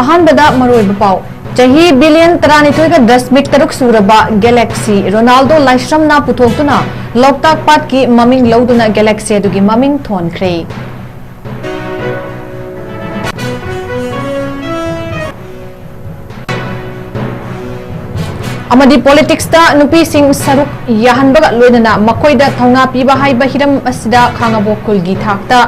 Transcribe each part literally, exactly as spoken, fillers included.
ꯑꯍꯥꯟꯕꯗ ꯃꯔꯨꯑꯣꯏꯕ ꯄꯥꯎ꯫ ꯆꯍꯤ ꯕꯤꯂꯤꯌꯟ ꯇꯔꯥꯅꯤꯊꯣꯏꯒ ꯗꯁꯃꯤꯛ ꯇꯔꯨꯛ ꯁꯨꯔꯕ ꯒꯦꯂꯦꯛꯁꯤ ꯔꯣꯅꯥꯜꯗꯣ ꯂꯥꯏꯁ꯭ꯔꯝꯅ ꯄꯨꯊꯣꯛꯇꯨꯅ ꯂꯣꯛꯇꯥꯛ ꯄꯥꯠꯀꯤ ꯃꯃꯤꯡ ꯂꯧꯗꯨꯅ ꯒꯦꯂꯦꯛꯁꯤ ꯑꯗꯨꯒꯤ ꯃꯃꯤꯡ ꯊꯣꯟꯈ꯭ꯔꯦ꯫ ꯑꯃꯗꯤ ꯄꯣꯂꯤꯇꯤꯛꯁꯇ ꯅꯨꯄꯤꯁꯤꯡ ꯁꯔꯨꯛ ꯌꯥꯍꯟꯕꯒ ꯂꯣꯏꯅꯅ ꯃꯈꯣꯏꯗ ꯊꯧꯅꯥ ꯄꯤꯕ ꯍꯥꯏꯕ ꯍꯤꯔꯝ ꯑꯁꯤꯗ ꯈꯥꯉꯕꯣꯛ ꯈꯨꯜꯒꯤ ꯊꯥꯛꯇ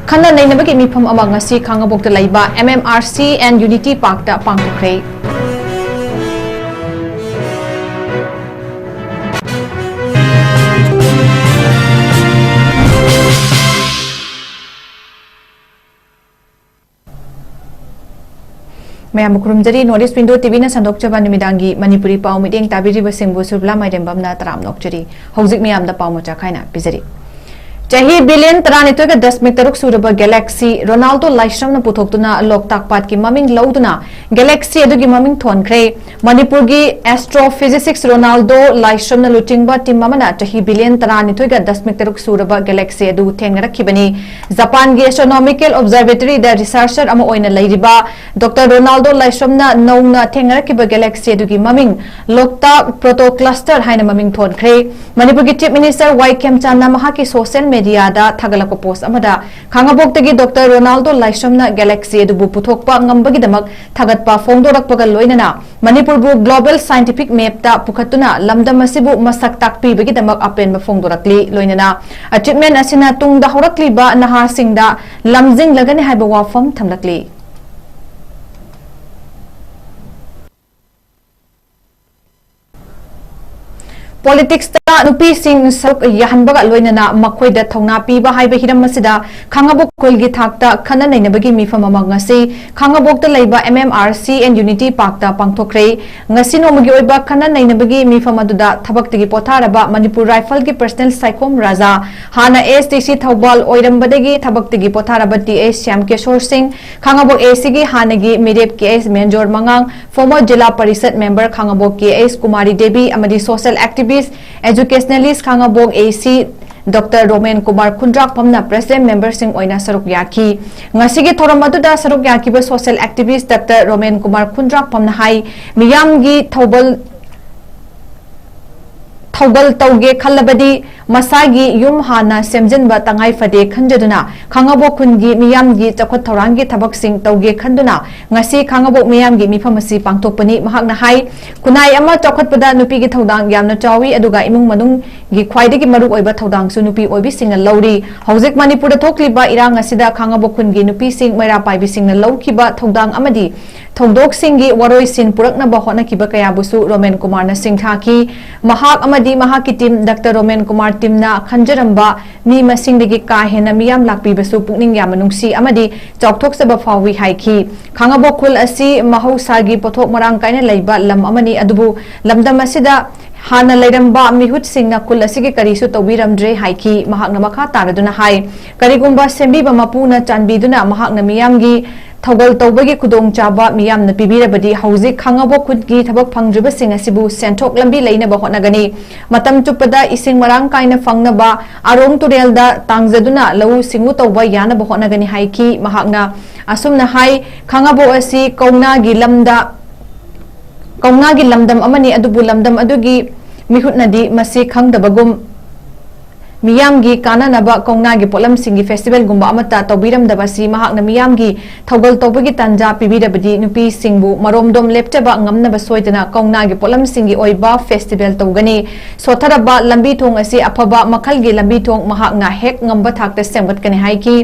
ꯈꯟꯅ ꯅꯩꯅꯕꯒꯤ ꯃꯤꯐꯝ ꯑꯃ ꯉꯁꯤ ꯈꯥꯉꯕꯣꯛꯇ ꯂꯩꯕ M M R C and Unity Parkꯇ ꯄꯥꯡꯊꯣꯛꯈ꯭ꯔꯦ꯫ ꯃꯌꯥꯝꯕꯨ ꯈꯨꯔꯨꯝꯖꯔꯤ꯫ North East Window TVꯅ ꯁꯟꯗꯣꯛꯆꯕ ꯅꯨꯃꯤꯗꯥꯡꯒꯤ ꯃꯅꯤꯄꯨꯔꯤ ꯄꯥꯎ ꯃꯤꯠꯌꯦꯡ ꯇꯥꯕꯤꯔꯤꯕꯁꯤꯡꯕꯨ ꯁꯨꯔꯕꯂꯥ ꯃꯥꯏꯔꯦꯝꯕꯝꯅ ꯇꯔꯥꯝꯅ ꯑꯣꯛꯆꯔꯤ꯫ ꯍꯧꯖꯤꯛ ꯃꯤꯌꯥꯝꯗ ꯄꯥꯎ ꯃꯆꯥ ꯈꯥꯏꯅ ꯄꯤꯖꯔꯤ꯫ ꯆꯍꯤ ꯕꯤꯂꯤꯌꯟ ꯇꯔꯥꯅꯤꯊꯣꯏꯒ ꯗꯁꯃꯤꯛ ꯇꯔꯨꯛ ꯁꯨꯔꯕ ꯒꯦꯂꯦꯛꯁꯤ ꯔꯣꯅꯥꯜꯗꯣ ꯂꯥꯏꯁ꯭ꯔꯝꯅ ꯄꯨꯊꯣꯛꯇꯨꯅ ꯂꯣꯛꯇꯥꯛ ꯄꯥꯠꯀꯤ ꯃꯃꯤꯡ ꯂꯧꯗꯨꯅ ꯒꯦꯂꯦꯛꯁꯤ ꯑꯗꯨꯒꯤ ꯃꯃꯤꯡ ꯊꯣꯟꯈ꯭ꯔꯦ꯫ ꯃꯅꯤꯄꯨꯔꯒꯤ ꯑꯦꯁꯇ꯭ꯔꯣꯐꯤꯖꯤꯁꯤꯛꯁ ꯔꯣꯅꯥꯜꯗꯣ ꯂꯥꯏꯁ꯭ꯔꯝꯅ ꯂꯨꯆꯤꯡꯕ ꯇꯤꯝ ꯑꯃꯅ ꯆꯍꯤ ꯕꯤꯂꯤꯌꯟ ꯇꯔꯥꯅꯤꯊꯣꯏꯒ ꯗꯁꯃꯤꯛ ꯇꯔꯨꯛ ꯁꯨꯔꯕ ꯒꯦꯂꯦꯛꯁꯤ ꯑꯗꯨ ꯊꯦꯡꯅꯔꯛꯈꯤꯕꯅꯤ꯫ ꯖꯄꯥꯟꯒꯤ ꯑꯦꯁꯇ꯭ꯔꯣꯅꯣꯃꯤꯀꯦꯜ ꯑꯣꯕꯖꯔꯕꯦꯇꯔꯤꯗ ꯔꯤꯁꯥꯔꯆꯔ ꯑꯃ ꯑꯣꯏꯅ ꯂꯩꯔꯤꯕ ꯗꯣꯛꯇꯔ ꯔꯣꯅꯥꯜꯗꯣ ꯂꯥꯏꯁ꯭ꯔꯝꯅ ꯅꯧꯅ ꯊꯦꯡꯅꯔꯛꯈꯤꯕ ꯒꯦꯂꯦꯛꯁꯤ ꯑꯗꯨꯒꯤ ꯃꯃꯤꯡ ꯂꯣꯛꯇꯥꯛ ꯄ꯭ꯔꯣꯇꯣ ꯀ꯭ꯂꯁꯇꯔ ꯍꯥꯏꯅ ꯃꯃꯤꯡ ꯊꯣꯟꯈ꯭ꯔꯦ꯫ ꯃꯅꯤꯄꯨꯔꯒꯤ ꯆꯤꯐ ꯃꯤꯅꯤꯁꯇꯔ ꯋꯥꯏ ꯈꯦꯝꯆꯥꯟꯅ ꯃꯍꯥꯛꯀꯤ ꯁꯣꯁꯤꯌꯦꯜ ꯃꯦꯗꯤꯌꯥꯗ ꯊꯥꯒꯠꯂꯛꯄ ꯄꯣꯁ ꯑꯃꯗ ꯈꯥꯉꯕꯣꯛꯇꯒꯤ ꯗꯣꯛꯇꯔ ꯔꯣꯅꯥꯜꯗꯣ ꯂꯥꯏꯁ꯭ꯔꯝꯅ ꯒꯦꯂꯦꯛꯁꯤ ꯑꯗꯨꯕꯨ ꯄꯨꯊꯣꯛꯄ ꯉꯝꯕꯒꯤꯗꯃꯛ ꯊꯥꯒꯠꯄ ꯐꯣꯡꯗꯣꯔꯛꯄꯒ ꯂꯣꯏꯅꯅ ꯃꯅꯤꯄꯨꯔꯕꯨ ꯒ꯭ꯂꯣꯕꯦꯜ ꯁꯥꯏꯟꯇꯤꯐꯤꯛ ꯃꯦꯞꯇ ꯄꯨꯈꯠꯇꯨꯅ ꯂꯝꯗꯝ ꯑꯁꯤꯕꯨ ꯃꯁꯛ ꯇꯥꯛꯄꯤꯕꯒꯤꯗꯃꯛ ꯑꯄꯦꯟꯕ ꯐꯣꯡꯗꯣꯔꯛꯂꯤ꯫ ꯂꯣꯏꯅꯅ ꯑꯆꯤꯞꯃꯦꯟ ꯑꯁꯤꯅ ꯇꯨꯡꯗ ꯍꯧꯔꯛꯂꯤꯕ ꯅꯍꯥꯁꯤꯡꯗ ꯂꯝꯖꯤꯡꯂꯒꯅꯤ ꯍꯥꯏꯕ ꯋꯥꯐꯝ ꯊꯝꯂꯛꯂꯤ꯫ ꯄꯣꯂꯤꯇꯤꯛꯁꯇ ꯅꯨꯄꯤꯁꯤꯡ ꯁꯔꯨꯛ ꯌꯥꯍꯟꯕꯒ ꯂꯣꯏꯅꯅ ꯃꯈꯣꯏꯗ ꯊꯧꯅꯥ ꯄꯤꯕ ꯍꯥꯏꯕ ꯍꯤꯔꯝ ꯑꯁꯤꯗ ꯈꯥꯉꯕꯣꯛ ꯈꯨꯜꯒꯤ ꯊꯥꯛꯇ ꯈꯟꯅ ꯅꯩꯅꯕꯒꯤ ꯃꯤꯐꯝ ꯑꯃ ꯉꯁꯤ ꯈꯥꯉꯕꯣꯛꯇ ꯂꯩꯕ M M R C and Unity Parkꯇ ꯄꯥꯡꯊꯣꯛꯈ꯭ꯔꯦ꯫ ꯉꯁꯤ ꯅꯣꯡꯃꯒꯤ ꯑꯣꯏꯕ ꯈꯟꯅ ꯅꯩꯅꯕꯒꯤ ꯃꯤꯐꯝ ꯑꯗꯨꯗ ꯊꯕꯛꯇꯒꯤ ꯄꯣꯊꯥꯔꯕ ꯃꯅꯤꯄꯨꯔ ꯔꯥꯏꯐꯜꯒꯤ ꯄꯔꯁꯅꯦꯜ ꯁꯥꯏꯈꯣꯝ ꯔꯥꯖꯥ, ꯍꯥꯟꯅ A S D C Thoubal ꯑꯣꯏꯔꯝꯕꯗꯒꯤ ꯊꯕꯛꯇꯒꯤ ꯄꯣꯊꯥꯔꯕ T S ꯁ꯭ꯌꯥꯝ ꯀꯦꯁꯣꯔ ꯁꯤꯡ, ꯈꯥꯉꯕꯣꯛ A C ꯒꯤ ꯍꯥꯟꯅꯒꯤ ꯃꯤꯔꯦꯞ K S ꯃꯦꯟꯖꯣꯔ ꯃꯉꯥꯡ, former zilla parishad member Khangabok K S Kumari Devi ꯑꯃꯗꯤ social activist, educationalist ꯈꯥꯉꯕꯣꯛ A C doctor Romen Kumar ꯈꯨꯟꯗ꯭ꯔꯥꯛꯄꯝꯅ president memberꯁꯤꯡ ꯑꯣꯏꯅ ꯁꯔꯨꯛ ꯌꯥꯈꯤ꯫ ꯉꯁꯤꯒꯤ ꯊꯧꯔꯝ ꯑꯗꯨꯗ ꯁꯔꯨꯛ ꯌꯥꯈꯤꯕ social activist doctor Romen Kumar ꯈꯨꯟꯗ꯭ꯔꯥꯛꯄꯝꯅ ꯍꯥꯏ, ꯃꯤꯌꯥꯝꯒꯤ ꯊꯧꯒꯜ ꯊꯧꯒꯜ ꯇꯧꯒꯦ ꯈꯜꯂꯕꯗꯤ ꯃꯁꯥꯒꯤ ꯌꯨꯝ ꯍꯥꯟꯅ ꯁꯦꯝꯖꯤꯟꯕ ꯇꯉꯥꯏ ꯐꯗꯦ ꯈꯟꯖꯗꯨꯅ ꯈꯥꯉꯕꯣꯛ ꯈꯨꯟꯒꯤ ꯃꯤꯌꯥꯝꯒꯤ ꯆꯥꯎꯈꯠ ꯊꯧꯔꯥꯡꯒꯤ ꯊꯕꯛꯁꯤꯡ ꯇꯧꯒꯦ ꯈꯟꯗꯨꯅ ꯉꯁꯤ ꯈꯥꯉꯕꯣꯛ ꯃꯤꯌꯥꯝꯒꯤ ꯃꯤꯐꯝ ꯑꯁꯤ ꯄꯥꯡꯊꯣꯛꯄꯅꯤ꯫ ꯃꯍꯥꯛꯅ ꯍꯥꯏ, ꯈꯨꯟꯅꯥꯏ ꯑꯃ ꯆꯥꯎꯈꯠꯄꯗ ꯅꯨꯄꯤꯒꯤ ꯊꯧꯗꯥꯡ ꯌꯥꯝꯅ ꯆꯥꯎꯏ, ꯑꯗꯨꯒ ꯏꯃꯨꯡ ꯃꯅꯨꯡꯒꯤ ꯈ꯭ꯋꯥꯏꯗꯒꯤ ꯃꯔꯨꯑꯣꯏꯕ ꯊꯧꯗꯥꯡꯁꯨ ꯅꯨꯄꯤ ꯑꯣꯏꯕꯤꯁꯤꯡꯅ ꯂꯧꯔꯤ꯫ ꯍꯧꯖꯤꯛ ꯃꯅꯤꯄꯨꯔꯗ ꯊꯣꯛꯂꯤꯕ ꯏꯔꯥꯡ ꯑꯁꯤꯗ ꯈꯥꯉꯕꯣꯛ ꯈꯨꯟꯒꯤ ꯅꯨꯄꯤꯁꯤꯡ ꯃꯩꯔꯥ ꯄꯥꯏꯕꯤꯁꯤꯡꯅ ꯂꯧꯈꯤꯕ ꯊꯧꯗꯥꯡ ꯑꯃꯗꯤ ꯊꯧꯗꯣꯛꯁꯤꯡꯒꯤ ꯋꯥꯔꯣꯏꯁꯤꯟ ꯄꯨꯔꯛꯅꯕ ꯍꯣꯠꯅꯈꯤꯕ ꯀꯌꯥꯕꯨꯁꯨ ꯔꯣꯃꯦꯟ ꯀꯨꯃꯥꯔꯅ ꯁꯤꯡꯊꯥꯈꯤ꯫ ꯃꯍꯥꯛ ꯑꯃꯗꯤ ꯃꯍꯥꯛꯀꯤ team, ꯗꯣꯛꯇꯔ ꯔꯣꯃꯦꯟ ꯀꯨꯃꯥꯔ teamꯅ ꯈꯟꯖꯔꯝꯕ ꯃꯤ ꯃꯁꯤꯡꯗꯒꯤ ꯀꯥ ꯍꯦꯟꯅ ꯃꯤꯌꯥꯝ ꯂꯥꯛꯄꯤꯕꯁꯨ ꯄꯨꯛꯅꯤꯡ ꯌꯥꯝꯅ ꯅꯨꯡꯁꯤ ꯑꯃꯗꯤ ꯆꯥꯎꯊꯣꯛꯆꯕ ꯐꯥꯎꯏ ꯍꯥꯏꯈꯤ꯫ ꯈꯥꯉꯕꯣꯛ ꯈꯨꯜ ꯑꯁꯤ ꯃꯍꯧꯁꯥꯒꯤ ꯄꯣꯠꯊꯣꯛ ꯃꯔꯥꯡ ꯀꯥꯏꯅ ꯂꯩꯕ ꯂꯝ ꯑꯃꯅꯤ, ꯑꯗꯨꯕꯨ ꯂꯝꯗꯝ ꯑꯁꯤꯗ ꯍꯥꯟꯅ ꯂꯩꯔꯝꯕ ꯃꯤꯍꯨꯠꯁꯤꯡꯅ ꯈꯨꯜ ꯑꯁꯤꯒꯤ ꯀꯔꯤꯁꯨ ꯇꯧꯕꯤꯔꯝꯗ꯭ꯔꯦ ꯍꯥꯏꯈꯤ꯫ ꯃꯍꯥꯛꯅ ꯃꯈꯥ ꯇꯥꯔꯗꯨꯅ ꯍꯥꯏ, ꯀꯔꯤꯒꯨꯝꯕ ꯁꯦꯝꯕꯤꯕ ꯃꯄꯨꯅ ꯆꯥꯟꯕꯤꯗꯨꯅ ꯃꯍꯥꯛꯅ ꯃꯤꯌꯥꯝꯒꯤ ꯊꯧꯒꯜ ꯇꯧꯕꯒꯤ ꯈꯨꯗꯣꯡꯆꯥꯕ ꯃꯤꯌꯥꯝꯅ ꯄꯤꯕꯤꯔꯕꯗꯤ ꯍꯧꯖꯤꯛ ꯈꯥꯉꯕꯣꯛ ꯈꯨꯟꯒꯤ ꯊꯕꯛ ꯐꯪꯗ꯭ꯔꯤꯕꯁꯤꯡ ꯑꯁꯤꯕꯨ ꯁꯦꯟꯊꯣꯛ ꯂꯝꯕꯤ ꯂꯩꯅꯕ ꯍꯣꯠꯅꯒꯅꯤ꯫ ꯃꯇꯝ ꯆꯨꯞꯄꯗ ꯏꯁꯤꯡ ꯃꯔꯥꯡ ꯀꯥꯏꯅ ꯐꯪꯅꯕ ꯑꯔꯣꯡ ꯇꯨꯔꯦꯜꯗ ꯇꯥꯡꯖꯗꯨꯅ ꯂꯧꯎ ꯁꯤꯡꯎ ꯇꯧꯕ ꯌꯥꯅꯕ ꯍꯣꯠꯅꯒꯅꯤ ꯍꯥꯏꯈꯤ꯫ ꯃꯍꯥꯛꯅ ꯑꯁꯨꯝꯅ ꯍꯥꯏ, ꯈꯥꯉꯕꯣꯛ ꯑꯁꯤ ꯀꯧꯅꯥꯒꯤ ꯂꯝꯗ ꯀꯧꯅꯥꯒꯤ ꯂꯝꯗꯝ ꯑꯃꯅꯤ, ꯑꯗꯨꯕꯨ ꯂꯝꯗꯝ ꯑꯗꯨꯒꯤ ꯃꯤꯍꯨꯠꯅꯗꯤ ꯃꯁꯤ ꯈꯪꯗꯕꯒꯨꯝ ꯃꯤꯌꯥꯝꯒꯤ ꯀꯥꯟꯅꯅꯕ ꯀꯧꯅꯥꯒꯤ ꯄꯣꯠꯂꯝꯁꯤꯡꯒꯤ festivalꯒꯨꯝꯕ ꯑꯃꯠꯇ ꯇꯧꯕꯤꯔꯝꯗꯕ ꯑꯁꯤ ꯃꯍꯥꯛꯅ ꯃꯤꯌꯥꯝꯒꯤ ꯊꯧꯒꯜ ꯇꯧꯕꯒꯤ ꯇꯥꯟꯖꯥ ꯄꯤꯕꯤꯔꯕꯗꯤ ꯅꯨꯄꯤꯁꯤꯡꯕꯨ ꯃꯔꯣꯝꯗꯣꯝ ꯂꯦꯞꯆꯕ ꯉꯝꯅꯕ ꯁꯣꯏꯗꯅ ꯀꯧꯅꯥꯒꯤ ꯄꯣꯠꯂꯝꯁꯤꯡꯒꯤ ꯑꯣꯏꯕ festival ꯇꯧꯒꯅꯤ꯫ ꯁꯣꯠꯊꯔꯕ ꯂꯝꯕꯤ ꯊꯣꯡ ꯑꯁꯤ ꯑꯐꯕ ꯃꯈꯜꯒꯤ ꯂꯝꯕꯤ ꯊꯣꯡ ꯃꯍꯥꯛꯅ ꯍꯦꯛ ꯉꯝꯕ ꯊꯥꯛꯇ ꯁꯦꯝꯒꯠꯀꯅꯤ ꯍꯥꯏꯈꯤ꯫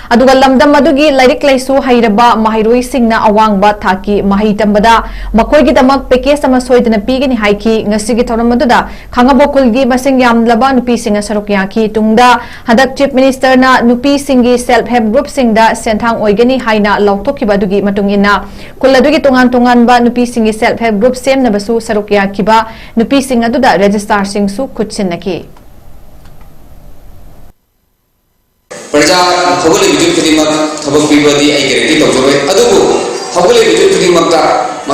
ꯑꯗꯨꯒ ꯂꯝꯗꯝ ꯑꯗꯨꯒꯤ ꯂꯥꯏꯔꯤꯛ ꯂꯥꯏꯁꯨ ꯍꯩꯔꯕ ꯃꯍꯩꯔꯣꯏꯁꯤꯡꯅ ꯑꯋꯥꯡꯕ ꯊꯥꯛꯀꯤ ꯃꯍꯩ ꯇꯝꯕꯗ ꯃꯈꯣꯏꯒꯤꯗꯃꯛ package ꯑꯃ ꯁꯣꯏꯗꯅ ꯄꯤꯒꯅꯤ ꯍꯥꯏꯈꯤ꯫ ꯉꯁꯤꯒꯤ ꯊꯧꯔꯝ ꯑꯗꯨꯗ ꯈꯥꯉꯕꯣꯛ ꯈꯨꯜꯒꯤ ꯃꯁꯤꯡ ꯌꯥꯝꯂꯕ ꯅꯨꯄꯤꯁꯤꯡꯅ ꯁꯔꯨꯛ ꯌꯥꯈꯤ꯫ ꯇꯨꯡꯗ ꯍꯟꯗꯛ Chief Ministerꯅ ꯅꯨꯄꯤꯁꯤꯡꯒꯤ self help groupꯁꯤꯡꯗ ꯁꯦꯟꯊꯥꯡ ꯑꯣꯏꯒꯅꯤ ꯍꯥꯏꯅ ꯂꯥꯎꯊꯣꯛꯈꯤꯕ ꯑꯗꯨꯒꯤ ꯃꯇꯨꯡ ꯏꯟꯅ ꯈꯨꯜ ꯑꯗꯨꯒꯤ ꯇꯣꯉꯥꯟ ꯇꯣꯉꯥꯟꯕ ꯅꯨꯄꯤꯁꯤꯡꯒꯤ self help group ꯁꯦꯝꯅꯕꯁꯨ ꯁꯔꯨꯛ ꯌꯥꯈꯤꯕ ꯅꯨꯄꯤꯁꯤꯡ ꯑꯗꯨꯗ registrarꯁꯤꯡꯁꯨ ꯈꯨꯠꯁꯤꯟꯅꯈꯤ꯫ ꯄ꯭ꯔꯖꯥ ꯍꯧꯒꯠꯂꯤꯕ ꯃꯤꯑꯣꯏ ꯈꯨꯗꯤꯡꯃꯛ ꯊꯕꯛ ꯄꯤꯕꯗꯤ ꯑꯩ guarantee ꯇꯧꯖꯔꯣꯏ, ꯑꯗꯨꯕꯨ ꯍꯧꯒꯠꯂꯤꯕ ꯃꯤꯑꯣꯏ ꯈꯨꯗꯤꯡꯃꯛꯇ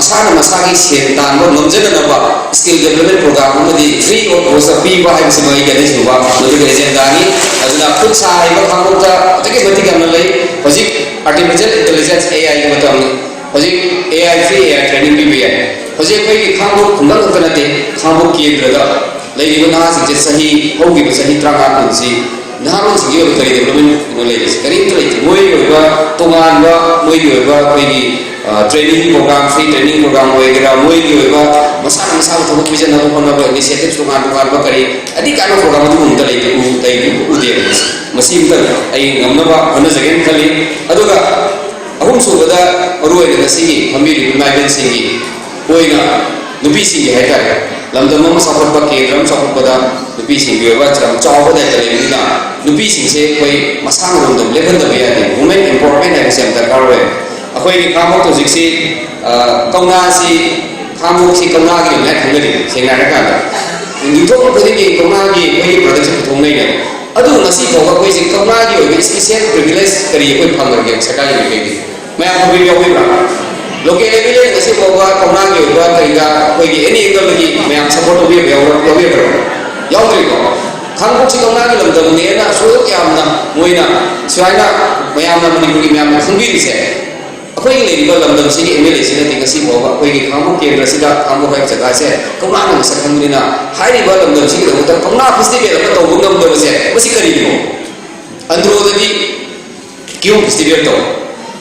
ꯃꯁꯥꯅ ꯃꯁꯥꯒꯤ ꯁꯦꯟ ꯇꯥꯟꯕ ꯉꯝꯖꯅꯅꯕ skill development program ꯑꯃꯗꯤ free of cost ꯄꯤꯕ ꯍꯥꯏꯕꯁꯤꯃ ꯑꯩꯒꯤ ꯑꯅꯤꯁꯨꯕ ꯃꯗꯨꯒꯤ agenda ꯅꯤ꯫ ꯑꯗꯨꯅ ꯈꯨꯠ ꯁꯥ ꯍꯩꯕ ꯀꯥꯡꯂꯨꯞꯇ ꯑꯗꯨꯛꯀꯤ ꯃꯇꯤꯛ ꯌꯥꯝꯅ ꯂꯩ꯫ ꯍꯧꯖꯤꯛ artificial intelligence, A I ꯒꯤ ꯃꯇꯝꯅꯤ꯫ ꯍꯧꯖꯤꯛ A I, free A I training ꯄꯤꯕ ꯌꯥꯏ꯫ ꯍꯧꯖꯤꯛ ꯑꯩꯈꯣꯏꯒꯤ ꯈꯥꯡꯉꯕꯣꯛ ꯈꯨꯡꯒꯪ ꯈꯛꯇ ꯅꯠꯇꯦ, ꯈꯥꯡꯉꯕꯣꯛ ꯀꯦꯟꯗ꯭ꯔꯗ ꯂꯩꯔꯤꯕ ꯅꯍꯥꯁꯤꯡꯁꯦ, ꯆꯍꯤ, ꯍꯧꯈꯤꯕ ꯆꯍꯤ ꯇꯔꯥꯃꯉꯥ ꯀꯨꯟꯁꯤ ꯅꯍꯥꯔꯣꯜꯁꯤꯡꯒꯤ ꯑꯣꯏꯕ ꯀꯔꯤ development ꯅꯣ ꯂꯩꯔꯤꯁꯦ? ꯀꯔꯤꯝꯇ ꯂꯩꯇꯦ꯫ ꯃꯣꯏꯒꯤ ꯑꯣꯏꯕ ꯇꯣꯉꯥꯟꯕ, ꯃꯣꯏꯒꯤ ꯑꯣꯏꯕ ꯑꯩꯈꯣꯏꯒꯤ, ꯑ, training program, free training program ꯑꯣꯏꯒꯦꯔꯥ, ꯃꯣꯏꯒꯤ ꯑꯣꯏꯕ ꯃꯁꯥꯅ ꯃꯁꯥꯕꯨ ꯊꯕꯛ ꯄꯤꯖꯅꯕ ꯍꯣꯠꯅꯕ initiative ꯇꯣꯉꯥꯟ ꯇꯣꯉꯥꯟꯕ ꯀꯔꯤ ꯑꯗꯤ ꯀꯥꯟꯅ program ꯑꯗꯨꯒꯨꯝꯕ ꯑꯝꯇ ꯂꯩꯇꯦ, ꯎ-, ꯂꯩꯇꯦ, ꯎꯗꯦꯕ꯫ ꯃꯁꯤ ꯑꯝꯇ ꯑꯩ ꯉꯝꯅꯕ ꯍꯣꯠꯅꯖꯒꯦꯅ ꯈꯜꯂꯤ꯫ ꯑꯗꯨꯒ ꯑꯍꯨꯝꯁꯨꯕꯗ, ꯃꯔꯨꯑꯣꯏꯅ ꯉꯁꯤꯒꯤ ꯐꯝꯕꯤꯔꯤꯕ ꯏꯃꯥ ꯏꯕꯦꯟꯁꯤꯡꯒꯤ ꯑꯣꯏꯅ, ꯅꯨꯄꯤꯁꯤꯡꯒꯤ ꯍꯥꯏꯇꯥꯔꯦ, ꯂꯝꯗꯝ ꯑꯃ ꯆꯥꯎꯈꯠꯄ, ꯀꯦꯟꯗ꯭ꯔ ꯑꯃ ꯆꯥꯎꯈꯠꯄꯗ ꯅꯨꯄꯤꯁꯤꯡꯒꯤ ꯑꯣꯏꯕ ꯌꯥꯝ ꯆꯥꯎꯕ ꯗꯥꯏꯇ ꯂꯩꯕꯅꯤꯅ, ꯅꯨꯄꯤꯁꯤꯡꯁꯦ ꯑꯩꯈꯣꯏ ꯃꯁꯥ ꯉꯝꯗꯕ ꯂꯦꯞꯍꯟꯗꯕ ꯌꯥꯗꯦ꯫ Women empowerment ꯍꯥꯏꯕꯁꯦ ꯌꯥꯝ ꯗꯔꯀꯥꯔ ꯑꯣꯏ꯫ ꯑꯩꯈꯣꯏꯒꯤ ꯈꯥꯡꯉꯕꯣꯛ ꯍꯧꯖꯤꯛꯁꯤ, ꯑ, ꯀꯧꯅꯥꯁꯤ, ꯈꯥꯡꯉꯕꯣꯛꯁꯤ ꯀꯧꯅꯥꯒꯤ ꯑꯣꯏꯅ ꯈꯪꯅꯔꯤ, ꯁꯦꯡꯅ ꯍꯥꯏꯔꯀꯥꯟꯗ꯫ ꯌꯨꯝꯊꯣꯡ ꯈꯨꯗꯤꯡꯒꯤ ꯀꯧꯅꯥꯒꯤ ꯑꯩꯈꯣꯏꯒꯤ production ꯄꯨꯊꯣꯛꯅꯩꯅꯦꯕ꯫ ꯑꯗꯨ ꯉꯁꯤ ꯐꯥꯎꯕ ꯑꯩꯈꯣꯏꯁꯦ ꯀꯧꯅꯥꯒꯤ ꯑꯣꯏꯕ special privilege ꯀꯔꯤ ꯑꯩꯈꯣꯏ ꯐꯪꯈ꯭ꯔꯒꯦ ꯁꯔꯀꯥꯔꯒꯤ ꯃꯥꯏꯀꯩꯗꯒꯤ? ꯃꯌꯥꯝ ꯈꯪꯕꯤꯕ ꯌꯥꯎꯕꯤꯕ꯭ꯔꯥ? Local level ꯗ ꯉꯁꯤ ꯐꯥꯎꯕ ꯀꯧꯅꯥꯒꯤ ꯑꯣꯏꯕ ꯀꯔꯤꯒ ꯑꯩꯈꯣꯏꯒꯤ any angle ꯗꯒꯤ ꯃꯌꯥꯝ support ꯇꯧꯕꯤꯕ ꯌꯥꯎꯕ꯭ꯔꯥ? ꯌꯥꯎꯕꯤꯕ꯭ꯔꯥ? ꯌꯥꯎꯗ꯭ꯔꯤꯀꯣ? ꯈꯥꯡꯉꯕꯣꯛꯁꯤ ꯀꯧꯅꯥꯒꯤ ꯂꯝꯗꯝꯅꯦꯅ ꯑꯁꯨꯛ ꯌꯥꯝꯅ ꯃꯣꯏꯅ ꯁꯨꯃꯥꯏꯅ ꯃꯌꯥꯝꯅ, ꯃꯅꯤꯄꯨꯔꯒꯤ ꯃꯌꯥꯝꯅ ꯈꯪꯕꯤꯔꯤꯁꯦ, ꯑꯩꯈꯣꯏꯒꯤ ꯂꯩꯔꯤꯕ ꯂꯝꯗꯝꯁꯤꯒꯤ M L A ꯁꯤꯅꯗꯤ ꯉꯁꯤ ꯐꯥꯎꯕ ꯑꯩꯈꯣꯏꯒꯤ ꯈꯥꯡꯉꯕꯣꯛ ꯀꯦꯟꯗ꯭ꯔꯁꯤꯗ, ꯈꯥꯡꯉꯕꯣꯛ ꯍꯥꯏꯕ ꯖꯒꯥꯁꯦ ꯀꯧꯅꯥꯅ ꯃꯁꯛ ꯈꯪꯕꯅꯤꯅ, ꯍꯥꯏꯔꯤꯕ ꯂꯝꯗꯝꯁꯤꯒꯤꯗꯃꯛꯇ ꯀꯧꯅꯥ festival ꯑꯃ ꯇꯧꯕ ꯉꯝꯗꯕꯁꯦ, ꯃꯁꯤ ꯀꯔꯤꯒꯤꯅꯣ? ꯑꯟꯗ꯭ꯔꯣꯗꯗꯤ ꯀꯤꯍꯣꯝ festival ꯇꯧ꯫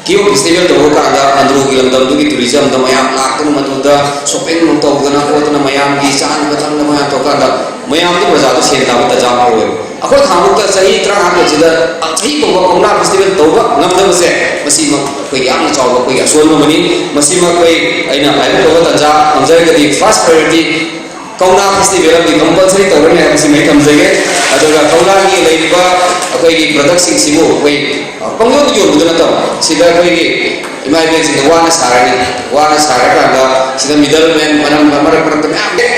ꯀꯤꯍꯣꯝ festival ꯇꯧꯕ ꯀꯥꯟꯗ ꯑꯟꯗ꯭ꯔꯣꯒꯤ ꯂꯝꯗꯝꯗꯨꯒꯤ tourism ꯗ ꯃꯌꯥꯝ ꯂꯥꯛꯇꯅ, ꯃꯗꯨꯗ shopping ꯇꯧꯗꯅ ꯈꯣꯠꯇꯅ, ꯃꯌꯥꯝꯒꯤ ꯆꯥꯅꯕ ꯊꯛꯅꯕ ꯃꯌꯥꯝ ꯇꯧꯀꯥꯟꯗ, ꯃꯌꯥꯝꯗꯨ ꯄ꯭ꯔꯖꯥꯗꯨ ꯁꯦꯟ ꯇꯥꯕ ꯇꯟꯖꯥ ꯑꯃ ꯑꯣꯏꯕ꯫ ꯑꯩꯈꯣꯏ ꯈꯥꯡꯉꯕꯣꯛꯇ ꯆꯍꯤ ꯇꯔꯥꯃꯉꯥ ꯁꯤꯗ ꯆꯍꯤ ꯐꯥꯎꯕ ꯀꯧꯅꯥ festival ꯇꯧꯕ ꯉꯝꯗꯕꯁꯦ, ꯃꯁꯤꯃꯛ ꯑꯩꯈꯣꯏ ꯌꯥꯝꯅ ꯆꯥꯎꯕ ꯑꯩꯈꯣꯏꯒꯤ ꯑꯁꯣꯟꯕ ꯑꯃꯅꯤ꯫ ꯃꯁꯤꯃꯛ ꯑꯩꯈꯣꯏ, ꯑꯩꯅ ꯍꯥꯏꯕ ꯇꯧꯕ ꯇꯟꯖꯥ ꯐꯪꯖꯔꯒꯗꯤ first priority ꯀꯧꯅꯥ festival ꯑꯃꯗꯤ compulsory ꯇꯧꯔꯅꯤ ꯍꯥꯏꯕꯁꯤꯃ ꯑꯩ ꯊꯝꯖꯒꯦ꯫ ꯑꯗꯨꯒ ꯀꯧꯅꯥꯒꯤ ꯂꯩꯔꯤꯕ ꯑꯩꯈꯣꯏꯒꯤ product ꯁꯤꯡꯁꯤꯕꯨ ꯑꯩꯈꯣꯏ, ꯑ, ꯄꯪꯌꯣꯟꯗ ꯌꯣꯟꯕꯗꯨ ꯅꯠꯇꯕ, ꯁꯤꯗ ꯑꯩꯈꯣꯏꯒꯤ ꯏꯃꯥ ꯏꯕꯦꯟꯁꯤꯡꯅ ꯋꯥꯅ ꯁꯥꯔꯅꯤ, ꯋꯥꯅ ꯁꯥꯔꯀꯥꯟꯗ ꯁꯤꯗ middle man, ꯃꯔꯝ, ꯃꯔꯛ ꯃꯔꯛꯇ ꯃꯌꯥꯝ ꯂꯩ꯫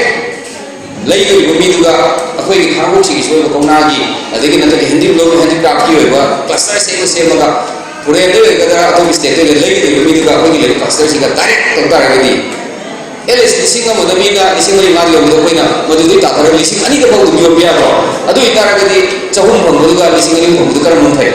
ꯂꯩꯗꯣꯔꯤꯕ ꯃꯤꯗꯨꯒ ꯑꯩꯈꯣꯏꯒꯤ ꯈꯥꯡꯉꯕꯣꯛꯁꯤꯒꯤ ꯑꯣꯏꯕ ꯀꯧꯅꯥꯒꯤ, ꯑꯗꯒꯤ ꯅꯠꯇ꯭ꯔꯒ handloom, handicraft ꯀꯤ ꯑꯣꯏꯕ cluster ꯁꯦꯝꯃ ꯁꯦꯝꯃꯒ ꯐꯣꯔꯦꯟꯗ ꯑꯣꯏꯒꯗ꯭ꯔꯥ, ꯑꯇꯣꯞꯄ ꯁ꯭ꯇꯦꯠꯇ ꯑꯣꯏꯒꯗ꯭ꯔꯥ, ꯂꯩꯒꯗꯧꯔꯤꯕ ꯃꯤꯗꯨꯒ ꯑꯩꯈꯣꯏꯒꯤ ꯂꯩꯕ ꯀ꯭ꯂꯁꯇꯔꯁꯤꯒ ꯗꯥꯏꯔꯦꯛ ꯇꯧ ꯇꯥꯔꯒꯗꯤ, ꯑꯦꯠ ꯂꯤꯁ ꯂꯤꯁꯤꯡ ꯑꯃꯗ ꯃꯤꯅ ꯂꯤꯁꯤꯡ ꯃꯔꯤ ꯃꯉꯥꯗ ꯌꯣꯟꯕꯗꯣ ꯑꯩꯈꯣꯏꯅ ꯃꯗꯨꯗꯩ ꯇꯥꯊꯔꯒ ꯂꯤꯁꯤꯡ ꯑꯅꯤꯗ ꯐꯥꯎ ꯑꯗꯨꯝ ꯌꯣꯟꯕ ꯌꯥꯕ꯭ꯔꯣ? ꯑꯗꯨ ꯑꯣꯏꯇꯥꯔꯒꯗꯤ ꯆꯍꯨꯝ ꯐꯪꯕꯗꯨꯒ ꯂꯤꯁꯤꯡ ꯑꯅꯤ ꯐꯪꯕꯗꯨ ꯀꯔꯝꯕꯅ ꯐꯩ?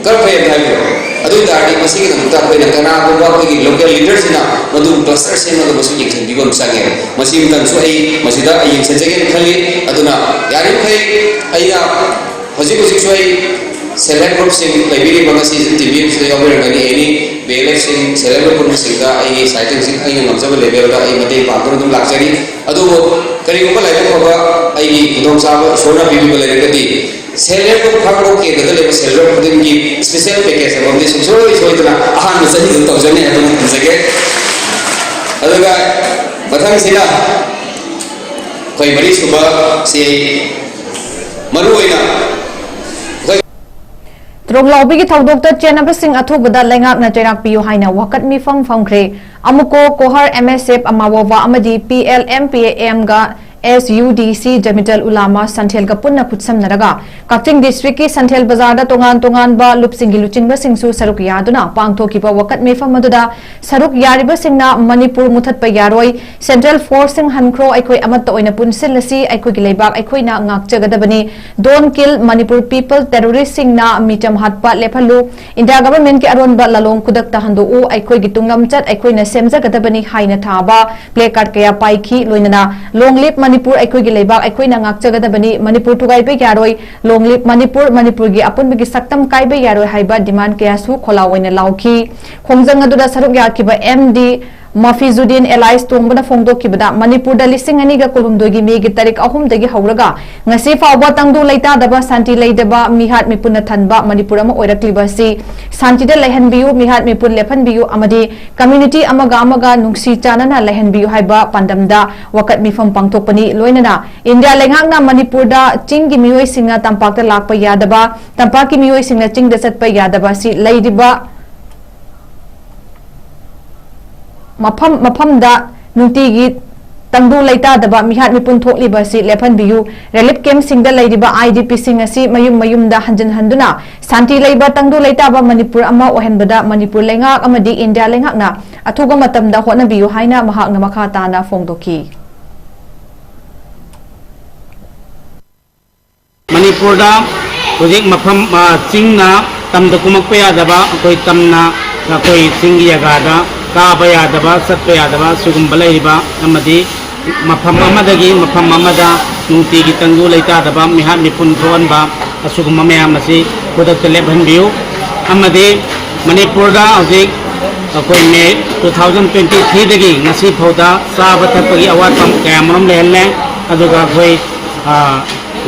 ꯀꯔꯝ ꯐꯩ ꯍꯥꯏꯅ ꯍꯥꯏꯕꯤꯔꯣ? ꯑꯗꯨ ꯑꯣꯏꯇꯥꯔꯗꯤ ꯃꯁꯤꯒꯤꯗꯃꯛꯇ ꯑꯩꯈꯣꯏꯅ ꯀꯅꯥꯒꯨꯝꯕ ꯑꯩꯈꯣꯏꯒꯤ ꯂꯣꯀꯦꯜ ꯂꯤꯗꯔꯁꯤꯅ ꯃꯗꯨ ꯀ꯭ꯂꯁꯇꯔ ꯁꯦꯝꯃꯒ ꯃꯁꯤ ꯌꯦꯡꯁꯤꯟꯕꯤꯕ ꯑꯃ ꯆꯪꯉꯦ꯫ ꯃꯁꯤ ꯑꯃꯇꯪꯁꯨ ꯑꯩ ꯃꯁꯤꯗ ꯑꯩ ꯌꯦꯡꯁꯤꯟꯖꯒꯦꯅ ꯈꯜꯂꯤ꯫ ꯑꯗꯨꯅ ꯌꯥꯔꯤꯃꯈꯩ ꯑꯩꯅ ꯍꯧꯖꯤꯛ ꯍꯧꯖꯤꯛꯁꯨ ꯑꯩ ꯁꯦꯜꯐ ꯍꯦꯜꯞ ꯒ꯭ꯔꯨꯞꯁꯤꯡ ꯂꯩꯕꯤꯔꯤꯕ ꯉꯁꯤ ꯇꯤ ꯚꯤ ꯑꯦꯝꯁꯤꯗ ꯌꯥꯎꯕꯤꯔꯝꯒꯅꯤ, ꯑꯦꯅꯤ ꯕꯤ ꯑꯦꯜ ꯑꯦꯐꯁꯤꯡ, ꯁꯦꯜꯐ ꯍꯦꯜꯞ ꯒ꯭ꯔꯨꯞꯁꯤꯡꯗ ꯑꯩꯒꯤ ꯁꯥꯏꯠꯇꯒꯤ ꯑꯩꯅ ꯉꯝꯖꯕ ꯂꯦꯚꯦꯜꯗ ꯑꯩ ꯃꯇꯦꯡ ꯄꯥꯡꯗꯨꯅ ꯑꯗꯨꯝ ꯂꯥꯛꯆꯔꯤ꯫ ꯑꯗꯨꯕꯨ ꯀꯔꯤꯒꯨꯝꯕ ꯂꯥꯏꯕꯛ ꯐꯕ ꯑꯩꯒꯤ ꯈꯨꯗꯣꯡꯆꯥꯕ ꯏꯁꯣꯔꯅ ꯄꯤꯕꯤꯕ ꯂꯩꯔꯒꯗꯤ, ꯁꯦꯜꯐ ꯍꯦꯜꯞ ꯒ꯭ꯔꯨꯞ ꯈꯥꯡꯕꯣꯛ ꯀꯦꯟꯗ꯭ꯔꯗ ꯂꯩꯕ ꯁꯦꯜꯐ ꯍꯦꯜꯞ ꯒ꯭ꯔꯨꯞ ꯈꯨꯗꯤꯡꯒꯤ ꯁ꯭ꯄꯦꯁꯦꯜ ꯄꯦꯀꯦꯖ ꯑꯃꯗꯤ ꯁꯨꯡꯁꯣꯏ ꯁꯣꯏꯗꯅ ꯑꯍꯥꯟꯕ ꯆꯍꯤꯗ ꯇꯧꯖꯅꯤ ꯍꯥꯏꯕ ꯑꯃ ꯊꯝꯖꯒꯦ꯫ ꯑꯗꯨꯒ ꯃꯊꯪꯁꯤꯅ ꯑꯩꯈꯣꯏ ꯃꯔꯤꯁꯨꯕꯁꯤ ꯃꯔꯨꯑꯣꯏꯅ ꯑꯩꯈꯣꯏ ꯇ꯭ꯔꯣꯝꯂꯥꯎꯕꯤꯒꯤ ꯊꯧꯗꯣꯛꯇ ꯆꯦꯟꯅꯕꯁꯤꯡ ꯑꯊꯨꯕꯗ ꯂꯩꯉꯥꯛꯅ ꯆꯩꯔꯥꯛ ꯄꯤꯌꯨ ꯍꯥꯏꯅ ꯋꯥꯀꯠ ꯃꯤꯐꯝ ꯐꯝꯈ꯭ꯔꯦ꯫ ꯑꯃꯨꯀꯣ, ꯀꯣꯍꯔ, ꯑꯦꯝ ꯑꯦꯁ ꯑꯦꯐ, ꯑꯃꯥꯋꯣꯕꯥ ꯑꯃꯗꯤ ꯄꯤ ꯑꯦꯜ ꯑꯦꯝ ꯄꯤ ꯑꯦ ꯑꯦꯝꯒ ꯑꯦꯁ ꯌꯨ ꯗꯤ ꯁꯤ ꯖꯃꯤꯇꯜ ꯎꯂꯥꯃꯥ ꯁꯟꯊꯦꯜꯒ ꯄꯨꯟꯅ ꯈꯨꯠꯁꯝꯅꯔꯒ ꯀꯛꯆꯤꯡ ꯗꯤꯁꯇ꯭ꯔꯤꯛꯀꯤ ꯁꯟꯊꯦꯜ ꯕꯖꯥꯔꯗ ꯇꯣꯉꯥꯟ ꯇꯣꯉꯥꯟꯕ ꯂꯨꯞꯁꯤꯡꯒꯤ ꯂꯨꯆꯤꯡꯕꯁꯤꯡꯁꯨ ꯁꯔꯨꯛ ꯌꯥꯗꯨꯅ ꯄꯥꯡꯊꯣꯛꯈꯤꯕ ꯋꯥꯀꯠ ꯃꯤꯐꯝ ꯑꯗꯨꯗ ꯁꯔꯨꯛ ꯌꯥꯔꯤꯕꯁꯤꯡꯅ ꯃꯅꯤꯄꯨꯔ ꯃꯨꯊꯠꯄ ꯌꯥꯔꯣꯏ, ꯁꯦꯟꯇ꯭ꯔꯦꯜ ꯐꯣꯔꯁꯁꯤꯡ ꯍꯟꯈ꯭ꯔꯣ, ꯑꯩꯈꯣꯏ ꯑꯃꯠꯇ ꯑꯣꯏꯅ ꯄꯨꯟꯁꯤꯜꯂꯁꯤ, ꯑꯩꯈꯣꯏꯒꯤ ꯂꯩꯕꯥꯛ ꯑꯩꯈꯣꯏꯅ ꯉꯥꯛꯆꯒꯗꯕꯅꯤ, Don't kill Manipur people, ꯇꯦꯔꯣꯔꯤꯁꯁꯤꯡꯅ ꯃꯤꯆꯝ ꯍꯥꯠꯄ ꯂꯦꯞꯍꯜꯂꯨ, ꯏꯟꯗꯤꯌꯥ ꯒꯚꯔꯟꯃꯦꯟꯠꯀꯤ ꯑꯔꯣꯟꯕ ꯂꯥꯂꯣꯡ ꯈꯨꯗꯛꯇ ꯍꯟꯗꯣꯛꯎ, ꯑꯩꯈꯣꯏꯒꯤ ꯇꯨꯡꯂꯝꯆꯠ ꯑꯩꯈꯣꯏꯅ ꯁꯦꯝꯖꯒꯗꯕꯅꯤ ꯍꯥꯏꯅ ꯊꯥꯕ ꯄ꯭ꯂꯦ ꯀꯥꯔꯗ ꯀꯌꯥ ꯄꯥꯏꯈꯤ꯫ ꯂꯣꯏꯅꯅ Long live Manipur, ꯑꯩꯈꯣꯏꯒꯤ ꯂꯩꯕꯥꯛ ꯑꯩꯈꯣꯏꯅ ꯉꯥꯛꯆꯒꯗꯕꯅꯤ, ꯃꯅꯤꯄꯨꯔ ꯊꯨꯒꯥꯏꯕ ꯌꯥꯔꯣꯏ, Long live Manipur, ꯃꯅꯤꯄꯨꯔꯒꯤ ꯑꯄꯨꯟꯕꯒꯤ ꯁꯛꯇꯝ ꯀꯥꯏꯕ ꯌꯥꯔꯣꯏ ꯍꯥꯏꯕ ꯗꯤꯃꯥꯟ ꯀꯌꯥꯁꯨ ꯈꯣꯜꯂꯥꯎ ꯑꯣꯏꯅ ꯂꯥꯎꯈꯤ꯫ ꯈꯣꯡꯖꯪ ꯑꯗꯨꯗ ꯁꯔꯨꯛ ꯌꯥꯈꯤꯕ ꯑꯦꯝ ꯗꯤ ꯃꯐꯤꯖꯨꯗꯤꯟ ꯑꯦꯂꯥꯏꯁ ꯇꯣꯡꯕꯅ ꯐꯣꯡꯗꯣꯛꯈꯤꯕꯗ, ꯃꯅꯤꯄꯨꯔꯗ ꯂꯤꯁꯤꯡ ꯑꯅꯤꯒ ꯀꯨꯟꯍꯨꯝꯗꯣꯏꯒꯤ ꯃꯦꯒꯤ ꯇꯥꯔꯤꯛ ꯑꯍꯨꯝꯗꯒꯤ ꯍꯧꯔꯒ ꯉꯁꯤ ꯐꯥꯎꯕ ꯇꯪꯗꯨ ꯂꯩꯇꯥꯗꯕ, ꯁꯥꯟꯇꯤ ꯂꯩꯇꯕ, ꯃꯤꯍꯥꯠ ꯃꯤꯄꯨꯟꯅ ꯊꯟꯕ ꯃꯅꯤꯄꯨꯔ ꯑꯃ ꯑꯣꯏꯔꯛꯂꯤꯕ ꯑꯁꯤ ꯁꯥꯟꯇꯤꯗ ꯂꯩꯍꯟꯕꯤꯌꯨ, ꯃꯤꯍꯥꯠ ꯃꯤꯄꯨꯟ ꯂꯦꯞꯍꯟꯕꯤꯌꯨ ꯑꯃꯗꯤ ꯀꯝꯃ꯭ꯌꯨꯅꯤꯇꯤ ꯑꯃꯒ ꯑꯃꯒ ꯅꯨꯡꯁꯤ ꯆꯥꯟꯅꯅ ꯂꯩꯍꯟꯕꯤꯌꯨ ꯍꯥꯏꯕ ꯄꯥꯟꯗꯝꯗ ꯋꯥꯀꯠ ꯃꯤꯐꯝ ꯄꯥꯡꯊꯣꯛꯄꯅꯤ꯫ ꯂꯣꯏꯅꯅ ꯏꯟꯗꯤꯌꯥ ꯂꯩꯉꯥꯛꯅ ꯃꯅꯤꯄꯨꯔꯗ ꯆꯤꯡꯒꯤ ꯃꯤꯑꯣꯏꯁꯤꯡꯅ ꯇꯝꯄꯥꯛꯇ ꯂꯥꯛꯄ ꯌꯥꯗꯕ, ꯇꯝꯄꯥꯛꯀꯤ ꯃꯤꯑꯣꯏꯁꯤꯡꯅ ꯆꯤꯡꯗ ꯆꯠꯄ ꯌꯥꯗꯕ ꯑꯁꯤ ꯂꯩꯔꯤꯕ ꯃꯐꯝ ꯃꯐꯝꯗ ꯅꯨꯡꯇꯤꯒꯤ ꯇꯪꯗꯨ ꯂꯩꯇꯥꯗꯕ ꯃꯤꯍꯥꯠ ꯃꯤꯄꯨꯟ ꯊꯣꯛꯂꯤꯕ ꯑꯁꯤ ꯂꯦꯞꯍꯟꯕꯤꯌꯨ꯫ ꯔꯤꯂꯤꯐ ꯀꯦꯝꯞꯁꯤꯡꯗ ꯂꯩꯔꯤꯕ ꯑꯥꯏ ꯗꯤ ꯄꯤꯁꯤꯡ ꯑꯁꯤ ꯃꯌꯨꯝ ꯃꯌꯨꯝꯗ ꯍꯟꯖꯤꯟ ꯍꯟꯗꯨꯅ ꯁꯥꯟꯇꯤ ꯂꯩꯕ ꯇꯪꯗꯨ ꯂꯩꯇꯥꯕ ꯃꯅꯤꯄꯨꯔ ꯑꯃ ꯑꯣꯏꯍꯟꯕꯗ ꯃꯅꯤꯄꯨꯔ ꯂꯩꯉꯥꯛ ꯑꯃꯗꯤ ꯏꯟꯗꯤꯌꯥ ꯂꯩꯉꯥꯛꯅ ꯑꯊꯨꯕ ꯃꯇꯝꯗ ꯍꯣꯠꯅꯕꯤꯌꯨ ꯍꯥꯏꯅ ꯃꯍꯥꯛꯅ ꯃꯈꯥ ꯇꯥꯅ ꯐꯣꯡꯗꯣꯛꯈꯤ꯫ ꯃꯅꯤꯄꯨꯔꯗ ꯍꯧꯖꯤꯛ ꯃꯐꯝ, ꯑ, ꯆꯤꯡꯅ ꯇꯝꯗ ꯀꯨꯝꯃꯛꯄ ꯌꯥꯗꯕ, ꯑꯩꯈꯣꯏ ꯇꯝꯅ ꯑꯩꯈꯣꯏ ꯆꯤꯡꯒꯤ ꯖꯒꯥꯗ ꯀꯥꯕ ꯌꯥꯗꯕ, ꯆꯠꯄ ꯌꯥꯗꯕ, ꯁꯤꯒꯨꯝꯕ ꯂꯩꯔꯤꯕ ꯑꯃꯗꯤ ꯃꯐꯝ ꯑꯃꯗꯒꯤ ꯃꯐꯝ ꯑꯃꯗ ꯅꯨꯡꯇꯤꯒꯤ ꯇꯪꯗꯨ ꯂꯩꯇꯥꯗꯕ, ꯃꯤꯍꯥꯠ ꯃꯤꯄꯨꯟ ꯊꯣꯛꯍꯟꯕ, ꯑꯁꯤꯒꯨꯝꯕ ꯃꯌꯥꯝ ꯑꯁꯤ ꯈꯨꯗꯛꯇ ꯂꯦꯞꯍꯟꯕꯤꯌꯨ꯫ ꯑꯃꯗꯤ ꯃꯅꯤꯄꯨꯔꯗ ꯍꯧꯖꯤꯛ ꯑꯩꯈꯣꯏ ꯃꯦ two thousand twenty threeꯗꯒꯤ ꯉꯁꯤ ꯐꯥꯎꯗ ꯆꯥꯕ ꯊꯛꯄꯒꯤ ꯑꯋꯥꯠꯄ ꯀꯌꯥ ꯃꯔꯨꯝ ꯂꯩꯍꯜꯂꯦ꯫ ꯑꯗꯨꯒ ꯑꯩꯈꯣꯏ, ꯑ,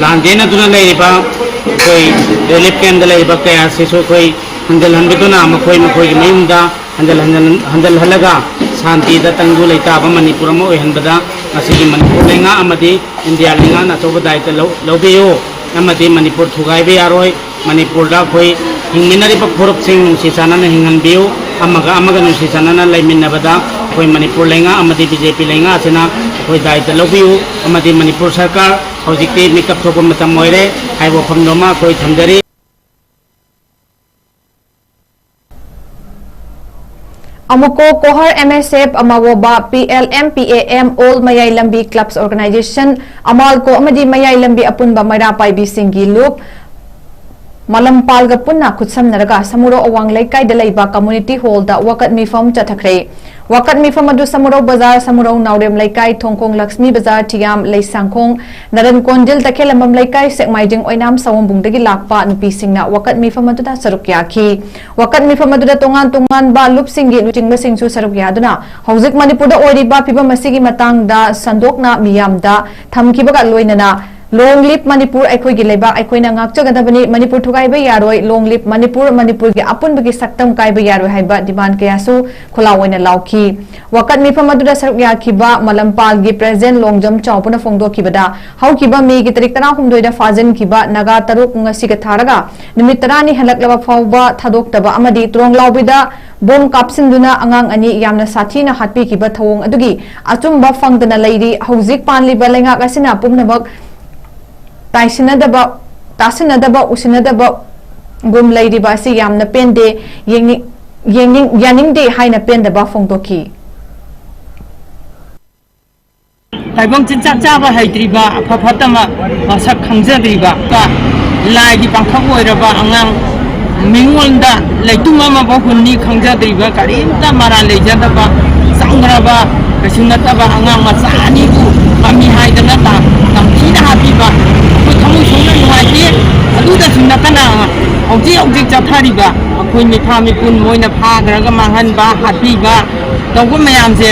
ꯂꯥꯟ ꯆꯦꯟꯅꯗꯨꯅ ꯂꯩꯔꯤꯕ ꯑꯩꯈꯣꯏ ꯔꯤꯂꯤꯐ ꯀꯦꯝꯞꯇ ꯂꯩꯔꯤꯕ ꯀꯌꯥ ꯑꯁꯤꯁꯨ ꯑꯩꯈꯣꯏ ꯍꯟꯖꯤꯜꯍꯟꯕꯤꯗꯨꯅ ꯃꯈꯣꯏ ꯃꯈꯣꯏꯒꯤ ꯃꯌꯨꯝꯗ ꯍꯟꯖꯤꯜ-, ꯍꯟꯖꯤꯜ-, ꯍꯟꯖꯤꯜꯍꯜꯂꯒ ꯁꯥꯟꯇꯤꯗ ꯇꯪꯗꯨ ꯂꯩꯇꯥꯕ ꯃꯅꯤꯄꯨꯔ ꯑꯃ ꯑꯣꯏꯍꯟꯕꯗ ꯉꯁꯤꯒꯤ ꯃꯅꯤꯄꯨꯔ ꯂꯩꯉꯥꯛ ꯑꯃꯗꯤ ꯏꯟꯗꯤꯌꯥ ꯂꯩꯉꯥꯛꯅ ꯑꯆꯧꯕ ꯗꯥꯌꯤꯠꯇ ꯂꯧ-, ꯂꯧꯕꯤꯌꯨ꯫ ꯑꯃꯗꯤ ꯃꯅꯤꯄꯨꯔ ꯊꯨꯒꯥꯏꯕ ꯌꯥꯔꯣꯏ꯫ ꯃꯅꯤꯄꯨꯔꯗ ꯑꯩꯈꯣꯏ ꯍꯤꯡꯃꯤꯟꯅꯔꯤꯕ ꯐꯨꯔꯨꯞꯁꯤꯡ ꯅꯨꯡꯁꯤ ꯆꯥꯟꯅꯅ ꯍꯤꯡꯍꯟꯕꯤꯌꯨ꯫ ꯑꯃꯒ ꯑꯃꯒ ꯅꯨꯡꯁꯤ ꯆꯥꯟꯅꯅ ꯂꯩꯃꯤꯟꯅꯕꯗ ꯑꯩꯈꯣꯏ ꯃꯅꯤꯄꯨꯔ ꯂꯩꯉꯥꯛ ꯑꯃꯗꯤ ꯕꯤ ꯖꯦ ꯄꯤ ꯂꯩꯉꯥꯛ ꯑꯁꯤꯅ ꯑꯩꯈꯣꯏ ꯗꯥꯌꯤꯠꯇ ꯂꯧꯕꯤꯌꯨ꯫ ꯑꯃꯗꯤ ꯃꯅꯤꯄꯨꯔ ꯁꯔꯀꯥꯔ ꯍꯧꯖꯤꯛꯇꯤ ꯃꯤꯀꯞ ꯊꯣꯛꯄ ꯃꯇꯝ ꯑꯣꯏꯔꯦ ꯍꯥꯏꯕ ꯋꯥꯐꯝꯗꯨꯃ ꯑꯩꯈꯣꯏ ꯊꯝꯖꯔꯤ꯫ ꯑꯃꯨꯀꯣ ꯀꯣꯍꯔ M S F ꯑꯃꯋꯣꯕ P L M P A M All ꯃꯌꯥꯏ ꯂꯝꯕꯤ clubs organization, ꯑꯃꯥꯜꯀꯣ ꯑꯃꯗꯤ ꯃꯌꯥꯏ ꯂꯝꯕꯤ ꯑꯄꯨꯟꯕ ꯃꯩꯔꯥ ꯄꯥꯏꯕꯤꯁꯤꯡꯒꯤ ꯂꯨꯞ ꯃꯂꯝꯄꯥꯜꯒ ꯄꯨꯟꯅ ꯈꯨꯠꯁꯝꯅꯔꯒ ꯁꯃꯨꯔꯧ ꯑꯋꯥꯡ ꯂꯩꯀꯥꯏꯗ ꯂꯩꯕ community hall ꯗ ꯋꯥꯀꯠ ꯃꯤꯐꯝ ꯆꯠꯊꯈ꯭ꯔꯦ꯫ ꯋꯥꯀꯠ ꯃꯤꯐꯝ ꯑꯗꯨ ꯁꯃꯨꯔꯧ ꯕꯖꯥꯔ, ꯁꯃꯨꯔꯧ ꯅꯥꯎꯔꯦꯝ ꯂꯩꯀꯥꯏ, ꯊꯣꯡꯈꯣꯡ ꯂꯛꯁꯃꯤ ꯕꯖꯥꯔ, ꯊꯤꯌꯥꯝ, ꯂꯩꯁꯥꯡꯈꯣꯡ, ꯅꯔꯟ ꯀꯣꯟꯖꯤꯜ, ꯇꯈꯦꯂꯝꯕꯝ ꯂꯩꯀꯥꯏ, ꯁꯦꯛꯃꯥꯏꯖꯤꯡ ꯑꯣꯏꯅꯥꯝ ꯁꯑꯣꯝꯕꯨꯡꯗꯒꯤ ꯂꯥꯛꯄ ꯅꯨꯄꯤꯁꯤꯡꯅ ꯋꯥꯀꯠ ꯃꯤꯐꯝ ꯑꯗꯨꯗ ꯁꯔꯨꯛ ꯌꯥꯈꯤ꯫ ꯋꯥꯀꯠ ꯃꯤꯐꯝ ꯑꯗꯨꯗ ꯇꯣꯉꯥꯟ ꯇꯣꯉꯥꯟꯕ ꯂꯨꯞꯁꯤꯡꯒꯤ ꯂꯨꯆꯤꯡꯕꯁꯤꯡꯁꯨ ꯁꯔꯨꯛ ꯌꯥꯗꯨꯅ ꯍꯧꯖꯤꯛ ꯃꯅꯤꯄꯨꯔꯗ ꯑꯣꯏꯔꯤꯕ ꯐꯤꯕꯝ ꯑꯁꯤꯒꯤ ꯃꯇꯥꯡꯗ ꯁꯟꯗꯣꯛꯅ ꯃꯤꯌꯥꯝꯗ ꯊꯝꯈꯤꯕꯒ ꯂꯣꯏꯅꯅ Long live ꯃꯅꯤꯄꯨꯔ, ꯑꯩꯈꯣꯏꯒꯤ ꯂꯩꯕꯥꯛ ꯑꯩꯈꯣꯏꯅ ꯉꯥꯛꯆꯒꯗꯕꯅꯤ, ꯃꯅꯤꯄꯨꯔ ꯊꯨꯒꯥꯏꯕ ꯌꯥꯔꯣꯏ, long live ꯃꯅꯤꯄꯨꯔ, ꯃꯅꯤꯄꯨꯔꯒꯤ ꯑꯄꯨꯟꯕꯒꯤ ꯁꯛꯇꯝ ꯀꯥꯏꯕ ꯌꯥꯔꯣꯏ ꯍꯥꯏꯕ demand ꯀꯌꯥꯁꯨ ꯈꯨꯜꯂꯥꯎ ꯑꯣꯏꯅ ꯂꯥꯎꯈꯤ꯫ ꯋꯥꯀꯠ ꯃꯤꯐꯝ ꯑꯗꯨꯗ ꯁꯔꯨꯛ ꯌꯥꯈꯤꯕ ꯃꯂꯝꯄꯥꯜꯒꯤ President ꯂꯣꯡꯖꯝ ꯆꯥꯎꯕꯅ ꯐꯣꯡꯗꯣꯛꯈꯤꯕꯗ, ꯍꯧꯈꯤꯕ May ꯒꯤ ꯇꯥꯔꯤꯛ ꯇꯔꯥꯍꯨꯝꯗꯣꯏꯗ ꯐꯥꯖꯤꯟꯈꯤꯕ ꯅꯥꯒꯥ ꯇꯔꯨꯛ ꯉꯁꯤꯒ ꯊꯥꯔꯒ ꯅꯨꯃꯤꯠ ꯇꯔꯥꯅꯤ ꯍꯦꯜꯂꯛꯂꯕ ꯐꯥꯎꯕ ꯊꯥꯗꯣꯛꯇꯕ ꯑꯃꯗꯤ ꯇ꯭ꯔꯣꯡꯂꯥꯎꯕꯤꯗ ꯕꯣꯝ ꯀꯥꯞꯁꯤꯟꯗꯨꯅ ꯑꯉꯥꯡ ꯑꯅꯤ ꯌꯥꯝꯅ ꯁꯥꯊꯤꯅ ꯍꯥꯠꯄꯤꯈꯤꯕ ꯊꯧꯑꯣꯡ ꯑꯗꯨꯒꯤ ꯑꯆꯨꯝꯕ ꯐꯪꯗꯅ ꯂꯩꯔꯤ꯫ ꯍꯧꯖꯤꯛ ꯄꯥꯟꯂꯤꯕ ꯂꯩꯉꯥꯛ ꯑꯁꯤꯅ ꯄꯨꯝꯅꯃꯛ ꯇꯥꯏꯁꯤꯟꯅꯗꯕ, ꯇꯥꯁꯤꯟꯅꯗꯕ, ꯎꯁꯤꯟꯅꯗꯕꯒꯨꯝ ꯂꯩꯔꯤꯕ ꯑꯁꯤ ꯌꯥꯝꯅ ꯄꯦꯟꯗꯦ, ꯌꯦꯡꯅꯤꯡ-, ꯌꯦꯡꯅꯤꯡ-, ꯌꯥꯅꯤꯡꯗꯦ ꯍꯥꯏꯅ ꯄꯦꯟꯗꯕ ꯐꯣꯡꯗꯣꯛꯈꯤ꯫ ꯇꯥꯏꯕꯪ ꯆꯤꯟꯖꯥꯛ ꯆꯥꯕ ꯍꯩꯇ꯭ꯔꯤꯕ, ꯑꯐ ꯐꯠꯇ ꯃ-, ꯃꯁꯛ ꯈꯪꯖꯗ꯭ꯔꯤꯕ, ꯂꯥꯏꯒꯤ ꯄꯥꯡꯈꯛ ꯑꯣꯏꯔꯕ ꯑꯉꯥꯡ, ꯃꯤꯉꯣꯟꯗ ꯂꯩꯇꯨꯝ ꯑꯃꯐꯥꯎ ꯍꯨꯟꯅꯤ ꯈꯪꯖꯗ꯭ꯔꯤꯕ, ꯀꯔꯤꯝꯇ ꯃꯔꯥꯜ ꯂꯩꯖꯗꯕ, ꯆꯪꯈ꯭ꯔꯕ ꯀꯩꯁꯨ ꯅꯠꯇꯕ ꯑꯉꯥꯡ ꯃꯆꯥ ꯑꯅꯤꯕꯨ ꯃꯃꯤ ꯍꯥꯏꯗꯅ ꯇ-, ꯇꯝꯊꯤꯅ ꯍꯥꯠꯄꯤꯕ, ꯑꯩꯈꯣꯏ ꯊꯃꯣꯏ ꯁꯣꯛꯅ ꯅꯨꯡꯉꯥꯏꯇꯦ꯫ ꯑꯗꯨꯗꯁꯨ ꯅꯠꯇꯅ ꯍꯧꯖꯤꯛ ꯍꯧꯖꯤꯛ ꯆꯠꯊꯔꯤꯕ ꯑꯩꯈꯣꯏ ꯃꯤꯐꯥ ꯃꯤꯄꯨꯟ ꯃꯣꯏꯅ ꯐꯥꯈ꯭ꯔꯒ ꯃꯥꯡꯍꯟꯕ, ꯍꯥꯠꯄꯤꯕ ꯇꯧꯕ ꯃꯌꯥꯝꯁꯦ,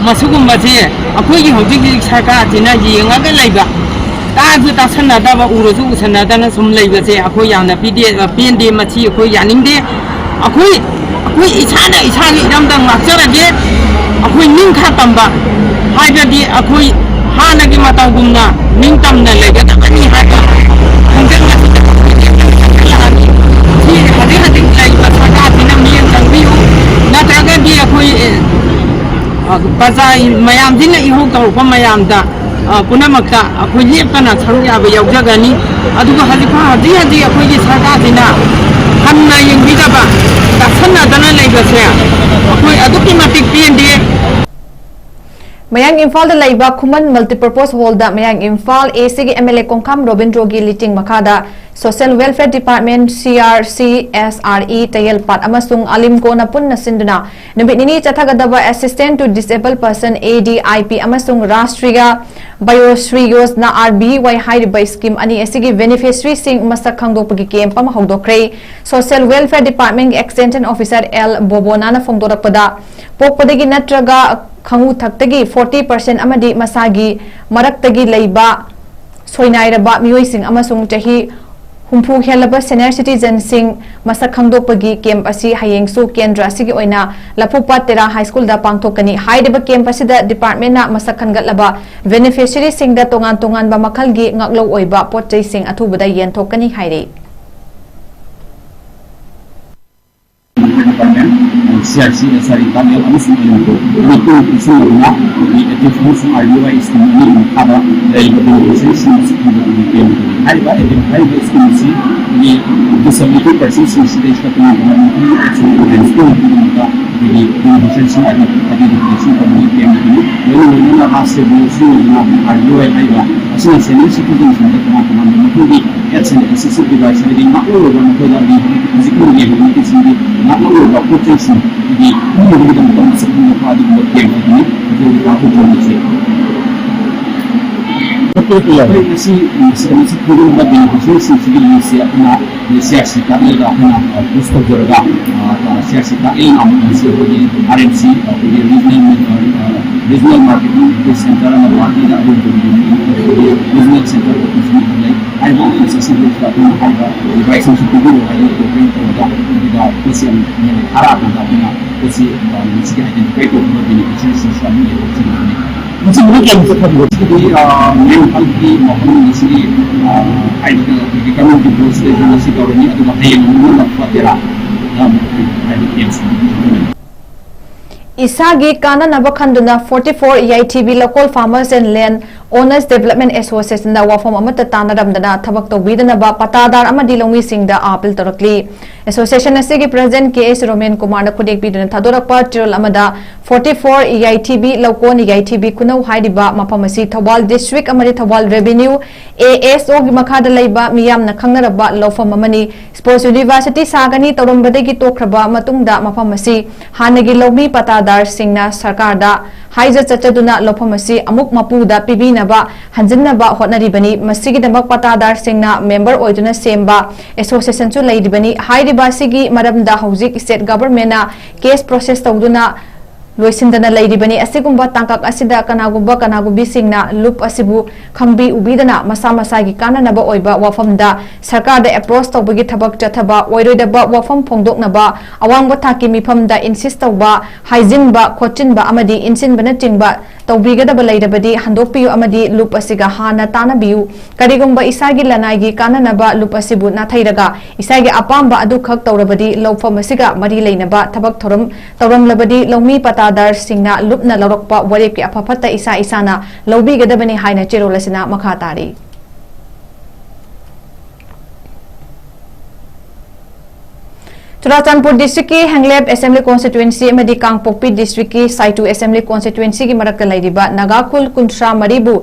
ꯃꯁꯤꯒꯨꯝꯕꯁꯦ ꯑꯩꯈꯣꯏꯒꯤ ꯍꯧꯖꯤꯛ ꯍꯧꯖꯤꯛ ꯁꯔꯀꯥꯔꯁꯤꯅ ꯌꯦꯡꯉꯒ ꯂꯩꯕ, ꯇꯥꯁꯨ ꯇꯥꯁꯟꯅꯗꯕ, ꯎꯔꯁꯨ ꯎꯁꯟꯅꯗꯅ ꯁꯨꯝ ꯂꯩꯕꯁꯦ ꯑꯩꯈꯣꯏ ꯌꯥꯝꯅ ꯄꯤꯗꯦ-, ꯄꯦꯟꯗꯦ꯫ ꯃꯁꯤ ꯑꯩꯈꯣꯏ ꯌꯥꯅꯤꯡꯗꯦ꯫ ꯑꯩꯈꯣꯏ, ꯑꯩꯈꯣꯏ ꯏꯁꯥꯅ ꯏꯁꯥꯒꯤ ꯏꯔꯝꯗꯝ ꯉꯥꯛꯆꯔꯒꯦ꯫ ꯑꯩꯈꯣꯏ ꯅꯤꯡ ꯈꯔ ꯇꯝꯕ ꯍꯥꯏꯕꯗꯤ ꯑꯩꯈꯣꯏ ꯍꯥꯟꯅꯒꯤ ꯃꯇꯧꯒꯨꯝꯅ ꯅꯤꯡꯇꯝꯅ ꯂꯩꯒꯗꯕꯅꯤ ꯍꯥꯏꯕ ꯈꯣꯡꯖꯪ ꯑꯁꯤꯗ ꯁꯤ ꯍꯧꯖꯤꯛ ꯍꯧꯖꯤꯛ ꯂꯩꯔꯤꯕ ꯁꯔꯀꯥꯔꯁꯤꯅ ꯃꯤꯠꯌꯦꯡ ꯆꯪꯕꯤꯌꯨ꯫ ꯅꯠꯇ꯭ꯔꯒꯗꯤ ꯑꯩꯈꯣꯏ, ꯑ, ꯄ꯭ꯔꯖꯥ ꯃꯌꯥꯝꯁꯤꯅ ꯏꯍꯧ ꯇꯧꯔꯛꯄ ꯃꯌꯥꯝꯗ, ꯑ, ꯄꯨꯝꯅꯃꯛꯇ ꯑꯩꯈꯣꯏ ꯂꯦꯞꯇꯅ ꯁꯔꯨꯛ ꯌꯥꯕ ꯌꯥꯎꯖꯒꯅꯤ꯫ ꯑꯗꯨꯒ ꯍꯧꯖꯤꯛ ꯐꯥꯎ, ꯍꯧꯖꯤꯛ ꯍꯧꯖꯤꯛ ꯑꯩꯈꯣꯏꯒꯤ ꯁꯔꯀꯥꯔꯁꯤꯅ ꯍꯟꯅ ꯌꯦꯡꯕꯤꯗꯕ, ꯇꯥꯁꯟꯅꯗꯅ ꯂꯩꯕꯁꯦ ꯑꯩꯈꯣꯏ ꯑꯗꯨꯛꯀꯤ ꯃꯇꯤꯛ ꯄꯦꯟꯗꯦ꯫ ꯃꯌꯥꯡ ꯏꯝꯐꯥꯜꯗ ꯂꯩꯕ ꯈꯨꯃꯟ Multipurpose Hallꯗ ꯃꯌꯥꯡ ꯏꯝꯐꯥꯜ ACꯒꯤ MLA ꯀꯣꯡꯈꯥꯝ ꯔꯣꯕꯤꯟꯗ꯭ꯔꯣꯒꯤ ꯂꯤꯇꯤꯡ ꯃꯈꯥꯗ Social Welfare Department, CRC, SRE, ꯇꯌꯦꯜꯄꯥꯠ ꯑꯃꯁꯨꯡ ꯑꯂꯤꯝꯀꯣꯅ ꯄꯨꯟꯅ ꯁꯤꯟꯗꯨꯅ ꯅꯨꯃꯤꯠ ꯅꯤꯅꯤ ꯆꯠꯊꯒꯗꯕ Assistance to Disabled Person, ADIP, ꯑꯃꯁꯨꯡ ꯔꯥꯁꯇ꯭ꯔꯤꯌꯥ ꯕꯌꯣꯁ꯭ꯔꯤ ꯌꯣꯖꯅꯥ, RBY, ꯍꯥꯏꯔꯤꯕ scheme ꯑꯅꯤ ꯑꯁꯤꯒꯤ beneficiaryꯁꯤꯡ ꯃꯁꯛ ꯈꯪꯗꯣꯛꯄꯒꯤ camp ꯑꯃ ꯍꯧꯗꯣꯛꯈ꯭ꯔꯦ꯫ Social Welfare Departmentꯀꯤ Extension Officer L ꯕꯣꯕꯣꯅꯥꯅ ꯐꯣꯡꯗꯣꯔꯛꯄꯗ, ꯄꯣꯛꯄꯗꯒꯤ ꯅꯠꯇ꯭ꯔꯒ ꯈꯪꯉꯨ ꯊꯛꯇꯒꯤ forty percent ꯑꯃꯗꯤ ꯃꯁꯥꯒꯤ ꯃꯔꯛꯇꯒꯤ ꯂꯩꯕ ꯁꯣꯏꯅꯥꯏꯔꯕ ꯃꯤꯑꯣꯏꯁꯤꯡ ꯑꯃꯁꯨꯡ ꯆꯍꯤ ꯍꯨꯝꯐꯨ ꯍꯦꯜꯂꯕ senior citizenꯁꯤꯡ ꯃꯁꯛ ꯈꯪꯗꯣꯛꯄꯒꯤ camp ꯑꯁꯤ ꯍꯌꯦꯡꯁꯨ ꯀꯦꯟꯗ꯭ꯔ ꯑꯁꯤꯒꯤ ꯑꯣꯏꯅ ꯂꯐꯨꯄꯥꯠ ꯇꯦꯔꯥ High Schoolꯗ ꯄꯥꯡꯊꯣꯛꯀꯅꯤ꯫ ꯍꯥꯏꯔꯤꯕ camp ꯑꯁꯤꯗ departmentꯅ ꯃꯁꯛ ꯈꯟꯒꯠꯂꯕ beneficiaryꯁꯤꯡꯗ ꯇꯣꯉꯥꯟ ꯇꯣꯉꯥꯟꯕ ꯃꯈꯜꯒꯤ ꯉꯥꯛꯂꯧ ꯑꯣꯏꯕ ꯄꯣꯠ ꯆꯩꯁꯤꯡ ꯑꯊꯨꯕꯗ ꯌꯦꯟꯊꯣꯛꯀꯅꯤ ꯍꯥꯏꯔꯤ꯫ Department R C S R E ꯇꯥꯛꯂꯦꯜ ꯑꯃꯁꯨꯡ ꯑꯅꯤꯄꯨꯔ ꯃꯅꯤꯄꯨꯔ ꯄꯨꯟꯁꯤꯟꯅꯗꯨꯅ ꯑꯩꯈꯣꯏꯒꯤ ꯑꯦ ꯇꯤ ꯑꯦꯐ ꯑꯃꯁꯨꯡ ꯑꯥꯔ ꯕꯤ ꯋꯥꯏ ꯁ꯭ꯀꯤꯝ ꯑꯅꯤꯒꯤ ꯃꯈꯥꯗ ꯂꯩꯔꯤꯕ ꯕꯦꯅꯤꯐꯤꯁꯔꯤꯁꯤꯡ ꯑꯁꯤ ꯈꯪꯗꯣꯛꯄꯒꯤ ꯄꯤꯔꯝꯕꯅꯤ꯫ ꯍꯥꯏꯔꯤꯕ ꯑꯦ ꯇꯤ ꯑꯦꯐ ꯍꯥꯏꯔꯤꯕ ꯁ꯭ꯀꯤꯝ ꯑꯁꯤ ꯑꯩꯈꯣꯏꯒꯤ ꯗꯤꯁꯦꯕꯤꯂꯤꯇꯤ ꯄꯔꯁꯟꯁꯤꯡꯁꯤꯗ ꯏꯁꯀꯠꯇꯨꯅ ꯃꯈꯣꯏꯒꯤ ꯑꯦꯛꯁꯟ ꯑꯦꯋꯦꯔꯅꯦꯁꯀꯤ ꯃꯇꯥꯡꯗ ꯑꯩꯈꯣꯏꯒꯤ ꯕꯦꯅꯤꯐꯤꯁꯔꯤꯁꯤꯡ ꯑꯗꯨ ꯑꯥꯏꯗꯦꯟꯇꯤꯐꯤꯀꯦꯁꯟ ꯇꯧꯕꯒꯤ ꯄꯤꯔꯝꯕꯅꯤ꯫ ꯂꯣꯏꯅ ꯂꯣꯏꯅꯅ ꯍꯥꯔꯠ ꯁꯦꯕꯤꯡꯁꯤꯡ ꯑꯣꯏꯗꯨꯅ ꯑꯥꯔ ꯕꯤ ꯋꯥꯏ ꯍꯥꯏꯔꯤꯕ ꯑꯁꯤꯅ ꯁꯦꯅꯤꯌꯔ ꯁꯤꯇꯤꯖꯟꯁꯤꯡꯗ ꯇꯣꯉꯥꯟ ꯇꯣꯉꯥꯟꯕ ꯃꯈꯣꯏꯒꯤ ꯍꯦꯜꯊ ꯑꯦꯟ ꯑꯦꯁꯦꯁꯤꯚ ꯗꯤꯚꯥꯏꯁ ꯍꯥꯏꯕꯗꯤ ꯉꯥꯛꯂꯧꯔꯕ ꯃꯈꯣꯏꯗ ꯍꯧꯖꯤꯛ ꯍꯧꯖꯤꯛ ꯍꯧꯖꯤꯛ ꯉꯥꯛꯂꯧꯔꯕ ꯄꯣꯠ ꯆꯩꯁꯤꯡ ꯍꯥꯏꯗꯤ ꯄꯤꯅꯕꯒꯤꯗꯃꯛꯇ ꯃꯁꯛ ꯈꯪꯗꯣꯛꯄ ꯑꯗꯨꯒꯨꯝꯕ ꯀꯦꯝꯞ ꯑꯗꯨꯅꯤ꯫ ꯑꯗꯨꯒꯤ ꯊꯥꯛꯇ ꯇꯧꯕꯁꯦ ꯑꯩꯈꯣꯏ ꯉꯁꯤ ꯃꯁꯤꯗ ꯃꯁꯛ ꯈꯪꯗꯣꯛꯄ ꯕꯦꯅꯤꯐꯤꯁꯔꯤꯁꯤꯡꯁꯤꯒꯤ ꯂꯤꯁꯁꯦ ꯑꯩꯈꯣꯏꯅ ꯁꯤ ꯑꯥꯔ ꯁꯤ ꯀꯥꯔꯗ ꯂꯩꯔꯒ ꯑꯩꯈꯣꯏꯅ ꯄꯨꯁ ꯇꯧꯖꯔꯒ ꯁꯤ ꯑꯥꯔ ꯁꯤ ꯀꯥꯔꯗ ꯂꯩꯅ ꯑꯃꯨꯛ ꯉꯁꯤ ꯑꯩꯈꯣꯏꯒꯤ ꯑꯥꯔ ꯑꯦꯝ ꯁꯤ ꯑꯩꯈꯣꯏꯒꯤ ꯔꯤꯖꯅꯦꯜ ꯔꯤꯖꯅꯦꯜ ꯃꯥꯔꯀꯦꯇꯤꯡ ꯁꯦꯟꯇꯔ ꯑꯃ ꯒꯨꯍꯥꯇꯤꯗ ꯑꯗꯨꯒꯨꯝꯕꯒꯤ ꯔꯤꯖꯅꯦꯜ ꯁꯦꯟꯇꯔ ꯑꯣꯐꯤꯁ ꯑꯃ ꯂꯩ꯫ ꯍꯥꯏꯔꯤꯕ ꯑꯣꯐꯤꯁ ꯑꯁꯤꯗ ꯑꯩꯈꯣꯏꯅ ꯍꯥꯏꯔꯤꯕ ꯗꯤꯚꯥꯏꯁꯁꯤꯡꯁꯨ ꯄꯤꯕꯤꯔꯣ ꯍꯥꯏꯗꯅ ꯀꯣꯝꯄ꯭ꯂꯦꯟ ꯇꯧꯔꯒ ꯑꯗꯨꯒ ꯄꯣꯠꯁꯤ ꯑꯃꯨꯛ ꯊꯥꯔꯛꯑꯀꯥꯟꯗ ꯑꯩꯈꯣꯏꯅ ꯄꯣꯠꯁꯤ ꯃꯁꯤꯒꯤ ꯑꯥꯏꯗꯦꯟꯇꯤꯐꯥꯏ ꯇꯧꯕ ꯕꯦꯅꯤꯐꯤꯁꯔꯤꯁꯤꯡꯁꯤꯗ ꯑꯃꯨꯛ ꯌꯦꯡꯊꯣꯛꯆꯒꯗꯕꯅꯤ꯫ ꯃꯁꯤ ꯃꯔꯨ ꯀꯌꯥꯝ ꯆꯠꯊꯕꯤꯔꯣ? ꯁꯤꯒꯤꯗꯤ ꯃꯦꯟ ꯍꯦꯜꯊꯀꯤ ꯃꯐꯝ ꯑꯁꯤꯒꯤ ꯍꯥꯏꯔꯤꯕ ꯑꯩꯈꯣꯏꯒꯤ ꯀꯝꯃ꯭ꯌꯨꯅꯤꯇꯤ ꯕꯣꯔꯗꯁꯤꯗ ꯑꯩꯈꯣꯏ ꯉꯁꯤ ꯇꯧꯔꯅꯤ, ꯑꯗꯨꯒ ꯍꯌꯦꯡ ꯑꯃꯨꯛ ꯅꯛꯄ ꯇꯦꯔꯥꯗ ꯑꯃꯨꯛ ꯑꯩꯈꯣꯏ ꯍꯥꯏꯔꯤꯕ ꯀꯦꯝꯞꯁꯤ ꯄꯤꯖꯒꯅꯤ꯫ ꯏꯁꯥꯒꯤ ꯀꯥꯟꯅꯅꯕ ꯈꯟꯗꯨꯅ forty four E I T B Lakkol Farmers and Land Owners Development Association ꯗ ꯋꯥꯐꯝ ꯑꯃꯠꯇ ꯇꯥꯟꯅꯔꯝꯗꯅ ꯊꯕꯛ ꯇꯧꯕꯤꯗꯅꯕ ꯄꯇꯥꯗꯥꯔ ꯑꯃꯗꯤ ꯂꯧꯃꯤꯁꯤꯡꯗ ꯑꯥꯄꯤꯜ ꯇꯧꯔꯛꯂꯤ꯫ ꯑꯦꯁꯣꯁꯤꯌꯦꯁꯟ ꯑꯁꯤꯒꯤ ꯄ꯭ꯔꯦꯁꯤꯗꯦꯟꯠ ꯀꯦ ꯑꯦꯁ ꯔꯣꯃꯦꯟ ꯀꯨꯃꯥꯔꯅ ꯈꯨꯗꯦꯛ ꯄꯤꯗꯨꯅ ꯊꯥꯗꯣꯔꯛꯄ ꯇ꯭ꯔꯦꯜ ꯑꯃꯗ forty four E I T B ꯂꯧꯀꯣꯟ E I T B ꯈꯨꯅꯧ ꯍꯥꯏꯔꯤꯕ ꯃꯐꯝ ꯑꯁꯤ ꯊꯧꯕꯥꯜ ꯗꯤꯁꯇ꯭ꯔꯤꯛ ꯑꯃꯗꯤ Thoubal revenue A S O ꯒꯤ ꯃꯈꯥꯗ ꯂꯩꯕ ꯃꯤꯌꯥꯝꯅ ꯈꯪꯅꯔꯕ ꯂꯧꯐꯝ ꯑꯃꯅꯤ꯫ ꯁ꯭ꯄꯣꯔꯠꯁ ꯌꯨꯅꯤꯚꯔꯁꯤꯇꯤ ꯁꯥꯒꯅꯤ ꯇꯧꯔꯝꯕꯗꯒꯤ ꯇꯣꯛꯈ꯭ꯔꯕ ꯃꯇꯨꯡꯗ ꯃꯐꯝ ꯑꯁꯤ ꯍꯥꯟꯅꯒꯤ ꯂꯧꯃꯤ ꯄꯇꯥꯗꯥꯔꯁꯤꯡꯅ ꯁꯔꯀꯥꯔꯗ ꯍꯥꯏꯖ ꯆꯠꯆꯗꯨꯅ ꯂꯧꯐꯝ ꯑꯁꯤ ꯑꯃꯨꯛ ꯃꯄꯨꯗ ꯄꯤꯕꯤꯅꯕ ꯍꯟꯖꯤꯟꯅꯕ ꯍꯣꯠꯅꯔꯤꯕꯅꯤ꯫ ꯃꯁꯤꯒꯤꯗꯃꯛ ꯄꯇꯥꯗꯥꯔꯁꯤꯡꯅ ꯃꯦꯝꯕꯔ ꯑꯣꯏꯗꯨꯅ ꯁꯦꯝꯕ ꯑꯦꯁꯣꯁꯤꯌꯦꯁꯟꯁꯨ ꯂꯩꯔꯤꯕꯅꯤ꯫ ꯍꯥꯏꯔꯤꯕ ꯑꯁꯤꯒꯤ ꯃꯔꯝꯗ ꯍꯧꯖꯤꯛ ꯁ꯭ꯇꯦꯠ ꯒꯚꯔꯟꯃꯦꯟꯠꯅ ꯀꯦꯁ ꯄ꯭ꯔꯣꯁꯦꯁ ꯇꯧꯗꯨꯅ ꯂꯣꯏꯁꯤꯟꯗꯅ ꯂꯩꯔꯤꯕꯅꯤ꯫ ꯑꯁꯤꯒꯨꯝꯕ ꯇꯥꯡꯀꯛ ꯑꯁꯤꯗ ꯀꯅꯥꯒꯨꯝꯕ ꯀꯅꯥꯒꯨꯝꯕꯤꯁꯤꯡꯅ ꯂꯨꯞ ꯑꯁꯤꯕꯨ ꯈꯪꯕꯤ ꯎꯕꯤꯗꯅ ꯃꯁꯥ ꯃꯁꯥꯒꯤ ꯀꯥꯟꯅꯅꯕ ꯑꯣꯏꯕ ꯋꯥꯐꯝꯗ ꯁꯔꯀꯥꯔꯗ ꯑꯦꯄ꯭ꯔꯣꯁ ꯇꯧꯕꯒꯤ ꯊꯕꯛ ꯆꯠꯊꯕ, ꯑꯣꯏꯔꯣꯏꯗꯕ ꯋꯥꯐꯝ ꯐꯣꯡꯗꯣꯛꯅꯕ, ꯑꯋꯥꯡꯕ ꯊꯥꯛꯀꯤ ꯃꯤꯐꯝꯗ ꯏꯟꯁꯤꯁ ꯇꯧꯕ, ꯍꯥꯏꯖꯤꯟꯕ, ꯈꯣꯠꯆꯤꯟꯕ ꯑꯃꯗꯤ ꯏꯟꯁꯤꯟꯕꯅꯆꯤꯡꯕ ꯇꯧꯕꯤꯒꯗꯕ ꯂꯩꯔꯕꯗꯤ ꯍꯟꯗꯣꯛꯄꯤꯌꯨ ꯑꯃꯗꯤ ꯂꯨꯞ ꯑꯁꯤꯒ ꯍꯥꯟꯅ ꯇꯥꯟꯅꯕꯤꯌꯨ꯫ ꯀꯔꯤꯒꯨꯝꯕ ꯏꯁꯥꯒꯤ ꯂꯅꯥꯏꯒꯤ ꯀꯥꯟꯅꯅꯕ ꯂꯨꯞ ꯑꯁꯤꯕꯨ ꯅꯥꯊꯩꯔꯒ ꯏꯁꯥꯒꯤ ꯑꯄꯥꯝꯕ ꯑꯗꯨꯈꯛ ꯇꯧꯔꯕꯗꯤ ꯂꯧꯐꯝ ꯑꯁꯤꯒ ꯃꯔꯤ ꯂꯩꯅꯕ ꯊꯕꯛ ꯊꯧꯔꯝ ꯇꯧꯔꯝꯂꯕꯗꯤ ꯂꯧꯃꯤ ꯄꯇꯥꯗꯥꯔꯁꯤꯡꯅ ꯂꯨꯞꯅ ꯂꯧꯔꯛꯄ ꯋꯥꯔꯦꯞꯀꯤ ꯑꯐ ꯐꯠꯇ ꯏꯁꯥ ꯏꯁꯥꯅ ꯂꯧꯕꯤꯒꯗꯕꯅꯤ ꯍꯥꯏꯅ ꯆꯦꯔꯣꯜ ꯑꯁꯤꯅ ꯃꯈꯥ ꯇꯥꯔꯤ꯫ ꯆꯨꯔꯥꯆꯥꯟꯄꯨꯔ ꯗꯤꯁꯇ꯭ꯔꯤꯛꯀꯤ ꯍꯦꯡꯂꯦꯞ ꯑꯦꯁꯦꯝꯕ꯭ꯂꯤ ꯀꯣꯟꯁꯇꯤꯇ꯭ꯋꯦꯟꯁꯤ ꯑꯃꯗꯤ ꯀꯥꯡꯄꯣꯛꯄꯤ ꯗꯤꯁꯇ꯭ꯔꯤꯛꯀꯤ ꯁꯥꯏꯇꯨ ꯑꯦꯁꯦꯝꯕ꯭ꯂꯤ ꯀꯣꯟꯁꯇꯤꯇ꯭ꯋꯦꯟꯁꯤꯒꯤ ꯃꯔꯛꯇ ꯂꯩꯔꯤꯕ ꯅꯥꯒꯥ ꯈꯨꯜ ꯀꯨꯟꯊ꯭ꯔꯥ ꯃꯔꯤꯕꯨ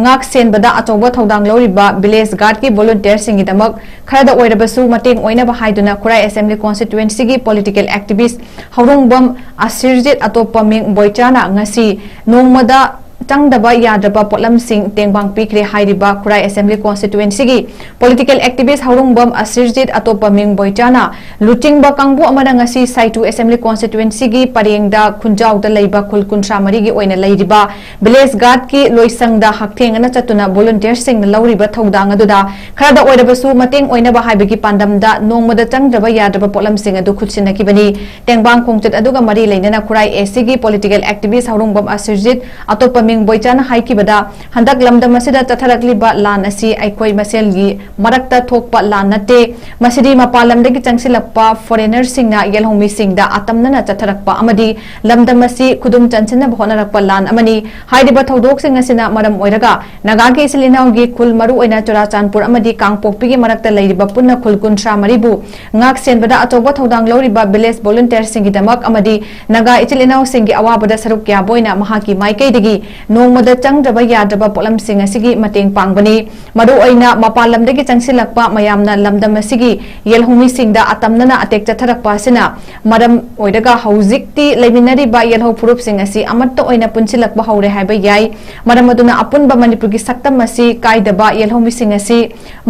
ꯉꯥꯛ ꯁꯦꯟꯕꯗ ꯑꯆꯧꯕ ꯊꯧꯗꯥꯡ ꯂꯧꯔꯤꯕ ꯚꯤꯂꯦꯖ ꯒꯥꯔꯗꯀꯤ ꯚꯣꯂꯨꯟꯇꯤꯌꯔꯁꯤꯡꯒꯤꯗꯃꯛ ꯈꯔꯗ ꯑꯣꯏꯔꯕꯁꯨ ꯃꯇꯦꯡ ꯑꯣꯏꯅꯕ ꯍꯥꯏꯗꯨꯅ ꯈꯨꯔꯥꯏ ꯑꯦꯁꯦꯝꯕ꯭ꯂꯤ ꯀꯣꯟꯁꯇꯤꯇ꯭ꯋꯦꯟꯁꯤꯒꯤ ꯄꯣꯂꯤꯇꯤꯀꯦꯜ ꯑꯦꯛꯇꯤꯚꯤꯁ ꯍꯧꯔꯣꯡꯕꯝ ꯑꯁꯤꯔꯖꯤꯠ ꯑꯇꯣꯞꯄ ꯃꯤꯡ ꯕꯣꯏꯆꯥꯅ ꯉꯁꯤ ꯅꯣꯡꯃꯗ ꯆꯪꯗꯕ ꯌꯥꯗ꯭ꯔꯕ ꯄꯣꯠꯂꯝꯁꯤꯡ ꯇꯦꯡꯕꯥꯡ ꯄꯤꯈ꯭ꯔꯦ ꯍꯥꯏꯔꯤꯕ ꯈꯨꯔꯥꯏ ꯑꯦꯁꯦꯝꯕ꯭ꯂꯤ ꯀꯣꯟꯁꯇꯤꯇ꯭ꯋꯦꯟꯁꯤꯒꯤ ꯄꯣꯂꯤꯇꯤꯀꯦꯜ ꯑꯦꯛꯇꯤꯚꯤꯁ ꯍꯧꯔꯣꯡꯕꯝ ꯑꯁꯤꯔꯖꯤꯠ ꯑꯇꯣꯞꯄ ꯃꯤꯡ ꯕꯣꯏꯆꯥꯅ ꯂꯨꯆꯤꯡꯕ ꯀꯥꯡꯕꯨ ꯑꯃꯅ ꯉꯁꯤ ꯁꯥꯏꯇꯨ ꯑꯦꯁꯦꯝꯕ꯭ꯂꯤ ꯀꯣꯟꯁꯇꯤꯇ꯭ꯋꯦꯟꯁꯤꯒꯤ ꯄꯔꯦꯡꯗ ꯈꯨꯟꯖꯥꯎꯗ ꯂꯩꯕ ꯈꯨꯜ ꯀꯨꯟꯊ꯭ꯔꯥ ꯃꯔꯤꯒꯤ ꯑꯣꯏꯅ ꯂꯩꯔꯤꯕ ꯚꯤꯂꯦꯖ ꯒꯥꯔꯗꯀꯤ ꯂꯣꯏꯁꯪꯗ ꯍꯛꯊꯦꯡꯅꯅ ꯆꯠꯇꯨꯅ ꯚꯣꯂꯨꯟꯇꯤꯌꯔꯁꯤꯡꯅ ꯂꯧꯔꯤꯕ ꯊꯧꯗꯥꯡ ꯑꯗꯨꯗ ꯈꯔꯗ ꯑꯣꯏꯔꯕꯁꯨ ꯃꯇꯦꯡ ꯑꯣꯏꯅꯕ ꯍꯥꯏꯕꯒꯤ ꯄꯥꯟꯗꯝꯗ ꯅꯣꯡꯃꯗ ꯆꯪꯗ꯭ꯔꯕ ꯌꯥꯗ꯭ꯔꯕ ꯄꯣꯠꯂꯝꯁꯤꯡ ꯑꯗꯨ ꯈꯨꯠꯁꯤꯟꯅꯈꯤꯕꯅꯤ꯫ ꯇꯦꯡꯕꯥꯡ ꯈꯣꯡꯆꯠ ꯑꯗꯨꯒ ꯃꯔꯤ ꯂꯩꯅꯅ ꯈꯨꯔꯥꯏ ꯑꯦꯁꯤꯒꯤ ꯄꯣꯂꯤꯇꯤꯀꯦꯜ ꯑꯦꯛꯇꯤꯚꯤꯁ ꯍꯧꯔꯣꯡꯕꯝ ꯑꯁꯤꯔꯖꯤꯠ ꯑꯇꯣꯞꯄ ꯃꯤꯡ ꯕꯣꯏꯆꯥꯅ ꯍꯥꯏꯈꯤꯕꯗ, ꯍꯟꯗꯛ ꯂꯝꯗꯝ ꯑꯁꯤꯗ ꯆꯠꯊꯔꯛꯂꯤꯕ ꯂꯥꯟ ꯑꯁꯤ ꯑꯩꯈꯣꯏ ꯃꯁꯦꯜꯒꯤ ꯃꯔꯛꯇ ꯊꯣꯛꯄ ꯂꯥꯟ ꯅꯠꯇꯦ꯫ ꯃꯁꯤꯗꯤ ꯃꯄꯥꯟ ꯂꯝꯗꯒꯤ ꯆꯪꯁꯤꯜꯂꯛꯄ ꯐꯣꯔꯦꯅꯔꯁꯤꯡꯅ ꯌꯦꯜꯍꯧꯃꯤꯁꯤꯡꯗ ꯑꯇꯝꯅꯅ ꯆꯠꯊꯔꯛꯄ ꯑꯃꯗꯤ ꯂꯝꯗꯝ ꯑꯁꯤ ꯈꯨꯗꯨꯝ ꯆꯟꯁꯤꯟꯅꯕ ꯍꯣꯠꯅꯔꯛꯄ ꯂꯥꯟ ꯑꯃꯅꯤ꯫ ꯍꯥꯏꯔꯤꯕ ꯊꯧꯗꯣꯛꯁꯤꯡ ꯑꯁꯤꯅ ꯃꯔꯝ ꯑꯣꯏꯔꯒ ꯅꯥꯒꯥꯒꯤ ꯏꯆꯤꯜ ꯏꯅꯥꯎꯒꯤ ꯈꯨꯜ, ꯃꯔꯨꯑꯣꯏꯅ ꯆꯨꯔꯥꯆꯥꯟꯄꯨꯔ ꯑꯃꯗꯤ ꯀꯥꯡꯄꯣꯛꯄꯤꯒꯤ ꯃꯔꯛꯇ ꯂꯩꯔꯤꯕ ꯄꯨꯟꯅ ꯈꯨꯜ ꯀꯨꯟꯊ꯭ꯔꯥ ꯃꯔꯤꯕꯨ ꯉꯥꯛ ꯁꯦꯟꯕꯗ ꯑꯆꯧꯕ ꯊꯧꯗꯥꯡ ꯂꯧꯔꯤꯕ ꯚꯤꯂꯦꯖ ꯚꯣꯂꯨꯟꯇꯤꯌꯔꯁꯤꯡꯒꯤꯗꯃꯛ ꯑꯃꯗꯤ ꯅꯥꯒꯥ ꯏꯆꯤꯜ ꯏꯅꯥꯎꯁꯤꯡꯒꯤ ꯑꯋꯥꯕꯗ ꯁꯔꯨꯛ ꯌꯥꯕ ꯑꯣꯏꯅ ꯃꯍꯥꯛꯀꯤ ꯃꯥꯏꯀꯩꯗꯒꯤ ꯅꯣꯡꯃꯗ ꯆꯪꯗ꯭ꯔꯕ ꯌꯥꯗ꯭ꯔꯕ ꯄꯣꯠꯂꯝꯁꯤꯡ ꯑꯁꯤꯒꯤ ꯃꯇꯦꯡ ꯄꯥꯡꯕꯅꯤ꯫ ꯃꯔꯨꯑꯣꯏꯅ ꯃꯄꯥꯟ ꯂꯝꯗꯒꯤ ꯆꯪꯁꯤꯜꯂꯛꯄ ꯃꯌꯥꯝꯅ ꯂꯝꯗꯝ ꯑꯁꯤꯒꯤ ꯌꯦꯜꯍꯧꯃꯤꯁꯤꯡꯗ ꯑꯇꯝꯅꯅ ꯑꯇꯦꯛ ꯆꯠꯊꯔꯛꯄ ꯑꯁꯤꯅ ꯃꯔꯝ ꯑꯣꯏꯔꯒ ꯍꯧꯖꯤꯛꯇꯤ ꯂꯩꯃꯤꯟꯅꯔꯤꯕ ꯌꯦꯜꯍꯧ ꯐꯨꯔꯨꯞꯁꯤꯡ ꯑꯁꯤ ꯑꯃꯠꯇ ꯑꯣꯏꯅ ꯄꯨꯟꯁꯤꯜꯂꯛꯄ ꯍꯧꯔꯦ ꯍꯥꯏꯕ ꯌꯥꯏ꯫ ꯃꯔꯝ ꯑꯗꯨꯅ ꯑꯄꯨꯟꯕ ꯃꯅꯤꯄꯨꯔꯒꯤ ꯁꯛꯇꯝ ꯑꯁꯤ ꯀꯥꯏꯗꯕ ꯌꯦꯜꯍꯧꯃꯤꯁꯤꯡ ꯑꯁꯤ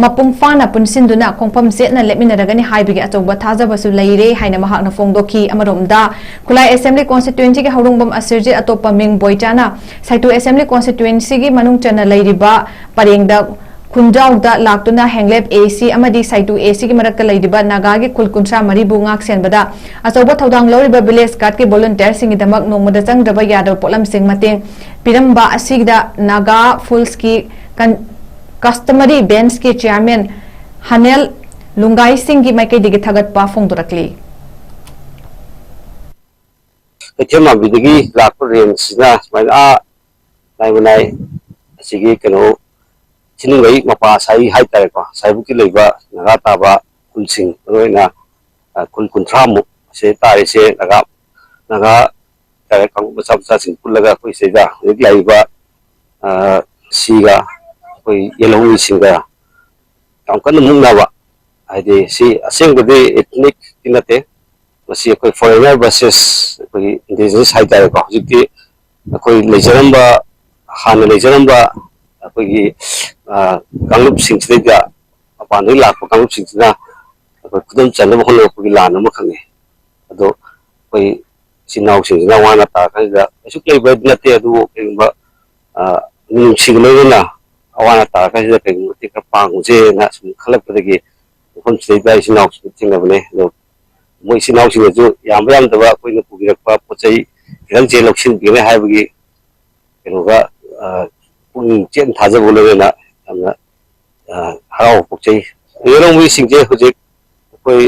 ꯃꯄꯨꯡ ꯐꯥꯅ ꯄꯨꯟꯁꯤꯟꯗꯨꯅ ꯈꯣꯡꯐꯝ ꯆꯦꯠꯅ ꯂꯦꯞꯃꯤꯟꯅꯔꯒꯅꯤ ꯍꯥꯏꯕꯒꯤ ꯑꯆꯧꯕ ꯊꯥꯖꯕꯁꯨ ꯂꯩꯔꯦ ꯍꯥꯏꯅ ꯃꯍꯥꯛꯅ ꯐꯣꯡꯗꯣꯛꯈꯤ꯫ ꯑꯃꯔꯣꯝꯗ ꯈꯨꯂꯥꯏ ꯑꯦꯁꯦꯝꯕ꯭ꯂꯤ ꯀꯣꯟꯁꯇꯤꯇ꯭ꯋꯦꯟꯁꯤꯒꯤ ꯍꯧꯔꯣꯡꯕꯝ ꯑꯁꯤꯔꯖꯤꯠ ꯑꯇꯣꯞꯄ ꯃꯤꯡ ꯕꯣꯏꯆꯥꯅ ꯁꯥꯏꯇꯨ ꯑꯦꯁꯦꯝꯕ꯭ꯂꯤ ꯀꯣꯟꯁꯇꯤꯇ꯭ꯋꯦꯟꯁꯤꯒꯤ ꯃꯅꯨꯡ ꯆꯟꯅ ꯂꯩꯔꯤꯕ ꯄꯔꯦꯡꯗ ꯈꯨꯟꯖꯥꯎꯗ ꯂꯥꯛꯇꯨꯅ ꯍꯦꯡꯂꯦꯞ ꯑꯦ ꯁꯤ ꯑꯃꯗꯤ ꯁꯥꯏꯇꯨ ꯑꯦ ꯁꯤꯒꯤ ꯃꯔꯛꯇ ꯂꯩꯔꯤꯕ ꯅꯥꯒꯥꯒꯤ ꯈꯨꯜ ꯀꯨꯟꯊ꯭ꯔꯥ ꯃꯔꯤꯕꯨ ꯉꯥꯛ ꯁꯦꯟꯕꯗ ꯑꯆꯧꯕ ꯊꯧꯗꯥꯡ ꯂꯧꯔꯤꯕ ꯚꯤꯂꯦꯖ ꯒꯥꯔꯗꯀꯤ ꯚꯣꯂꯨꯟꯇꯤꯌꯔꯁꯤꯡꯒꯤꯗꯃꯛ ꯅꯣꯡꯃꯗ ꯆꯪꯗ꯭ꯔꯕ ꯌꯥꯗꯕ ꯄꯣꯠꯂꯝꯁꯤꯡ ꯃꯇꯦꯡ ꯄꯤꯔꯝꯕ ꯑꯁꯤꯗ ꯅꯥꯒꯥ ꯐꯨꯜꯁꯀꯤ ꯀꯟ-, ꯀꯁꯇꯃꯔꯤ ꯕꯦꯟꯁꯀꯤ ꯆꯤꯌꯥꯔꯃꯦꯟ ꯍꯅꯦꯜ ꯂꯨꯡꯒꯥꯏꯁꯤꯡꯒꯤ ꯃꯥꯏꯀꯩꯗꯒꯤ ꯊꯥꯒꯠꯄ ꯐꯣꯡꯗꯣꯔꯛꯂꯤ꯫ ꯀꯩꯊꯦꯜ ꯃꯥꯟꯕꯤꯗꯒꯤ ꯂꯥꯛꯄ ꯔꯦꯟꯁꯤꯅ ꯁꯨꯃꯥꯏꯅ ꯑꯥ ꯂꯥꯏꯃꯅꯥꯏ ꯑꯁꯤꯒꯤ ꯀꯩꯅꯣ ꯁꯤꯅꯤꯡꯒꯩ ꯃꯄꯥ ꯁꯥꯏ ꯍꯥꯏꯇꯥꯔꯦꯀꯣ, ꯁꯥꯏꯕꯨꯛꯀꯤ ꯂꯩꯕ ꯅꯥꯒꯥ ꯇꯥꯕ ꯈꯨꯜꯁꯤꯡ, ꯃꯔꯨꯑꯣꯏꯅ ꯈꯨꯜ ꯀꯨꯟꯊ꯭ꯔꯥꯃꯨꯛ ꯑꯁꯤ ꯇꯥꯔꯤꯁꯦ ꯅꯥꯒꯥ, ꯅꯥꯒꯥ ꯍꯥꯏꯇꯥꯔꯦ, ꯀꯥꯡꯂꯨꯞ ꯃꯆꯥ ꯃꯆꯥꯁꯤꯡ ꯄꯨꯜꯂꯒ ꯑꯩꯈꯣꯏ ꯁꯤꯗ ꯍꯧꯖꯤꯛ ꯂꯥꯛꯏꯕ ꯁꯤꯒ ꯑꯩꯈꯣꯏ ꯌꯦꯜꯍꯧꯃꯤꯁꯤꯡꯒ ꯌꯥꯝ ꯀꯟꯅ ꯃꯨꯛꯅꯕ꯫ ꯍꯥꯏꯗꯤ ꯁꯤ ꯑꯁꯦꯡꯕꯗꯤ ꯏꯊꯅꯤꯛꯇꯤ ꯅꯠꯇꯦ, ꯃꯁꯤ ꯑꯩꯈꯣꯏ ꯐꯣꯔꯦꯅꯔ ꯚꯔꯁꯦꯁ ꯑꯩꯈꯣꯏꯒꯤ ꯏꯟꯗꯤꯖꯤꯅꯁ ꯍꯥꯏꯇꯥꯔꯦꯀꯣ꯫ ꯍꯧꯖꯤꯛꯇꯤ ꯑꯩꯈꯣꯏ ꯂꯩꯖꯔꯝꯕ, ꯍꯥꯟꯅ ꯂꯩꯖꯔꯝꯕ ꯑꯩꯈꯣꯏꯒꯤ ꯀꯥꯡꯂꯨꯞꯁꯤꯡꯁꯤꯗꯩꯗ, ꯃꯄꯥꯟꯗꯒꯤ ꯂꯥꯛꯄ ꯀꯥꯡꯂꯨꯞꯁꯤꯡꯁꯤꯅ ꯑꯩꯈꯣꯏ ꯈꯨꯗꯨꯝ ꯆꯟꯅꯕ ꯍꯣꯠꯅꯔꯛꯄꯒꯤ ꯂꯥꯟ ꯑꯃꯈꯛꯅꯤ꯫ ꯑꯗꯣ ꯑꯩꯈꯣꯏ ꯏꯆꯤꯟ ꯏꯅꯥꯎꯁꯤꯡꯁꯤꯅ ꯋꯥꯅ ꯇꯥꯔꯀꯥꯟꯁꯤꯗ ꯀꯩꯁꯨ ꯂꯩꯕ ꯅꯠꯇꯦ, ꯑꯗꯨꯕꯨ ꯀꯩꯒꯨꯝꯕ ꯅꯨꯡꯁꯤꯕ ꯂꯣꯏꯅꯅ ꯑꯋꯥ ꯑꯅꯥ ꯇꯥꯔꯀꯥꯟꯁꯤꯗ ꯀꯩꯒꯨꯝꯕ ꯃꯇꯦꯡ ꯈꯔ ꯄꯥꯡꯉꯨꯁꯦꯅ ꯁꯨꯝ ꯈꯜꯂꯛꯄꯗꯒꯤ ꯃꯐꯝꯁꯤꯗꯩꯗ ꯏꯆꯤꯟ ꯏꯅꯥꯎꯁꯤꯡ ꯊꯦꯡꯅꯕꯅꯦ꯫ ꯑꯗꯣ ꯃꯣꯏ ꯏꯆꯤꯟ ꯏꯅꯥꯎꯁꯤꯡꯅꯁꯨ ꯌꯥꯝꯕ ꯌꯥꯝꯗꯕ ꯑꯩꯈꯣꯏꯅ ꯄꯨꯕꯤꯔꯛꯄ ꯄꯣꯠ ꯆꯩ ꯈꯤꯇꯪ ꯆꯦ ꯂꯧꯁꯤꯟꯕꯤꯒꯅꯤ ꯍꯥꯏꯕꯒꯤ ꯀꯩꯅꯣꯒ ꯄꯨꯛꯅꯤꯡ ꯆꯦꯠꯅ ꯊꯥꯖꯕ ꯂꯣꯏꯅꯅ ꯌꯥꯝꯅ ꯍꯔꯥꯎꯕ ꯄꯣꯛꯆꯩ꯫ ꯌꯦꯜꯍꯧꯃꯤꯁꯤꯡꯁꯦ ꯍꯧꯖꯤꯛ ꯑꯩꯈꯣꯏ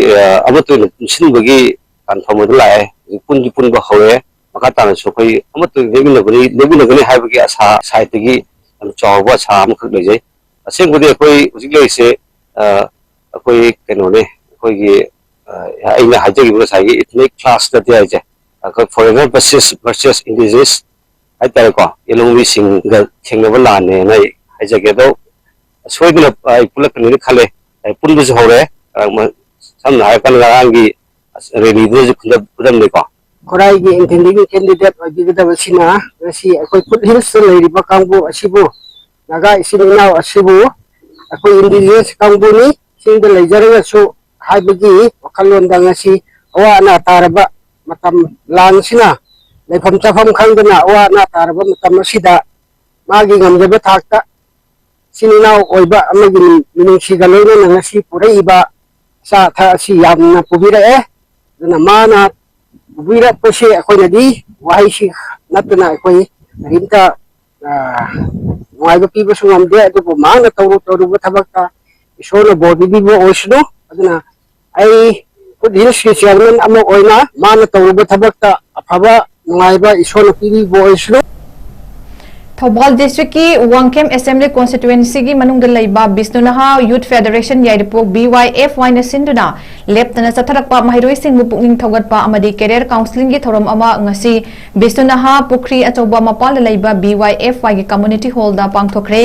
ꯑꯃꯠꯇ ꯑꯣꯏꯅ ꯄꯨꯟꯁꯤꯟꯕꯒꯤ ꯄꯥꯟꯐꯝ ꯑꯗꯨ ꯂꯥꯛꯑꯦ꯫ ꯍꯧꯖꯤꯛ ꯄꯨꯟꯗꯤ ꯄꯨꯟꯕ ꯍꯧꯔꯦ꯫ ꯃꯈꯥ ꯇꯥꯅꯁꯨ ꯑꯩꯈꯣꯏ ꯑꯃꯠꯇ ꯑꯣꯏꯅ ꯂꯦꯞꯃꯤꯟꯅꯕꯅꯤ, ꯂꯦꯞꯃꯤꯟꯅꯒꯅꯤ ꯍꯥꯏꯕꯒꯤ ꯑꯁꯥ ꯁꯥꯏꯠꯇꯒꯤ ꯌꯥꯝ ꯆꯥꯎꯕ ꯑꯁꯥ ꯑꯃꯈꯛ ꯂꯩꯖꯩ꯫ ꯑꯁꯦꯡꯕꯗꯤ ꯑꯩꯈꯣꯏ ꯍꯧꯖꯤꯛ ꯂꯩꯔꯤꯁꯦ ꯑꯩꯈꯣꯏ ꯀꯩꯅꯣꯅꯦ, ꯑꯩꯈꯣꯏꯒꯤ ꯑꯩꯅ ꯍꯥꯏꯖꯈꯤꯕ ꯉꯁꯥꯏꯒꯤ ꯏꯊꯅꯤꯛ ꯀ꯭ꯂꯥꯁ ꯅꯠꯇꯦ ꯍꯥꯏꯁꯦ, ꯑꯩꯈꯣꯏ ꯐꯣꯔꯦꯅꯔ ꯚꯔꯁꯦꯁ ꯚꯔꯁꯦꯁ ꯏꯟꯗꯤꯖꯤꯅꯁ ꯍꯥꯏꯇꯥꯔꯦꯀꯣ, ꯌꯦꯜꯍꯧꯃꯤꯁꯤꯡꯒ ꯊꯦꯡꯅꯕ ꯂꯥꯟꯅꯦꯅ ꯑꯩ ꯍꯥꯏꯖꯒꯦ꯫ ꯑꯗꯣ ꯁꯣꯏꯗꯅ ꯑꯩ ꯄꯨꯜꯂꯛꯀꯅꯤꯅ ꯈꯜꯂꯦ꯫ ꯑꯩ ꯄꯨꯟꯕꯁꯨ ꯍꯧꯔꯦ꯫ ꯁꯝꯅ ꯍꯥꯏꯔꯀꯥꯟꯗ ꯉꯔꯥꯡꯒꯤ ꯔꯦꯂꯤꯗꯨꯅꯁꯨ ꯈꯨꯗꯝꯅꯤꯀꯣ꯫ ꯈꯨꯔꯥꯏꯒꯤ ꯏꯟꯇꯦꯟꯗꯤꯡ ꯀꯦꯟꯗꯤꯗꯦꯠ ꯑꯣꯏꯕꯤꯒꯗꯕꯁꯤꯅ ꯉꯁꯤ ꯑꯩꯈꯣꯏ ꯐꯨꯠ ꯍꯤꯜꯁꯇ ꯂꯩꯔꯤꯕ ꯀꯥꯡꯕꯨ ꯑꯁꯤꯕꯨ, ꯅꯥꯒꯥ ꯏꯆꯤꯜ ꯏꯅꯥꯎ ꯑꯁꯤꯕꯨ ꯑꯩꯈꯣꯏ ꯏꯟꯗꯤꯖꯤꯅꯁ ꯀꯥꯡꯕꯨꯅꯤ, ꯆꯤꯡꯗ ꯂꯩꯖꯔꯒꯁꯨ ꯍꯥꯏꯕꯒꯤ ꯋꯥꯈꯜꯂꯣꯟꯗ ꯉꯁꯤ ꯑꯋꯥ ꯑꯅꯥ ꯇꯥꯔꯕ ꯃꯇꯝ, ꯂꯥꯟꯁꯤꯅ ꯂꯩꯐꯝ ꯆꯥꯐꯝ ꯈꯪꯗꯅ ꯑꯋꯥ ꯑꯅꯥ ꯇꯥꯔꯕ ꯃꯇꯝ ꯑꯁꯤꯗ ꯃꯥꯒꯤ ꯉꯝꯖꯕ ꯊꯥꯛꯇ ꯏꯆꯤꯟ ꯏꯅꯥꯎ ꯑꯣꯏꯕ ꯑꯃꯒꯤ ꯃꯤꯅꯨꯡꯁꯤꯒ ꯂꯣꯏꯅꯅ ꯉꯁꯤ ꯄꯨꯔꯛꯏꯕ ꯑꯆꯥ ꯑꯊꯛ ꯑꯁꯤ ꯌꯥꯝꯅ ꯄꯨꯕꯤꯔꯛꯑꯦ꯫ ꯑꯗꯨꯅ ꯃꯥꯅ ꯄꯨꯕꯤꯔꯛꯄꯁꯦ ꯑꯩꯈꯣꯏꯅꯗꯤ ꯋꯥꯍꯩꯁꯤ ꯅꯠꯇꯅ ꯑꯩꯈꯣꯏ ꯀꯔꯤꯝꯇ, ꯑ, ꯅꯨꯡꯉꯥꯏꯕ ꯄꯤꯕꯁꯨ ꯉꯝꯗꯦ꯫ ꯑꯗꯨꯕꯨ ꯃꯍꯥꯛꯅ ꯇꯧꯔꯨ ꯇꯧꯔꯨꯕ ꯊꯕꯛꯇ ꯏꯁꯣꯔꯅ ꯕꯣꯔ ꯄꯤꯕꯤꯕ ꯑꯣꯏꯁꯅꯨ꯫ ꯑꯗꯨꯅ ꯑꯩ ꯐꯨꯠ ꯍꯤꯜꯁꯀꯤ ꯆꯤꯌꯔꯃꯦꯟ ꯑꯃ ꯑꯣꯏꯅ ꯃꯥꯅ ꯇꯧꯔꯨꯕ ꯊꯕꯛꯇ ꯑꯐꯕ ꯅꯨꯡꯉꯥꯏꯕ ꯏꯁꯣꯔꯅ ꯄꯤꯕꯤꯕ ꯑꯣꯏꯁꯅꯨ꯫ ꯊꯧꯕꯥꯜ ꯗꯤꯁꯇ꯭ꯔꯤꯛꯀꯤ ꯋꯥꯡꯈꯦꯝ ꯑꯦꯁꯦꯝꯕ꯭ꯂꯤ ꯀꯣꯟꯁꯇꯤꯇ꯭ꯋꯦꯟꯁꯤꯒꯤ ꯃꯅꯨꯡꯗ ꯂꯩꯕ ꯕꯤꯁꯅꯨ ꯅꯍꯥ ꯌꯨꯠ ꯐꯦꯗꯔꯦꯁꯟ ꯌꯥꯏꯔꯤꯄꯣꯛ, ꯕꯤ ꯋꯥꯏ ꯑꯦꯐ ꯋꯥꯏꯅ ꯁꯤꯟꯗꯨꯅ ꯂꯦꯞꯇꯅ ꯆꯠꯊꯔꯛꯄ ꯃꯍꯩꯔꯣꯏꯁꯤꯡꯕꯨ ꯄꯨꯛꯅꯤꯡ ꯊꯧꯒꯠꯄ ꯑꯃꯗꯤ ꯀꯦꯔꯤꯌꯔ ꯀꯥꯎꯟꯁꯤꯂꯤꯡꯒꯤ ꯊꯧꯔꯝ ꯑꯃ ꯉꯁꯤ ꯕꯤꯁꯅꯨ ꯅꯍꯥ ꯄꯨꯈ꯭ꯔꯤ ꯑꯆꯧꯕ ꯃꯄꯥꯜꯗ ꯂꯩꯕ ꯕꯤ ꯋꯥꯏ ꯑꯦꯐ ꯋꯥꯏꯒꯤ ꯀꯝꯃꯨꯅꯤꯇꯤ ꯍꯣꯜꯗ ꯄꯥꯡꯊꯣꯛꯈ꯭ꯔꯦ꯫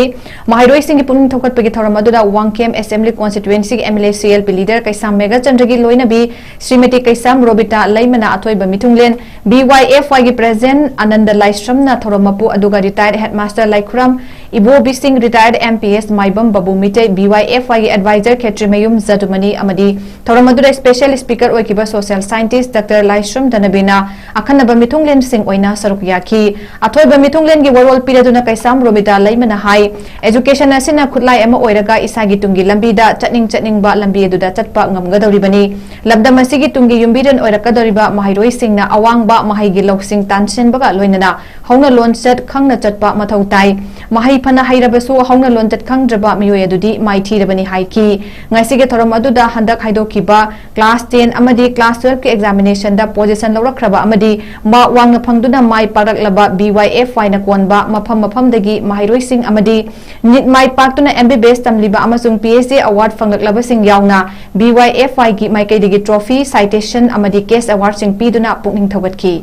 ꯃꯍꯩꯔꯣꯏꯁꯤꯡꯒꯤ ꯄꯨꯛꯅꯤꯡ ꯊꯧꯒꯠꯄꯒꯤ ꯊꯧꯔꯝ ꯑꯗꯨꯗ ꯋꯥꯡꯈꯦꯝ ꯑꯦꯁꯦꯝꯕ꯭ꯂꯤ ꯀꯣꯟꯁꯇꯤꯇ꯭ꯋꯦꯟꯁꯤꯒꯤ M L A C L P leader ꯀꯩꯁꯥꯝ ꯃꯦꯘꯆꯟꯗ꯭ꯔꯒꯤ ꯂꯣꯏꯅꯕꯤ ꯁ꯭ꯔꯤꯃꯇꯤ ꯀꯩꯁꯥꯝ ꯔꯣꯕꯤꯇꯥ ꯂꯩꯃꯅ ꯑꯊꯣꯏꯕ ꯃꯤꯊꯨꯡꯂꯦꯟ, ꯕꯤ ꯋꯥꯏ ꯑꯦꯐ ꯋꯥꯏꯒꯤ ꯄ꯭ꯔꯦꯁꯤꯗꯦꯟꯠ ꯑꯅꯟꯗ ꯂꯥꯏꯁ꯭ꯔꯝꯅ ꯊꯧꯔꯝ ꯃꯄꯨ, ꯑꯗꯨꯒ retired headmaster Laikhuram Ibobisingh, retired M P S Maibam Babu Meitei, B Y F ꯋꯥꯏꯒꯤ ꯑꯦꯗꯚꯥꯏꯖꯔ ꯈꯦꯇ꯭ꯔꯤꯃꯌꯨꯝ ꯖꯗꯨꯃꯅꯤ ꯑꯃꯗꯤ ꯊꯧꯔꯝ ꯑꯗꯨꯗ ꯁ꯭ꯄꯦꯁꯦꯜ ꯁ꯭ꯄꯤꯀꯔ ꯑꯣꯏꯈꯤꯕ ꯁꯣꯁꯤꯌꯦꯜ ꯁꯥꯏꯟꯇꯤꯁ꯭ꯠ ꯗꯥꯛꯇꯔ ꯂꯥꯏꯁ꯭ꯔꯝ ꯙꯅꯕꯤꯅ ꯑꯈꯟꯅꯕ ꯃꯤꯊꯨꯡꯂꯦꯟꯁꯤꯡ ꯑꯣꯏꯅ ꯁꯔꯨꯛ ꯌꯥꯈꯤ꯫ ꯑꯊꯣꯏꯕ ꯃꯤꯊꯨꯡꯂꯦꯟꯒꯤ ꯋꯥꯔꯣꯜ ꯄꯤꯔꯗꯨꯅ ꯀꯩꯁꯥꯝ ꯔꯣꯕꯤꯇꯥ ꯂꯩꯃꯅ ꯍꯥꯏ, ꯑꯦꯖꯨꯀꯦꯁꯟ ꯑꯁꯤꯅ ꯈꯨꯠꯂꯥꯏ ꯑꯃ ꯑꯣꯏꯔꯒ ꯏꯁꯥꯒꯤ ꯇꯨꯡꯒꯤ ꯂꯝꯕꯤꯗ ꯆꯠꯅꯤꯡ ꯆꯠꯅꯤꯡꯕ ꯂꯝꯕꯤ ꯑꯗꯨꯗ ꯆꯠꯄ ꯉꯝꯒꯗꯧꯔꯤꯕꯅꯤ꯫ ꯂꯝꯗꯝ ꯑꯁꯤꯒꯤ ꯇꯨꯡꯒꯤ ꯌꯨꯝꯕꯤꯔꯦꯟ ꯑꯣꯏꯔꯛꯀꯗꯧꯔꯤꯕ ꯃꯍꯩꯔꯣꯏꯁꯤꯡꯅ ꯑꯋꯥꯡꯕ ꯃꯍꯩꯒꯤ ꯂꯧꯁꯤꯡ ꯇꯥꯟꯁꯤꯟꯕꯒ ꯂꯣꯏꯅꯅ ꯍꯧꯅ ꯂꯣꯟꯆꯠ ꯈꯪꯅ ꯆꯠꯄ ꯃꯊꯧ ꯇꯥꯏ꯫ ꯃꯍꯩ ꯐꯅ ꯍꯩꯔꯕꯁꯨ ꯍꯧꯅ ꯂꯣꯟꯆꯠ ꯈꯪꯗ꯭ꯔꯕ ꯃꯤꯑꯣꯏ ꯑꯗꯨꯗꯤ ꯃꯥꯏꯊꯤꯔꯕꯅꯤ ꯍꯥꯏꯈꯤ꯫ ꯉꯁꯤꯒꯤ ꯊꯧꯔꯝ ꯑꯗꯨꯗ ꯍꯟꯗꯛ ꯍꯥꯏꯗꯣꯛꯈꯤꯕ ꯀ꯭ꯂꯥꯁ ꯇꯦꯟ ꯑꯃꯗꯤ ꯀ꯭ꯂꯥꯁ ꯇꯨꯋꯦꯜꯐꯀꯤ ꯑꯦꯛꯖꯥꯃꯤꯅꯦꯁꯟꯗ ꯄꯣꯖꯤꯁꯟ ꯂꯧꯔꯛꯈ꯭ꯔꯕ ꯑꯃꯗꯤ ꯃꯥꯔꯛ ꯋꯥꯡꯅ ꯐꯪꯗꯨꯅ ꯃꯥꯏ ꯄꯥꯛꯂꯛꯂꯕ ꯕꯤ ꯋꯥꯏ ꯑꯦꯐ ꯋꯥꯏꯅ ꯀꯣꯟꯕ ꯃꯐꯝ ꯃꯐꯝꯗꯒꯤ ꯃꯍꯩꯔꯣꯏꯁꯤꯡ ꯑꯃꯗꯤ ꯅꯤꯠ ꯃꯥꯏ ꯄꯥꯛꯇꯨꯅ ꯑꯦꯝ ꯕꯤ ꯕꯤ ꯑꯦꯁ ꯇꯝꯂꯤꯕ ꯑꯃꯁꯨꯡ ꯄꯤ ꯑꯩꯆ ꯗꯤ ꯑꯦꯋꯥꯔꯗ ꯐꯪꯂꯛꯂꯕꯁꯤꯡ ꯌꯥꯎꯅ ꯕꯤ ꯋꯥꯏ ꯑꯦꯐ ꯋꯥꯏꯒꯤ ꯃꯥꯏꯀꯩꯗꯒꯤ ꯇ꯭ꯔꯣꯐꯤ, ꯁꯥꯏꯇꯦꯁꯟ ꯑꯃꯗꯤ ꯀꯦꯁ ꯑꯦꯋꯥꯔꯗꯁꯤꯡ ꯄꯤꯗꯨꯅ ꯄꯨꯛꯅꯤꯡ ꯊꯧꯒꯠꯈꯤ꯫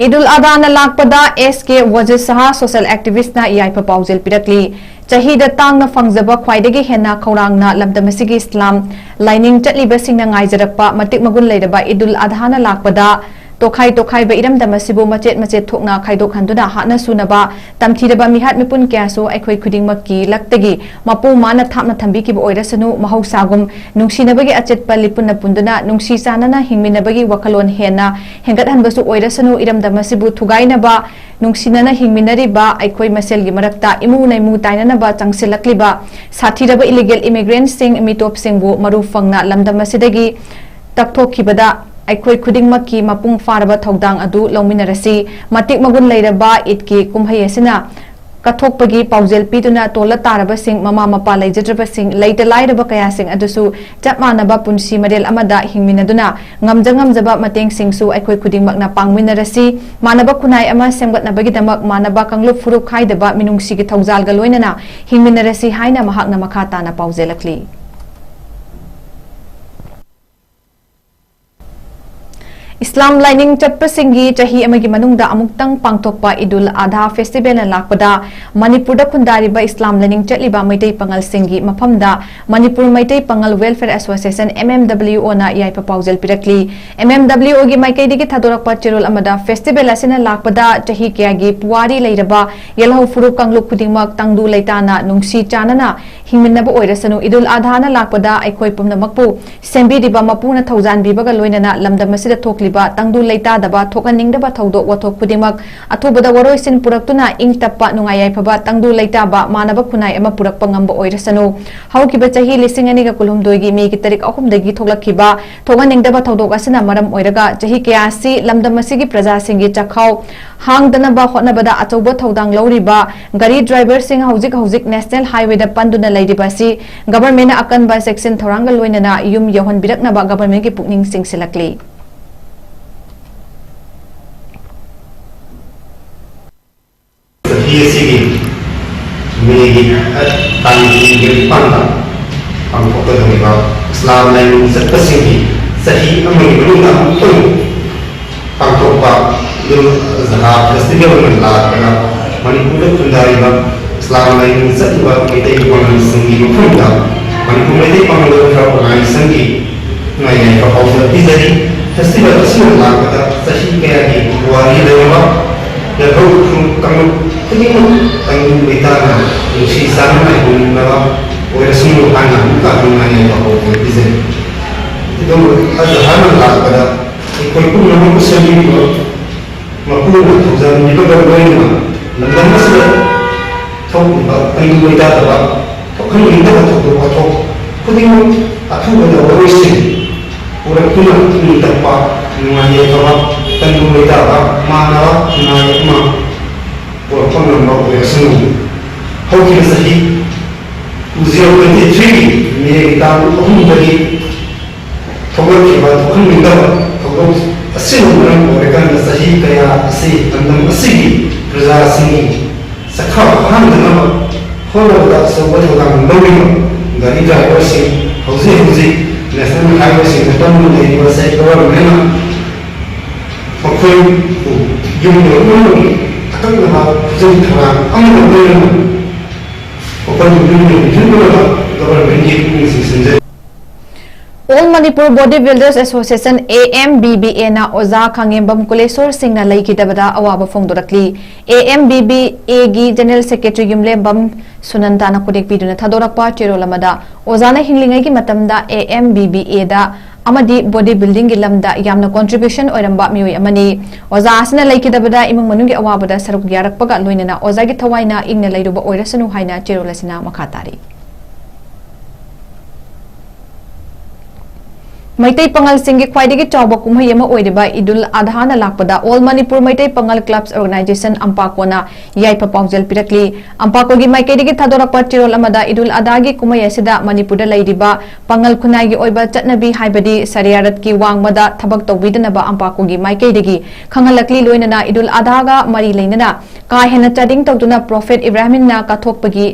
ꯏꯗꯨꯜ ꯑꯗꯥꯅ ꯂꯥꯛꯄꯗ ꯑꯦꯁ ꯀꯦ ꯋꯥꯖꯤꯔ ꯁꯍꯥ ꯁꯣꯁꯤꯌꯦꯜ ꯑꯦꯛꯇꯤꯚꯤꯁ꯭ꯠꯅ ꯌꯥꯏꯐ ꯄꯥꯎꯖꯦꯜ ꯄꯤꯔꯛꯂꯤ꯫ ꯆꯍꯤꯗ ꯇꯥꯡꯅ ꯐꯪꯖꯕ ꯈ꯭ꯋꯥꯏꯗꯒꯤ ꯍꯦꯟꯅ ꯈꯧꯔꯥꯡꯅ ꯂꯝꯗꯝ ꯑꯁꯤꯒꯤ ꯏꯁꯂꯥꯝ ꯂꯥꯏꯅꯤꯡ ꯆꯠꯂꯤꯕꯁꯤꯡꯅ ꯉꯥꯏꯖꯔꯛꯄ ꯃꯇꯤꯛ ꯃꯒꯨꯟ ꯂꯩꯔꯕ ꯏꯗꯨꯜ ꯑꯗꯥꯅ ꯂꯥꯛꯄꯗ ꯇꯣꯈꯥꯏ ꯇꯣꯈꯥꯏꯕ ꯏꯔꯝꯗꯝ ꯑꯁꯤꯕꯨ ꯃꯆꯦꯠ ꯃꯆꯦꯠ ꯊꯣꯛꯅ ꯈꯥꯏꯗꯣꯛꯍꯟꯗꯨꯅ ꯍꯥꯠꯅ ꯁꯨꯅꯕ ꯇꯝꯊꯤꯔꯕ ꯃꯤꯍꯥꯠ ꯃꯤꯄꯨꯟ ꯀꯌꯥꯁꯨ ꯑꯩꯈꯣꯏ ꯈꯨꯗꯤꯡꯃꯛꯀꯤ ꯂꯛꯇꯒꯤ ꯃꯄꯨ ꯃꯥꯅ ꯊꯥꯞꯅ ꯊꯝꯕꯤꯈꯤꯕ ꯑꯣꯏꯔꯁꯅꯨ꯫ ꯃꯍꯧꯁꯥꯒꯨꯝ ꯅꯨꯡꯁꯤꯅꯕꯒꯤ ꯑꯆꯦꯠꯄ ꯂꯤꯄꯨꯟꯅ ꯄꯨꯟꯗꯨꯅ ꯅꯨꯡꯁꯤ ꯆꯥꯟꯅꯅ ꯍꯤꯡꯃꯤꯟꯅꯕꯒꯤ ꯋꯥꯈꯜꯂꯣꯟ ꯍꯦꯟꯅ ꯍꯦꯟꯒꯠꯍꯟꯕꯁꯨ ꯑꯣꯏꯔꯁꯅꯨ꯫ ꯏꯔꯝꯗꯝ ꯑꯁꯤꯕꯨ ꯊꯨꯒꯥꯏꯅꯕ ꯅꯨꯡꯁꯤꯅꯅ ꯍꯤꯡꯃꯤꯟꯅꯔꯤꯕ ꯑꯩꯈꯣꯏ ꯃꯁꯦꯜꯒꯤ ꯃꯔꯛꯇ ꯏꯃꯨ ꯅꯩꯃꯨ ꯇꯥꯏꯅꯅꯕ ꯆꯪꯁꯤꯜꯂꯛꯂꯤꯕ ꯁꯥꯊꯤꯔꯕ ꯏꯂꯤꯒꯦꯜ ꯏꯃꯤꯒ꯭ꯔꯦꯟꯁꯤꯡ, ꯃꯤꯇꯣꯞꯁꯤꯡꯕꯨ ꯃꯔꯨ ꯐꯪꯅ ꯂꯝꯗꯝ ꯑꯁꯤꯗꯒꯤ ꯇꯛꯊꯣꯛꯈꯤꯕꯗ ꯑꯩꯈꯣꯏ ꯈꯨꯗꯤꯡꯃꯛꯀꯤ ꯃꯄꯨꯡ ꯐꯥꯔꯕ ꯊꯧꯗꯥꯡ ꯑꯗꯨ ꯂꯧꯃꯤꯟꯅꯔꯁꯤ꯫ ꯃꯇꯤꯛ ꯃꯒꯨꯟ ꯂꯩꯔꯕ ꯏꯗꯀꯤ ꯀꯨꯝꯍꯩ ꯑꯁꯤꯅ ꯀꯠꯊꯣꯛꯄꯒꯤ ꯄꯥꯎꯖꯦꯜ ꯄꯤꯗꯨꯅ ꯇꯣꯜꯂ ꯇꯥꯔꯕꯁꯤꯡ, ꯃꯃꯥ ꯃꯄꯥ ꯂꯩꯖꯗ꯭ꯔꯕꯁꯤꯡ, ꯂꯩꯇ ꯂꯥꯏꯔꯕ ꯀꯌꯥꯁꯤꯡ ꯑꯗꯨꯁꯨ ꯆꯞ ꯃꯥꯟꯅꯕ ꯄꯨꯟꯁꯤ ꯃꯔꯦꯜ ꯑꯃꯗ ꯍꯤꯡꯃꯤꯟꯅꯗꯨꯅ ꯉꯝꯖ ꯉꯝꯖꯕ ꯃꯇꯦꯡꯁꯤꯡꯁꯨ ꯑꯩꯈꯣꯏ ꯈꯨꯗꯤꯡꯃꯛꯅ ꯄꯥꯡꯃꯤꯟꯅꯔꯁꯤ꯫ ꯃꯥꯟꯅꯕ ꯈꯨꯟꯅꯥꯏ ꯑꯃ ꯁꯦꯝꯒꯠꯅꯕꯒꯤꯗꯃꯛ ꯃꯥꯟꯅꯕ ꯀꯥꯡꯂꯨꯞ ꯐꯨꯔꯨꯞ ꯈꯥꯏꯗꯕ ꯃꯤꯅꯨꯡꯁꯤꯒꯤ ꯊꯧꯖꯥꯜꯒ ꯂꯣꯏꯅꯅ ꯍꯤꯡꯃꯤꯟꯅꯔꯁꯤ ꯍꯥꯏꯅ ꯃꯍꯥꯛꯅ ꯃꯈꯥ ꯇꯥꯅ ꯄꯥꯎꯖꯦꯜꯂꯛꯂꯤ꯫ ꯏꯁꯂꯥꯝ ꯂꯥꯏꯅꯤꯡ ꯆꯠꯄꯁꯤꯡꯒꯤ ꯆꯍꯤ ꯑꯃꯒꯤ ꯃꯅꯨꯡꯗ ꯑꯃꯨꯛꯇꯪ ꯄꯥꯡꯊꯣꯛꯄ ꯏꯗꯨꯜ ꯑꯙꯥ ꯐꯦꯁꯇꯤꯚꯦꯜꯅ ꯂꯥꯛꯄꯗ ꯃꯅꯤꯄꯨꯔꯗ ꯈꯨꯟꯗꯥꯔꯤꯕ ꯏꯁꯂꯥꯝ ꯂꯥꯏꯅꯤꯡ ꯆꯠꯂꯤꯕ ꯃꯩꯇꯩ ꯄꯥꯉꯜꯁꯤꯡꯒꯤ ꯃꯐꯝꯗ Manipur Meitei Pangal welfare association, M M W O, ꯅ ꯌꯥꯏꯐ ꯄꯥꯎꯖꯦꯜ ꯄꯤꯔꯛꯂꯤ꯫ M M W O ꯒꯤ ꯃꯥꯏꯀꯩꯗꯒꯤ ꯊꯥꯗꯣꯔꯛꯄ ꯆꯦꯔꯣꯜ ꯑꯃꯗ ꯐꯦꯁꯇꯤꯚꯦꯜ ꯑꯁꯤꯅ ꯂꯥꯛꯄꯗ ꯆꯍꯤ ꯀꯌꯥꯒꯤ ꯄꯨꯋꯥꯔꯤ ꯂꯩꯔꯕ ꯌꯦꯜꯍꯧ ꯐꯨꯔꯨꯞ ꯀꯥꯡꯂꯨꯞ ꯈꯨꯗꯤꯡꯃꯛ ꯇꯪꯗꯨ ꯂꯩꯇꯥꯅ ꯅꯨꯡꯁꯤ ꯆꯥꯟꯅꯅ ꯍꯤꯡꯃꯤꯟꯅꯕ ꯑꯣꯏꯔꯁꯅꯨ꯫ ꯏꯗꯨꯜ ꯑꯙꯥꯅ ꯂꯥꯛꯄꯗ ꯑꯩꯈꯣꯏ ꯄꯨꯝꯅꯃꯛꯄꯨ ꯁꯦꯝꯕꯤꯔꯤꯕ ꯃꯄꯨꯅ ꯊꯧꯖꯥꯟꯕꯤꯕꯒ ꯂꯣꯏꯅꯅ ꯂꯝꯗꯝ ꯑꯁꯤꯗ ꯊꯣꯛꯂꯤꯕ ꯇꯪꯗꯨ ꯂꯩꯇꯥꯗꯕ, ꯊꯣꯛꯍꯟꯅꯤꯡꯗꯕ ꯊꯧꯗꯣꯛ ꯋꯥꯊꯣꯛ ꯈꯨꯗꯤꯡꯃꯛ ꯑꯊꯨꯕꯗ ꯋꯥꯔꯣꯏꯁꯤꯟ ꯄꯨꯔꯛꯇꯨꯅ ꯏꯪ ꯇꯞꯄ, ꯅꯨꯡꯉꯥꯏ ꯌꯥꯏꯐꯕ, ꯇꯪꯗꯨ ꯂꯩꯇꯥꯕ, ꯃꯥꯟꯅꯕ ꯈꯨꯟꯅꯥꯏ ꯑꯃ ꯄꯨꯔꯛꯄ ꯉꯝꯕ ꯑꯣꯏꯔꯁꯅꯨ꯫ ꯍꯧꯈꯤꯕ ꯆꯍꯤ ꯂꯤꯁꯤꯡ ꯑꯅꯤꯒ ꯀꯨꯟꯍꯨꯝꯗꯣꯏꯒꯤ ꯃꯦꯒꯤ ꯇꯥꯔꯤꯛ ꯑꯍꯨꯝꯗꯒꯤ ꯊꯣꯛꯂꯛꯈꯤꯕ ꯊꯣꯛꯍꯟꯅꯤꯡꯗꯕ ꯊꯧꯗꯣꯛ ꯑꯁꯤꯅ ꯃꯔꯝ ꯑꯣꯏꯔꯒ ꯆꯍꯤ ꯀꯌꯥ ꯑꯁꯤ ꯂꯝꯗꯝ ꯑꯁꯤꯒꯤ ꯄ꯭ꯔꯖꯥꯁꯤꯡꯒꯤ ꯆꯥꯛꯈꯥꯎ ꯍꯥꯡꯗꯅꯕ ꯍꯣꯠꯅꯕꯗ ꯑꯆꯧꯕ ꯊꯧꯗꯥꯡ ꯂꯧꯔꯤꯕ ꯒꯥꯔꯤ ꯗ꯭ꯔꯥꯏꯚꯔꯁꯤꯡ ꯍꯧꯖꯤꯛ ꯍꯧꯖꯤꯛ ꯅꯦꯁꯅꯦꯜ ꯍꯥꯏꯋꯦꯗ ꯄꯟꯗꯨꯅ ꯂꯩꯔꯤꯕ ꯑꯁꯤ ꯒꯚꯔꯟꯃꯦꯟꯠꯅ ꯑꯀꯟꯕ ꯆꯦꯛꯁꯤꯟ ꯊꯧꯔꯥꯡꯒ ꯂꯣꯏꯅꯅ ꯌꯨꯝ ꯌꯧꯍꯟꯕꯤꯔꯛꯅꯕ ꯒꯚꯔꯟꯃꯦꯟꯠꯀꯤ ꯄꯨꯛꯅꯤꯡ ꯆꯤꯡꯁꯤꯜꯂꯛꯂꯤ꯫ ꯆꯍꯤ ꯑꯁꯤꯒꯤ ꯃꯦꯒꯤ ꯇꯥꯡ ꯀꯨꯟꯅꯤꯄꯥꯟꯗ ꯄꯥꯡꯊꯣꯛꯀꯗꯧꯔꯤꯕ ꯏꯁꯂꯥꯝ ꯂꯥꯏꯅꯤꯡ ꯆꯠꯄꯁꯤꯡꯒꯤ ꯆꯍꯤ ꯑꯃꯒꯤ ꯃꯅꯨꯡꯗ ꯑꯃꯨꯛꯇꯪ ꯄꯥꯡꯊꯣꯛꯄ ꯏꯗꯨꯜ ꯑꯖꯍꯥ ꯐꯦꯁꯇꯤꯚꯦꯜ ꯑꯣꯏꯅ ꯂꯥꯛꯇꯅ ꯃꯅꯤꯄꯨꯔꯗ ꯈꯨꯟꯗꯥꯔꯤꯕ ꯏꯁꯂꯥꯝ ꯂꯥꯏꯅꯤꯡ ꯆꯠꯂꯤꯕ ꯃꯩꯇꯩ ꯄꯥꯉꯜꯁꯤꯡꯒꯤ ꯃꯐꯝꯗ ꯃꯅꯤꯄꯨꯔ ꯃꯩꯇꯩ ꯄꯥꯉꯜ ꯋꯦꯜꯐꯤꯌꯔ ꯑꯣꯔꯒꯅꯥꯏꯖꯦꯁꯟꯒꯤ ꯌꯥꯏꯐ ꯄꯥꯎꯖꯦꯜ ꯄꯤꯖꯔꯤ꯫ ꯐꯦꯁꯇꯤꯚꯦꯜ ꯑꯁꯤꯅ ꯂꯥꯛꯄꯗ ꯆꯍꯤ ꯀꯌꯥꯒꯤ ꯄꯨꯋꯥꯔꯤ ꯂꯩꯔꯕ ꯌꯥꯏꯐꯧ ꯀꯥꯡꯂꯨꯞ ꯈꯨꯗꯤꯡꯃꯛ ꯇꯪꯗꯨ ꯂꯩꯇꯥꯅ ꯅꯨꯡꯁꯤ ꯆꯥꯟꯅꯅ ꯍꯤꯡꯃꯤꯟꯅꯕ ꯑꯣꯏꯔꯁꯅꯨ ꯍꯥꯏꯅ ꯑꯃꯨꯛꯀ ꯍꯟꯅ ꯌꯥꯏꯐꯧ ꯄꯤꯖꯔꯤ꯫ ꯑꯗꯨꯕꯨ ꯑꯖꯍꯥꯔꯅ ꯂꯥꯛꯄꯗ ꯑꯩꯈꯣꯏ ꯄꯨꯝꯅꯃꯛꯄꯨ ꯁꯦꯝꯕꯤꯔꯤꯕ ꯃꯄꯨꯅ ꯊꯧꯖꯥꯜ ꯄꯤꯕꯒ ꯂꯣꯏꯅꯅ ꯂꯝꯗꯝ ꯑꯁꯤꯗ ꯊꯣꯛꯂꯤꯕ ꯇꯪꯗꯨ ꯂꯩꯇꯥꯗꯕ ꯊꯣꯛꯍꯟꯅꯤꯡꯗꯕ ꯊꯧꯗꯣꯛ ꯋꯥꯊꯣꯛ ꯈꯨꯗꯤꯡꯃꯛ ꯑꯊꯨꯕꯗ ꯋꯥꯔꯣꯏꯁꯤꯟ ꯄꯨꯔꯛꯇꯨꯅ ꯏꯪ ꯇꯞꯄ, ꯅꯨꯡꯉꯥꯏ ꯌꯥꯏꯐꯕ, ꯇꯪꯗꯨ ꯂꯩꯇꯥꯕ, ꯃꯥꯟꯅꯕ ꯈꯨꯟꯅꯥꯏ ꯑꯃ ꯄꯨꯔꯛꯄ ꯉꯝꯕ ꯑꯣꯏꯔꯁꯅꯨ꯫ ꯍꯧꯈꯤꯕ ꯆꯍꯤ two zero twenty three ꯒꯤ ꯃꯦꯒꯤ ꯇꯥꯡ ꯑꯍꯨꯝꯗꯒꯤ ꯊꯣꯛꯂꯛꯈꯤꯕ ꯊꯣꯛꯍꯟꯅꯤꯡꯗꯕ ꯊꯧꯗꯣꯛ ꯑꯁꯤꯅ ꯃꯔꯝ ꯑꯣꯏꯔꯀꯥꯟꯗ ꯆꯍꯤ ꯀꯌꯥ ꯑꯁꯤ ꯂꯝꯗꯝ ꯑꯁꯤꯒꯤ ꯄ꯭ꯔꯖꯥꯁꯤꯡꯒꯤ ꯆꯈꯥꯎ ꯍꯥꯡꯗꯅꯕ ꯍꯣꯠꯅꯕꯗ ꯑꯆꯧꯕ ꯊꯧꯗꯥꯡ ꯂꯧꯔꯤꯕ ꯒꯥꯔꯤ ꯗ꯭ꯔꯥꯏꯚꯔꯁꯤꯡ ꯍꯧꯖꯤꯛ ꯍꯧꯖꯤꯛ ꯅꯦꯁꯅꯦꯜ ꯍꯥꯏꯋꯦꯁꯤꯡꯗ ꯇꯝꯗꯨꯅ ꯂꯩꯔꯤꯕ ꯁꯦꯟꯇ꯭ꯔꯦꯜ ꯒꯚꯔꯟꯃꯦꯟꯅ ꯃꯈꯣꯏꯕꯨ ꯌꯨꯝ ꯌꯧꯅꯕꯒꯤ ꯑꯀꯛꯅꯕ ꯈꯨꯖꯪ ꯊꯧꯔꯥꯡ ꯑꯃꯒ ꯂꯣꯏꯅꯅ ꯃꯈꯣꯏꯕꯨ ꯌꯨꯝ ꯌꯧꯍꯟꯅꯕ ꯒꯚꯔꯟꯃꯦꯟꯒꯤ ꯄꯨꯛꯅꯤꯡ ꯆꯤꯡꯁꯤꯟꯖꯔꯤ꯫ All Manipur Body Builders Association, A M B B A, ꯅ ꯑꯣꯖꯥ ꯈꯥꯉꯦꯝꯕꯝ ꯀꯨꯂꯦꯁꯣꯔ ꯁꯤꯡꯅ ꯂꯩꯈꯤꯗꯕꯗ ꯑꯋꯥꯕ ꯐꯣꯡꯗꯣꯔꯛꯂꯤ꯫ A M B B A ꯒꯤ General Secretary ꯌꯨꯝꯂꯦꯝꯕꯝ ꯁꯨꯅꯟꯇꯥꯅ ꯈꯨꯗꯦꯛ ꯄꯤꯗꯨꯅ ꯊꯥꯗꯣꯔꯛꯄ ꯆꯦꯔꯣꯜ ꯑꯃꯗ, ꯑꯣꯖꯥꯅ ꯍꯤꯡꯂꯤꯉꯩꯒꯤ ꯃꯇꯝꯗ A M B B A ꯗ ꯑꯃꯗꯤ body building ꯒꯤ ꯂꯝꯗ ꯌꯥꯝꯅ contribution ꯑꯣꯏꯔꯝꯕ ꯃꯤꯑꯣꯏ ꯑꯃꯅꯤ꯫ ꯑꯣꯖꯥ ꯑꯁꯤꯅ ꯂꯩꯈꯤꯗꯕꯗ ꯏꯃꯨꯡ ꯃꯅꯨꯡꯒꯤ ꯑꯋꯥꯕꯗ ꯁꯔꯨꯛ ꯌꯥꯔꯛꯄꯒ ꯂꯣꯏꯅꯅ ꯑꯣꯖꯥꯒꯤ ꯊꯋꯥꯏꯅ ꯏꯪꯅ ꯂꯩꯔꯨꯕ ꯑꯣꯏꯔꯁꯅꯨ ꯍꯥꯏꯅ ꯆꯦꯔꯣꯜ ꯑꯁꯤꯅ ꯃꯈꯥ ꯇꯥꯔꯤ꯫ ꯃꯩꯇꯩ ꯄꯥꯉꯜꯁꯤꯡꯒꯤ ꯈ꯭ꯋꯥꯏꯗꯒꯤ ꯆꯥꯎꯕ ꯀꯨꯝꯍꯩ ꯑꯃ ꯑꯣꯏꯔꯤꯕ ꯏꯗꯨꯜ ꯑꯙꯥꯅ ꯂꯥꯛꯄꯗ All Manipur Meitei Pangal Clubs Organisation, ꯑꯝꯄꯥꯀꯣꯅ ꯌꯥꯏꯐ ꯄꯥꯎꯖꯦꯜ ꯄꯤꯔꯛꯂꯤ꯫ ꯑꯝꯄꯥꯀꯣꯒꯤ ꯃꯥꯏꯀꯩꯗꯒꯤ ꯊꯥꯗꯣꯔꯛꯄ ꯆꯦꯔꯣꯜ ꯑꯃꯗ, ꯏꯗꯨꯜ ꯑꯙꯥꯒꯤ ꯀꯨꯝꯍꯩ ꯑꯁꯤꯗ ꯃꯅꯤꯄꯨꯔꯗ ꯂꯩꯔꯤꯕ ꯄꯥꯉꯜ ꯈꯨꯟꯅꯥꯏꯒꯤ ꯑꯣꯏꯕ ꯆꯠꯅꯕꯤ, ꯍꯥꯏꯕꯗꯤ ꯁꯔꯤꯌꯥꯔꯠꯀꯤ ꯋꯥꯡꯃꯗ ꯊꯕꯛ ꯇꯧꯕꯤꯗꯅꯕ ꯑꯝꯄꯥꯀꯣꯒꯤ ꯃꯥꯏꯀꯩꯗꯒꯤ ꯈꯪꯍꯜꯂꯛꯂꯤ꯫ ꯂꯣꯏꯅꯅ ꯏꯗꯨꯜ ꯑꯙꯥꯒ ꯃꯔꯤ ꯂꯩꯅꯅ ꯀꯥ ꯍꯦꯟꯅ ꯆꯥꯗꯤꯡ ꯇꯧꯗꯨꯅ ꯄ꯭ꯔꯣꯐꯦꯠ ꯏꯕ꯭ꯔꯥꯍꯤꯝꯅ ꯀꯠꯊꯣꯛꯄꯒꯤ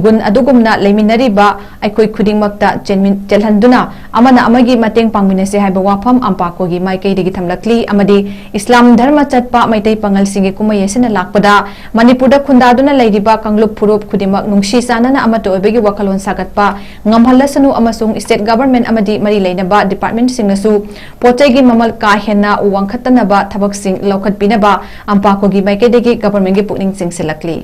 ꯒꯨꯟ ꯑꯗꯨꯒꯨꯝꯅ ꯂꯩꯃꯤꯟꯅꯔꯤꯕ ꯑꯩꯈꯣꯏ ꯈꯨꯗꯤꯡꯃꯛꯇ ꯆꯦꯟꯃꯤꯟ-, ꯆꯦꯜꯍꯟꯗꯨꯅ ꯑꯃꯅ ꯑꯃꯒꯤ ꯃꯇꯦꯡ ꯄꯥꯡꯃꯤꯟꯅꯁꯤ ꯍꯥꯏꯕ ꯋꯥꯐꯝ ꯑꯝꯄꯥꯀꯣꯒꯤ ꯃꯥꯏꯀꯩꯗꯒꯤ ꯊꯝꯂꯛꯂꯤ ꯑꯃꯗꯤ ꯏꯁꯂꯥꯝ ꯙꯔꯃ ꯆꯠꯄ ꯃꯩꯇꯩ ꯄꯥꯉꯜꯁꯤꯡꯒꯤ ꯀꯨꯝꯍꯩ ꯑꯁꯤꯅ ꯂꯥꯛꯄꯗ ꯃꯅꯤꯄꯨꯔꯗ ꯈꯨꯟꯗꯥꯗꯨꯅ ꯂꯩꯔꯤꯕ ꯀꯥꯡꯂꯨꯞ ꯐꯨꯔꯨꯞ ꯈꯨꯗꯤꯡꯃꯛ ꯅꯨꯡꯁꯤ ꯆꯥꯟꯅꯅ ꯑꯃꯠꯇ ꯑꯣꯏꯕꯒꯤ ꯋꯥꯈꯜꯂꯣꯟ ꯁꯥꯒꯠꯄ ꯉꯝꯍꯜꯂꯁꯅꯨ ꯑꯃꯁꯨꯡ state government ꯑꯃꯗꯤ ꯃꯔꯤ ꯂꯩꯅꯕ departmentꯁꯤꯡꯅꯁꯨ ꯄꯣꯠ ꯆꯩꯒꯤ ꯃꯃꯜ ꯀꯥ ꯍꯦꯟꯅ ꯋꯥꯡꯈꯠꯇꯅꯕ ꯊꯕꯛꯁꯤꯡ ꯂꯧꯈꯠꯄꯤꯅꯕ ꯑꯝꯄꯥꯀꯣꯒꯤ ꯃꯥꯏꯀꯩꯗꯒꯤ governmentꯀꯤ ꯄꯨꯛꯅꯤꯡ ꯆꯤꯡꯁꯤꯜꯂꯛꯂꯤ꯫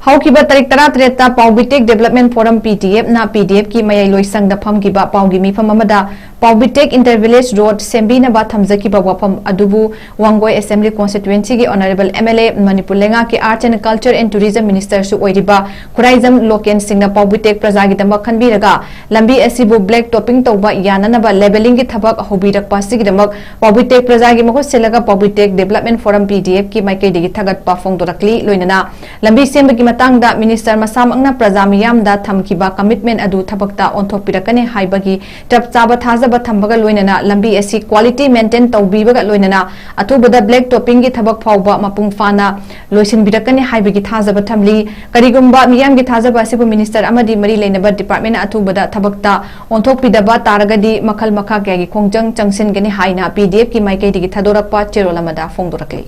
ꯍꯧꯈꯤꯕ ꯇꯥꯔꯤꯛ ꯇꯔꯥꯇꯔꯦꯠꯇ ꯄꯥꯎꯕꯤꯇꯦꯛ Development Forum, PDFꯅ PDFꯀꯤ ꯃꯌꯥꯏ ꯂꯣꯏꯁꯪꯗ ꯐꯝꯈꯤꯕ ꯄꯥꯎꯒꯤ ꯃꯤꯐꯝ ꯑꯃꯗ ꯄꯥꯎꯕꯤꯇꯦꯛ Inter Village Road ꯁꯦꯝꯕꯤꯅꯕ ꯊꯝꯖꯈꯤꯕ ꯋꯥꯐꯝ ꯑꯗꯨꯕꯨ Wangoi Assembly Constituencyꯒꯤ Honourable MLA, Manipur ꯂꯩꯉꯥꯛꯀꯤ Arts and Culture and Tourism Ministerꯁꯨ ꯑꯣꯏꯔꯤꯕ ꯈꯨꯔꯥꯏꯖꯝ ꯂꯣꯀꯦꯟ ꯁꯤꯡꯅ ꯄꯥꯎꯕꯤꯇꯦꯛ ꯄ꯭ꯔꯖꯥꯒꯤꯗꯃꯛ ꯈꯟꯕꯤꯔꯒ ꯂꯝꯕꯤ ꯑꯁꯤꯕꯨ black topping ꯇꯧꯕ ꯌꯥꯅꯅꯕ levelingꯒꯤ ꯊꯕꯛ ꯍꯧꯕꯤꯔꯛꯄ ꯑꯁꯤꯒꯤꯗꯃꯛ ꯄꯥꯎꯕꯤꯇꯦꯛ ꯄ꯭ꯔꯖꯥꯒꯤ ꯃꯍꯨꯠ ꯁꯤꯜꯂꯒ ꯄꯥꯎꯕꯤꯇꯦꯛ Development Forum, PDFꯀꯤ ꯃꯥꯏꯀꯩꯗꯒꯤ ꯊꯥꯒꯠꯄ ꯐꯣꯡꯗꯣꯔꯛꯂꯤ꯫ ꯂꯣꯏꯅꯅ ꯂꯝꯕꯤ ꯁꯦꯝꯕꯒꯤ ꯃꯇꯥꯡꯗ minister ꯃꯁꯥꯃꯛꯅ ꯄ꯭ꯔꯖꯥ ꯃꯤꯌꯥꯝꯗ ꯊꯝꯈꯤꯕ commitment ꯑꯗꯨ ꯊꯕꯛꯇ ꯑꯣꯟꯊꯣꯛꯄꯤꯔꯛꯀꯅꯤ ꯍꯥꯏꯕꯒꯤ ꯆꯞ ꯆꯥꯕ ꯊꯥꯖꯕ ꯊꯝꯕꯒ ꯂꯣꯏꯅꯅ ꯂꯝꯕꯤ ꯑꯁꯤ quality maintain ꯇꯧꯕꯤꯕꯒ ꯂꯣꯏꯅꯅ ꯑꯊꯨꯕꯗ black toppingꯒꯤ ꯊꯕꯛ ꯐꯥꯎꯕ ꯃꯄꯨꯡ ꯐꯥꯅ ꯂꯣꯏꯁꯤꯟꯕꯤꯔꯛꯀꯅꯤ ꯍꯥꯏꯕꯒꯤ ꯊꯥꯖꯕ ꯊꯝꯂꯤ꯫ ꯀꯔꯤꯒꯨꯝꯕ ꯃꯤꯌꯥꯝꯒꯤ ꯊꯥꯖꯕ ꯑꯁꯤꯕꯨ minister ꯑꯃꯗꯤ ꯃꯔꯤ ꯂꯩꯅꯕ departmentꯅ ꯑꯊꯨꯕꯗ ꯊꯕꯛꯇ ꯑꯣꯟꯊꯣꯛꯄꯤꯗꯕ ꯇꯥꯔꯒꯗꯤ ꯃꯈꯜ ꯃꯈꯥ ꯀꯌꯥꯒꯤ ꯈꯣꯡꯖꯪ ꯆꯪꯁꯤꯟꯒꯅꯤ ꯍꯥꯏꯅ PDFꯀꯤ ꯃꯥꯏꯀꯩꯗꯒꯤ ꯊꯥꯗꯣꯔꯛꯄ ꯆꯦꯔꯣꯜ ꯑꯃꯗ ꯐꯣꯡꯗꯣꯔꯛꯂꯤ꯫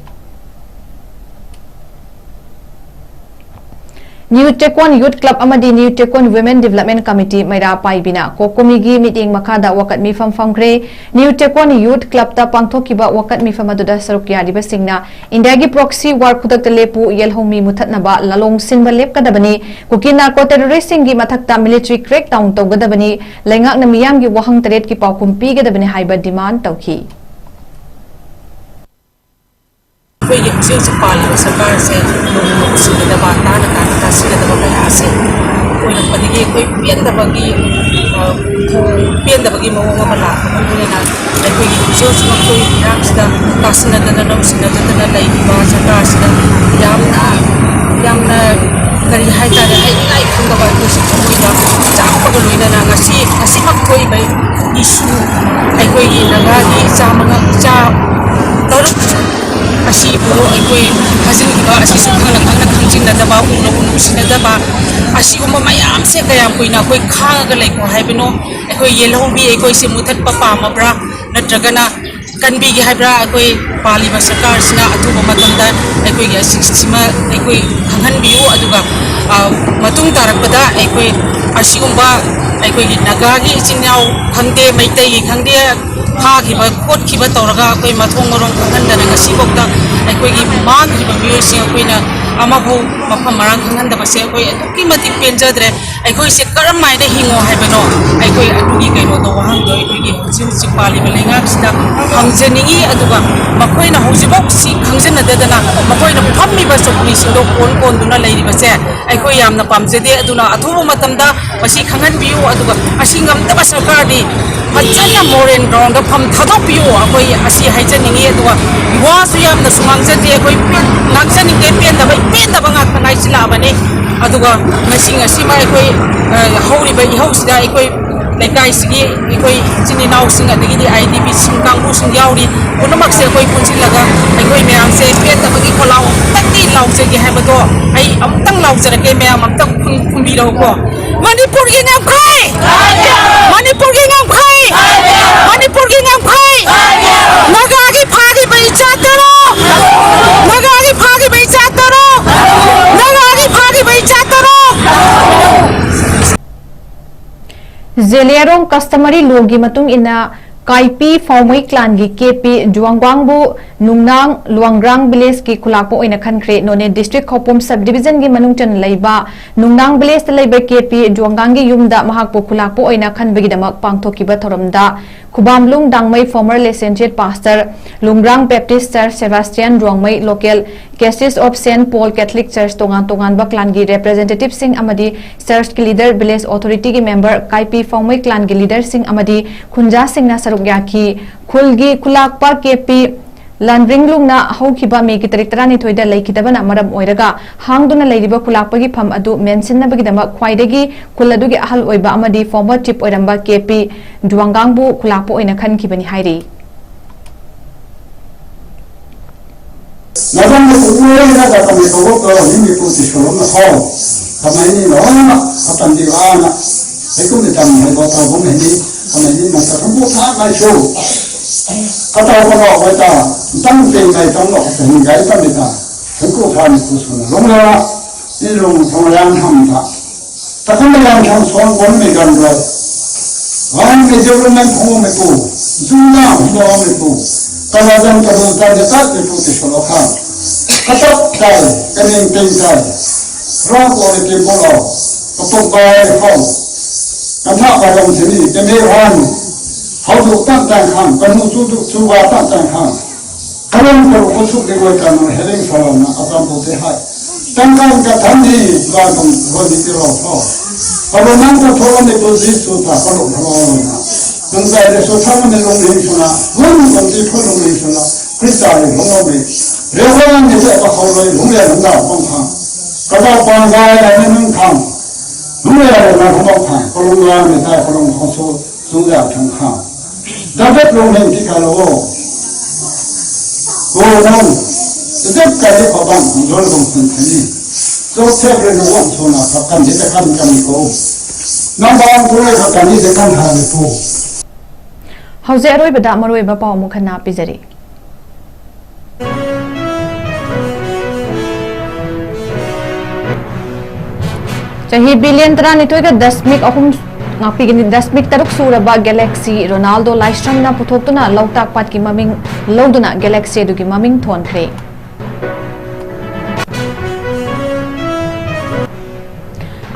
New Chekon Youth Club ꯑꯃꯗꯤ New Chekon Women Development Committee ꯃꯩꯔꯥ ꯄꯥꯏꯕꯤꯅ ꯀꯣꯀꯣꯃꯤꯒꯤ ꯃꯤꯠꯌꯦꯡ ꯃꯈꯥꯗ ꯋꯥꯀꯠ ꯃꯤꯐꯝ ꯐꯝꯈ꯭ꯔꯦ꯫ New Chekon Youth Clubꯇ ꯄꯥꯡꯊꯣꯛꯈꯤꯕ ꯋꯥꯀꯠ ꯃꯤꯐꯝ ꯑꯗꯨꯗ ꯁꯔꯨꯛ ꯌꯥꯔꯤꯕꯁꯤꯡꯅ ꯏꯟꯗꯤꯌꯥꯒꯤ proxy war ꯈꯨꯗꯛꯇ ꯂꯦꯞꯄꯨ, ꯌꯦꯜꯍꯧꯃꯤ ꯃꯨꯊꯠꯅꯕ ꯂꯥꯂꯣꯡ ꯁꯤꯟꯕ ꯂꯦꯞꯀꯗꯕꯅꯤ, ꯀꯨꯀꯤ narco terroristꯁꯤꯡꯒꯤ ꯃꯊꯛꯇ military crackdown ꯇꯧꯒꯗꯕꯅꯤ, ꯂꯩꯉꯥꯛꯅ ꯃꯤꯌꯥꯝꯒꯤ ꯋꯥꯍꯪ ꯇꯔꯦꯠꯀꯤ ꯄꯥꯎꯈꯨꯝ ꯄꯤꯒꯗꯕꯅꯤ ꯍꯥꯏꯕ demand ꯇꯧꯈꯤ꯫ ꯑꯩꯈꯣꯏꯒꯤ ꯍꯧꯖꯤꯛ ꯍꯧꯖꯤꯛ ꯄꯥꯜꯂꯤꯕ ꯁꯔꯀꯥꯔꯁꯦ ꯅꯣꯡꯃ ꯅꯣꯡꯃ ꯁꯤꯒꯗꯕ, ꯇꯥꯅ ꯇꯥꯅ ꯇꯥꯁꯤꯒꯗꯕ ꯀꯌꯥ ꯑꯁꯤ ꯑꯣꯏꯔꯛꯄꯗꯒꯤ ꯑꯩꯈꯣꯏ ꯄꯦꯟꯗꯕꯒꯤ, ꯑ, ꯄꯦꯟꯗꯕꯒꯤ ꯃꯑꯣꯡ ꯑꯃ ꯂꯥꯛꯄꯒ ꯂꯣꯏꯅꯅ ꯑꯩꯈꯣꯏꯒꯤ ꯍꯧꯖꯤꯛ ꯍꯧꯖꯤꯛ ꯑꯩꯈꯣꯏ ꯏꯔꯥꯡꯁꯤꯗ ꯇꯥꯁꯤꯟꯅꯗꯅ, ꯂꯧꯁꯤꯟꯅꯗꯗꯅ ꯂꯩꯔꯤꯕ ꯁꯔꯀꯥꯔꯁꯤꯗ ꯌꯥꯝꯅ, ꯌꯥꯝꯅ ꯀꯔꯤ ꯍꯥꯏꯇꯥꯔꯦ, ꯍꯥꯏꯅꯤꯡꯉꯥꯏ ꯈꯪꯗꯕ ꯑꯩꯈꯣꯏꯁꯨ ꯊꯃꯣꯏꯗ ꯆꯥꯛꯄꯒ ꯂꯣꯏꯅꯅ ꯉꯁꯤ, ꯉꯁꯤꯃꯛ ꯊꯣꯛꯏꯕ issue, ꯑꯩꯈꯣꯏꯒꯤ ꯅꯥꯒꯥꯒꯤ ꯏꯆꯥ ꯃꯉꯥ, ꯏꯆꯥ ꯇꯔꯨꯛ ꯑꯁꯤꯕꯨ ꯑꯩꯈꯣꯏ ꯐꯥꯖꯤꯟꯈꯤꯕ ꯑꯁꯤꯁꯨ ꯈꯪꯅ ꯈꯪꯅ ꯈꯪꯖꯤꯟꯅꯗꯕ ꯎꯅ ꯎꯅ ꯅꯨꯡꯁꯤꯅꯗꯕ, ꯑꯁꯤꯒꯨꯝꯕ ꯃꯌꯥꯝꯁꯦ ꯀꯌꯥꯝ ꯀꯨꯏꯅ ꯑꯩꯈꯣꯏ ꯈꯥꯡꯉꯒ ꯂꯩꯈꯣ ꯍꯥꯏꯕꯅꯣ? ꯑꯩꯈꯣꯏ ꯌꯦꯜꯍꯧꯃꯤ ꯑꯩꯈꯣꯏꯁꯦ ꯃꯨꯊꯠꯄ ꯄꯥꯝꯃꯕ꯭ꯔꯥ, ꯅꯠꯇ꯭ꯔꯒꯅ ꯀꯟꯕꯤꯒꯦ ꯍꯥꯏꯕ꯭ꯔꯥ? ꯑꯩꯈꯣꯏ ꯄꯥꯜꯂꯤꯕ ꯁꯔꯀꯥꯔꯁꯤꯅ ꯑꯊꯨꯕ ꯃꯇꯝꯗ ꯑꯩꯈꯣꯏꯒꯤ ꯑꯁꯤꯁꯤꯃ ꯑꯩꯈꯣꯏ ꯈꯪꯍꯟꯕꯤꯌꯨ꯫ ꯑꯗꯨꯒ, ꯑ, ꯃꯇꯨꯡ ꯇꯥꯔꯛꯄꯗ ꯑꯩꯈꯣꯏ ꯑꯁꯤꯒꯨꯝꯕ ꯑꯩꯈꯣꯏꯒꯤ ꯅꯥꯒꯥꯒꯤ ꯏꯆꯤꯟ ꯏꯅꯥꯎ ꯈꯪꯗꯦ, ꯃꯩꯇꯩꯒꯤ ꯈꯪꯗꯦ, ꯐꯥꯈꯤꯕ ꯈꯣꯠꯈꯤꯕ ꯇꯧꯔꯒ ꯑꯩꯈꯣꯏ ꯃꯊꯣꯡ ꯃꯔꯣꯡ ꯈꯪꯍꯟꯗꯅ ꯉꯁꯤꯐꯥꯎꯗ ꯑꯩꯈꯣꯏꯒꯤ ꯃꯥꯡꯈ꯭ꯔꯤꯕ ꯃꯤꯑꯣꯏꯁꯤꯡ ꯑꯩꯈꯣꯏꯅ ꯑꯃꯐꯥꯎ ꯃꯐꯝ ꯃꯔꯥꯡ ꯈꯪꯍꯟꯗꯕꯁꯦ ꯑꯩꯈꯣꯏ ꯑꯗꯨꯛꯀꯤ ꯃꯇꯤꯛ ꯄꯦꯟꯖꯗ꯭ꯔꯦ꯫ ꯑꯩꯈꯣꯏꯁꯦ ꯀꯔꯝ ꯍꯥꯏꯅ ꯍꯤꯡꯉꯣ ꯍꯥꯏꯕꯅꯣ? ꯑꯩꯈꯣꯏ ꯑꯗꯨꯒꯤ ꯀꯩꯅꯣꯗꯣ, ꯋꯥꯍꯪꯗꯣ ꯑꯩꯈꯣꯏꯒꯤ ꯍꯧꯖꯤꯛ ꯍꯧꯖꯤꯛ ꯄꯥꯜꯂꯤꯕ ꯂꯩꯉꯥꯛꯁꯤꯗ ꯍꯪꯖꯅꯤꯡꯉꯤ꯫ ꯑꯗꯨꯒ ꯃꯈꯣꯏꯅ ꯍꯧꯖꯤꯛꯐꯥꯎ ꯁꯤ ꯈꯪꯖꯟꯅꯗꯗꯅ ꯃꯈꯣꯏꯅ ꯐꯝꯃꯤꯕ ꯆꯧꯀ꯭ꯔꯤꯁꯤꯡꯗꯣ ꯀꯣꯟ ꯀꯣꯟꯗꯨꯅ ꯂꯩꯔꯤꯕꯁꯦ ꯑꯩꯈꯣꯏ ꯌꯥꯝꯅ ꯄꯥꯝꯖꯗꯦ꯫ ꯑꯗꯨꯅ ꯑꯊꯨꯕ ꯃꯇꯝꯗ ꯃꯁꯤ ꯈꯪꯍꯟꯕꯤꯌꯨ꯫ ꯑꯗꯨꯒ ꯑꯁꯤ ꯉꯝꯗꯕ ꯁꯔꯀꯥꯔꯗꯤ ꯐꯖꯅ ꯃꯣꯔꯦꯟ ꯒ꯭ꯔꯥꯎꯟꯗ ꯐꯝ ꯊꯥꯗꯣꯛꯄꯤꯌꯨ꯫ ꯑꯩꯈꯣꯏ ꯑꯁꯤ ꯍꯥꯏꯖꯅꯤꯡꯉꯤ꯫ ꯑꯗꯨꯒ ꯋꯥꯁꯨ ꯌꯥꯝꯅꯁꯨ ꯉꯥꯡꯖꯗꯦ꯫ ꯑꯩꯈꯣꯏ ꯉꯥꯡꯖꯅꯤꯡꯗꯦ, ꯄꯦꯟꯗꯕ, ꯄꯦꯟꯗꯕ ꯉꯥꯛꯇ ꯉꯥꯏꯁꯤꯜꯂꯛꯑꯕꯅꯤ꯫ ꯑꯗꯨꯒ ꯉꯁꯤ, ꯉꯁꯤꯃ ꯑꯩꯈꯣꯏ, ꯑ, ꯍꯧꯔꯤꯕ ꯏꯍꯧꯁꯤꯗ ꯑꯩꯈꯣꯏ ꯂꯩꯀꯥꯏꯁꯤꯒꯤ ꯑꯩꯈꯣꯏ ꯏꯆꯤꯟ ꯏꯅꯥꯎꯁꯤꯡ, ꯑꯗꯒꯤꯗꯤ IDPꯁꯤꯡ ꯀꯥꯡꯕꯨꯁꯤꯡ ꯌꯥꯎꯔꯤ, ꯄꯨꯝꯅꯃꯛꯁꯦ ꯑꯩꯈꯣꯏ ꯄꯨꯟꯁꯤꯜꯂꯒ ꯑꯩꯈꯣꯏ ꯃꯌꯥꯝꯁꯦ ꯄꯦꯟꯗꯕꯒꯤ ꯈꯣꯜꯂꯥꯎ ꯑꯃꯨꯛꯇꯪꯗꯤ ꯂꯥꯎꯖꯒꯦ ꯍꯥꯏꯕꯗꯣ ꯑꯩ ꯑꯃꯨꯛꯇꯪ ꯂꯥꯎꯖꯔꯛꯀꯦ꯫ ꯃꯌꯥꯝ ꯑꯃꯨꯛꯇꯪ ꯈꯨꯝ-, ꯈꯨꯝꯕꯤꯔꯛꯎꯀꯣ꯫ ꯃꯅꯤꯄꯨꯔꯒꯤ ꯉꯝꯈꯩ! ꯃꯅꯤꯄꯨꯔꯒꯤ ꯉꯝꯈꯩ! ꯃꯅꯤꯄꯨꯔꯒꯤ ꯉꯝꯈꯩ! ꯅꯥꯒꯥꯒꯤ ꯐꯥꯈꯤꯕ ꯏꯆꯥ ꯇꯔꯨꯛ! ꯅꯥꯒꯥꯒꯤ ꯐꯥꯈꯤꯕ ꯏꯆꯥ ꯇꯔꯨꯛ! ꯅꯥꯒꯥꯒꯤ ꯐꯥꯈꯤꯕ ꯏꯆꯥ ꯇꯔꯨꯛ! ꯖꯦꯂꯤꯌꯥꯔꯣꯡ customary lawꯒꯤ ꯃꯇꯨꯡ ꯏꯟꯅ ꯀꯥꯏꯄꯤ ꯐꯥꯎꯃꯩ clanꯒꯤ KP ꯖꯨꯋꯥꯡꯒꯥꯡꯕꯨ ꯅꯨꯡꯅꯥꯡ ꯂꯨꯋꯥꯡꯒ꯭ꯔꯥꯡ villageꯀꯤ ꯈꯨꯂꯥꯛꯄ ꯑꯣꯏꯅ ꯈꯟꯈ꯭ꯔꯦ꯫ ꯅꯣꯅꯦ district ꯈꯧꯄꯨꯝ subdivisionꯒꯤ ꯃꯅꯨꯡ ꯆꯟꯅ ꯂꯩꯕ ꯅꯨꯡꯅꯥꯡ villageꯇ ꯂꯩꯕ KP ꯖꯨꯋꯥꯡꯒꯥꯡꯒꯤ ꯌꯨꯝꯗ ꯃꯍꯥꯛꯄꯨ ꯈꯨꯂꯥꯛꯄ ꯑꯣꯏꯅ ꯈꯟꯕꯒꯤꯗꯃꯛ ꯄꯥꯡꯊꯣꯛꯈꯤꯕ ꯊꯧꯔꯝꯗ ꯈꯨꯕꯥꯝꯂꯨꯡ ꯗꯥꯡꯃꯩ former licentiate pastor, ꯂꯨꯡꯒ꯭ꯔꯥꯡ Baptist Church, Sebastian Rongmei local Catholic of Saint Paul Catholic Church, ꯇꯣꯉꯥꯟ ꯇꯣꯉꯥꯟꯕ clanꯒꯤ representativeꯁꯤꯡ ꯑꯃꯗꯤ churchꯀꯤ leader, village authorityꯒꯤ member, ꯀꯥꯏꯄꯤ ꯐꯥꯎꯃꯩ clanꯒꯤ leaderꯁꯤꯡ ꯑꯃꯗꯤ ꯈꯨꯟꯖꯥꯁꯤꯡꯅ ꯁꯔꯨꯛ ꯌꯥꯈꯤ꯫ ꯈꯨꯜꯒꯤ ꯈꯨꯂꯥꯛꯄ KP ꯂꯥꯟꯔꯤꯡꯂꯨꯡꯅ ꯍꯧꯈꯤꯕ ꯃꯦꯒꯤ ꯇꯥꯔꯤꯛ ꯇꯔꯥꯅꯤꯊꯣꯏꯗ ꯂꯩꯈꯤꯗꯕꯅ ꯃꯔꯝ ꯑꯣꯏꯔꯒ ꯍꯥꯡꯗꯨꯅ ꯂꯩꯔꯤꯕ ꯈꯨꯂꯥꯛꯄꯒꯤ ꯐꯝ ꯑꯗꯨ ꯃꯦꯟꯁꯤꯟꯅꯕꯒꯤꯗꯃꯛ ꯈ꯭ꯋꯥꯏꯗꯒꯤ ꯈꯨꯜ ꯑꯗꯨꯒꯤ ꯑꯍꯜ ꯑꯣꯏꯕ ꯑꯃꯗꯤ former chief ꯑꯣꯏꯔꯝꯕ KP ꯖꯨꯋꯥꯡꯒꯥꯡꯕꯨ ꯈꯨꯂꯥꯛꯄ ꯑꯣꯏꯅ ꯈꯟꯈꯤꯕꯅꯤ ꯍꯥꯏꯔꯤ꯫ ꯅꯔꯝꯕ ꯎꯔꯦꯅ ꯀꯃꯥꯏ ꯇꯧꯕ ꯇꯧꯔꯝꯃꯤ ꯃꯤꯄꯨ ꯇꯤꯁꯣꯔꯝꯅ ꯍꯥꯎ꯫ ꯀꯃꯥꯏꯅꯤ ꯂꯣꯏꯅ ꯃꯇꯝꯗꯤ ꯋꯥꯅ ꯍꯩꯀꯨꯝꯗ ꯇꯝꯃꯤ ꯍꯥꯏꯕ ꯇꯧꯕ ꯃꯍꯩꯅꯤ꯫ ꯀꯃꯥꯏꯅꯤ ꯃꯇꯝ ꯊꯥ ꯃꯥꯏꯁꯨ꯫ ꯀꯇꯥꯎ ꯀꯇꯥꯎ ꯍꯣꯏ ꯇꯥ꯫ ꯇꯝ ꯇꯦꯡ ꯀꯥꯏ ꯇꯝ ꯂꯣ ꯇꯦꯡ ꯀꯥꯏ ꯇꯝꯃꯤ ꯇꯥ꯫ ꯍꯩꯀꯨ ꯊꯥ ꯃꯤꯄꯨ ꯁꯨꯅ ꯂꯣꯡꯂꯦ꯫ ꯏꯔꯣꯡ ꯊꯣꯡꯂꯦ ꯊꯝꯕ꯫ ꯇꯈꯝꯕ ꯌꯥꯝ ꯁꯣꯟ ꯀꯣꯟ ꯃꯦꯒꯥꯟ ꯔꯣꯏ꯫ ꯋꯥꯟ ꯃꯦꯖꯔ ꯃꯦꯟ ꯐꯣꯡ ꯃꯦꯄꯨ꯫ ꯖꯨꯝꯅ ꯍꯨꯝꯗꯣ ꯃꯦꯄꯨ꯫ ꯀꯂꯥꯖꯟ ꯀꯂꯨ ꯇꯥꯖ ꯇꯥꯠ ꯃꯦꯄꯨ ꯇꯤꯁꯣꯂꯣ ꯈꯥ꯫ ꯀꯇꯞ ꯇꯥꯏ, ꯀꯅꯦꯡ ꯇꯦꯡ ꯇꯥꯏ꯫ ꯔꯥ ꯀꯣꯔꯦ ꯇꯦꯝꯄꯣꯂꯣ꯫ ꯀꯄꯣꯛ ꯕꯥꯏ ꯐꯥꯎ꯫ ꯀꯟꯊꯥ ꯄꯥꯏꯔꯝ ꯁꯤꯅꯤ, ꯀꯦꯃꯦ ꯔꯥꯟ꯫ ꯍꯧꯗꯣꯛ ꯇꯥꯟ ꯇꯥꯟ ꯈꯥꯡ, ꯀꯅꯨ ꯆꯨꯗꯨ ꯆꯨꯕ ꯇꯥꯟ ꯇꯥꯟ ꯈꯥꯡ꯫ ꯀꯔꯝ ꯇꯧꯕ ꯁꯨꯛ ꯂꯩꯉꯣꯏ ꯇꯥꯅ ꯍꯦꯂꯦꯡ ꯁꯥꯂꯝꯅ ꯑꯆꯥꯝꯕꯧꯗꯤ ꯍꯥꯏ꯫ ꯇꯪꯀꯥꯟ ꯀꯊꯟꯗꯤ ꯂꯥꯟꯗꯨꯝ ꯂꯣꯏꯅꯤꯡꯗꯤꯔꯣ ꯊꯣ꯫ ꯑꯗꯣ ꯅꯪ ꯆꯠꯊꯣꯛꯑꯅꯤ ꯄꯨꯟꯁꯤ ꯁꯨ ꯊꯥ ꯀꯔꯨꯛ ꯊꯣꯛꯑꯣꯅ꯫ ꯅꯪ ꯆꯥꯏꯗ ꯁꯨ ꯊꯝꯃꯅꯤ ꯂꯣꯡꯂꯤꯡꯁꯨꯅ꯫ ꯂꯣꯡ ꯄꯨꯟꯁꯤ ꯐꯨ ꯂꯣꯡꯂꯤꯡꯁꯨꯅ꯫ ꯈ꯭ꯔꯤꯁꯇꯥꯒꯤ ꯂꯣꯡꯂꯣꯝꯅꯤ꯫ ꯔꯦꯋꯥꯟꯒꯤ ꯆꯠꯄ ꯍꯧꯔꯣꯏ ꯂꯣꯡꯂꯦ ꯂꯣꯡꯗꯥ ꯄꯣꯡꯈꯥꯡ꯫ ꯀꯗꯥ ꯄꯥꯡꯒꯥꯏ ꯍꯥꯏꯅ ꯅꯪ ꯈꯥꯡ꯫ ꯂꯣꯡꯂꯦ ꯂꯣꯡꯗꯥ ꯄꯣꯡꯈꯥꯡ꯫ ꯀꯣꯂꯣꯡꯒꯥ ꯃꯤꯇꯥꯏ ꯀꯣꯂꯣꯡ ꯈꯣꯡꯁꯨ ꯆꯨꯡꯗꯥ ꯊꯪꯈꯥꯡ꯫ ꯗꯥꯕꯦꯠ ꯂꯣꯡꯍꯦꯟ ꯀꯤ ꯀꯥꯂꯣ꯫ ꯀꯣꯅꯣꯟ꯫ ꯗꯥꯕꯦꯠ ꯀꯥꯂꯤ ꯄꯥꯄꯥꯡ ꯈꯣꯡꯖꯣꯜ ꯂꯣꯡ ꯈꯨꯟ ꯈꯅꯤ꯫ ꯖꯣꯁꯦꯐ ꯔꯦꯅꯣ ꯋꯥꯡ ꯁꯣꯅ ꯐꯀꯟ ꯗꯤ ꯗꯀꯟ ꯀꯅꯤ ꯀꯣ꯫ ꯅꯝꯕꯥꯡ ꯄꯨꯔꯦ ꯐꯀꯟ ꯗꯤ ꯗꯀꯟ ꯍꯥꯅꯤ ꯀꯣ꯫ ꯍꯧꯖꯤꯛ ꯑꯔꯣꯏꯕꯗ ꯃꯔꯨꯑꯣꯏꯕ ꯄꯥꯎ ꯑꯃꯨꯛ ꯍꯟꯅ ꯄꯤꯖꯔꯤ꯫ ꯆꯍꯤ ꯕꯤꯂꯤꯌꯟ ꯇꯔꯥꯅꯤꯊꯣꯏꯒ ꯗꯁꯃꯤꯛ ꯑꯍꯨꯝ ꯉꯥꯛꯄꯤꯒꯅꯤ꯫ ꯗꯁꯃꯤꯛ ꯇꯔꯨꯛ ꯁꯨꯔꯕ ꯒꯦꯂꯦꯛꯁꯤ ꯔꯣꯅꯥꯜꯗꯣ ꯂꯥꯏꯁ꯭ꯔꯝꯅ ꯄꯨꯊꯣꯛꯇꯨꯅ ꯂꯧꯇꯥꯛ ꯄꯥꯠꯀꯤ ꯃꯃꯤꯡ ꯂꯧꯗꯨꯅ ꯒꯦꯂꯦꯛꯁꯤ ꯑꯗꯨꯒꯤ ꯃꯃꯤꯡ ꯊꯣꯟꯈ꯭ꯔꯦ꯫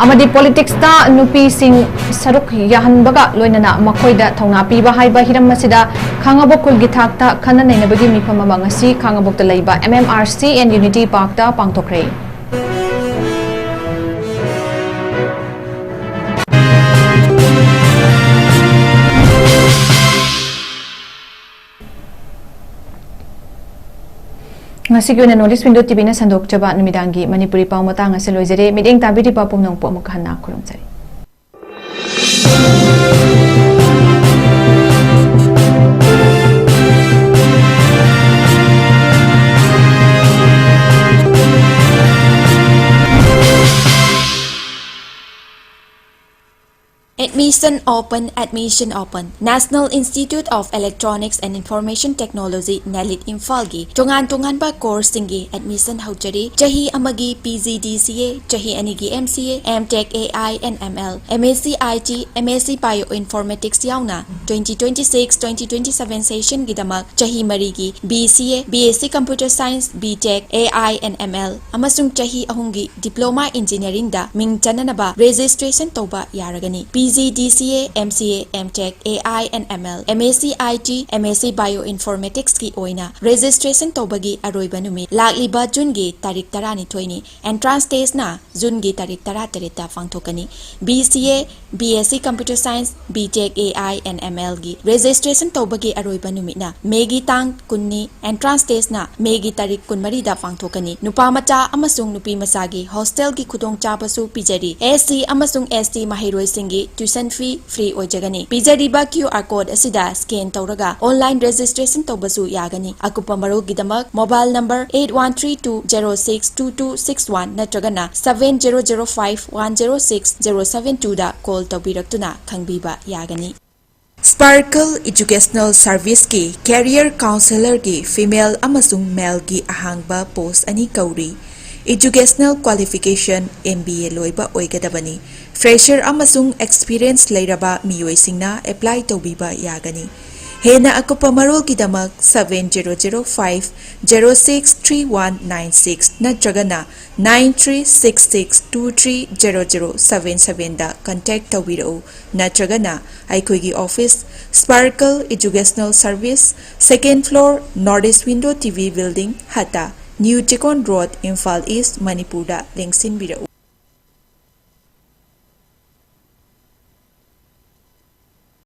ꯑꯃꯗꯤ ꯄꯣꯂꯤꯇꯤꯛꯁꯇ ꯅꯨꯄꯤꯁꯤꯡ ꯁꯔꯨꯛ ꯌꯥꯍꯟꯕꯒ ꯂꯣꯏꯅꯅ ꯃꯈꯣꯏꯗ ꯊꯧꯅꯥ ꯄꯤꯕ ꯍꯥꯏꯕ ꯍꯤꯔꯝ ꯑꯁꯤꯗ ꯈꯥꯉꯕꯣꯛ ꯈꯨꯜꯒꯤ ꯊꯥꯛꯇ ꯈꯟꯅ ꯅꯩꯅꯕꯒꯤ ꯃꯤꯐꯝ ꯑꯃ ꯉꯁꯤ ꯈꯥꯉꯕꯣꯛꯇ ꯂꯩꯕ M M R C and Unity Parkꯇ ꯄꯥꯡꯊꯣꯛꯈ꯭ꯔꯦ꯫ ꯉꯁꯤꯒꯤ ꯑꯣꯏꯅ North East Window TVꯅ ꯁꯟꯗꯣꯛꯆꯕ ꯅꯨꯃꯤꯗꯥꯡꯒꯤ ꯃꯅꯤꯄꯨꯔꯤ ꯄꯥꯎ ꯃꯇꯥꯡ ꯑꯁꯤ ꯂꯣꯏꯖꯔꯦ꯫ ꯃꯤꯠꯌꯦꯡ ꯇꯥꯕꯤꯔꯤꯕ ꯄꯨꯝꯅꯃꯛꯄꯨ ꯑꯃꯨꯛ ꯍꯟꯅ ꯈꯨꯔꯨꯝꯖꯔꯤ꯫ Admission open, admission open. National Institute of Electronics and Information Technology, NELIT, ꯏꯝꯐꯥꯜꯒꯤ ꯇꯣꯉꯥꯟ ꯇꯣꯉꯥꯟꯕ courseꯁꯤꯡꯒꯤ admission ꯍꯧꯖꯔꯤ꯫ ꯆꯍꯤ ꯑꯃꯒꯤ PGDCA, ꯆꯍꯤ ꯑꯅꯤꯒꯤ MCA, MTech AI and ML, MSc IT, MSc Bioinformatics ꯌꯥꯎꯅ twenty twenty-six twenty twenty-seven sessionꯒꯤꯗꯃꯛ ꯆꯍꯤ ꯃꯔꯤꯒꯤ BCA, BSc Computer Science, BTech AI and ML ꯑꯃꯁꯨꯡ ꯆꯍꯤ ꯑꯍꯨꯝꯒꯤ Diploma Engineeringꯗ ꯃꯤꯡ ꯆꯟꯅꯅꯕ registration ꯇꯧꯕ ꯌꯥꯔꯒꯅꯤ꯫ PGDCA, MCA, MTech, AI and ML, MSc IT, MSc Bioinformaticsꯀꯤ ꯑꯣꯏꯅ registration ꯇꯧꯕꯒꯤ ꯑꯔꯣꯏꯕ ꯅꯨꯃꯤꯠ ꯂꯥꯛꯂꯤꯕ Juneꯒꯤ ꯇꯥꯔꯤꯛ ꯇꯔꯥꯅꯤꯊꯣꯏꯅꯤ꯫ Entrance testꯅ Juneꯒꯤ ꯇꯥꯔꯤꯛ ꯇꯔꯥꯇꯔꯦꯠꯇ ꯄꯥꯡꯊꯣꯛꯀꯅꯤ꯫ BCA, BSc Computer Science, BTech AI and MLꯒꯤ registration ꯇꯧꯕꯒꯤ ꯑꯔꯣꯏꯕ ꯅꯨꯃꯤꯠꯅ Mayꯒꯤ ꯇꯥꯡ ꯀꯨꯟꯅꯤ꯫ Entrance testꯅ Mayꯒꯤ ꯇꯥꯔꯤꯛ ꯀꯨꯟꯃꯔꯤꯗ ꯄꯥꯡꯊꯣꯛꯀꯅꯤ꯫ ꯅꯨꯄꯥ ꯃꯆꯥ ꯑꯃꯁꯨꯡ ꯅꯨꯄꯤ ꯃꯆꯥꯒꯤ hostelꯒꯤ ꯈꯨꯗꯣꯡꯆꯥꯕꯁꯨ ꯄꯤꯖꯔꯤ꯫ SC ꯑꯃꯁꯨꯡ ST ꯃꯍꯩꯔꯣꯏꯁꯤꯡꯒꯤ tuition fee free ꯑꯣꯏꯖꯒꯅꯤ꯫ ꯄꯤꯖꯔꯤꯕ QR code ꯑꯁꯤꯗ scan ꯇꯧꯔꯒ online registration ꯇꯧꯕꯁꯨ ꯌꯥꯒꯅꯤ꯫ ꯑꯀꯨꯞꯄ ꯃꯔꯣꯜꯒꯤꯗꯃꯛ mobile number eight one three two zero six two two six one ꯅꯠꯇ꯭ꯔꯒꯅ seven zero zero five one zero six zero seven twoꯗ call ꯇꯧꯕꯤꯔꯛꯇꯨꯅ ꯈꯪꯕꯤꯕ ꯌꯥꯒꯅꯤ꯫ Sparkle Educational Serviceꯀꯤ career counsellorꯒꯤ female ꯑꯃꯁꯨꯡ maleꯒꯤ ꯑꯍꯥꯡꯕ post ꯑꯅꯤ ꯀꯧꯔꯤ꯫ Educational qualification MBA ꯂꯣꯏꯕ ꯑꯣꯏꯒꯗꯕꯅꯤ꯫ Fresher ꯑꯃꯁꯨꯡ experience ꯂꯩꯔꯕ ꯃꯤꯑꯣꯏꯁꯤꯡꯅ apply ꯇꯧꯕꯤꯕ ꯌꯥꯒꯅꯤ꯫ ꯍꯦꯟꯅ ꯑꯀꯨꯞꯄ ꯃꯔꯣꯜꯒꯤꯗꯃꯛ seven zero zero five zero six three one nine six ꯅꯠꯇ꯭ꯔꯒꯅ nine three six six two three zero zero seven sevenꯗ contact ꯇꯧꯕꯤꯔꯛꯎ, ꯅꯠꯇ꯭ꯔꯒꯅ ꯑꯩꯈꯣꯏꯒꯤ office, Sparkle Educational Service, second floor, North East Window TV Building, ꯍꯠꯇ, New Chekon Road, Imphal east, ꯃꯅꯤꯄꯨꯔꯗ ꯂꯦꯡꯁꯤꯟꯕꯤꯔꯛꯎ꯫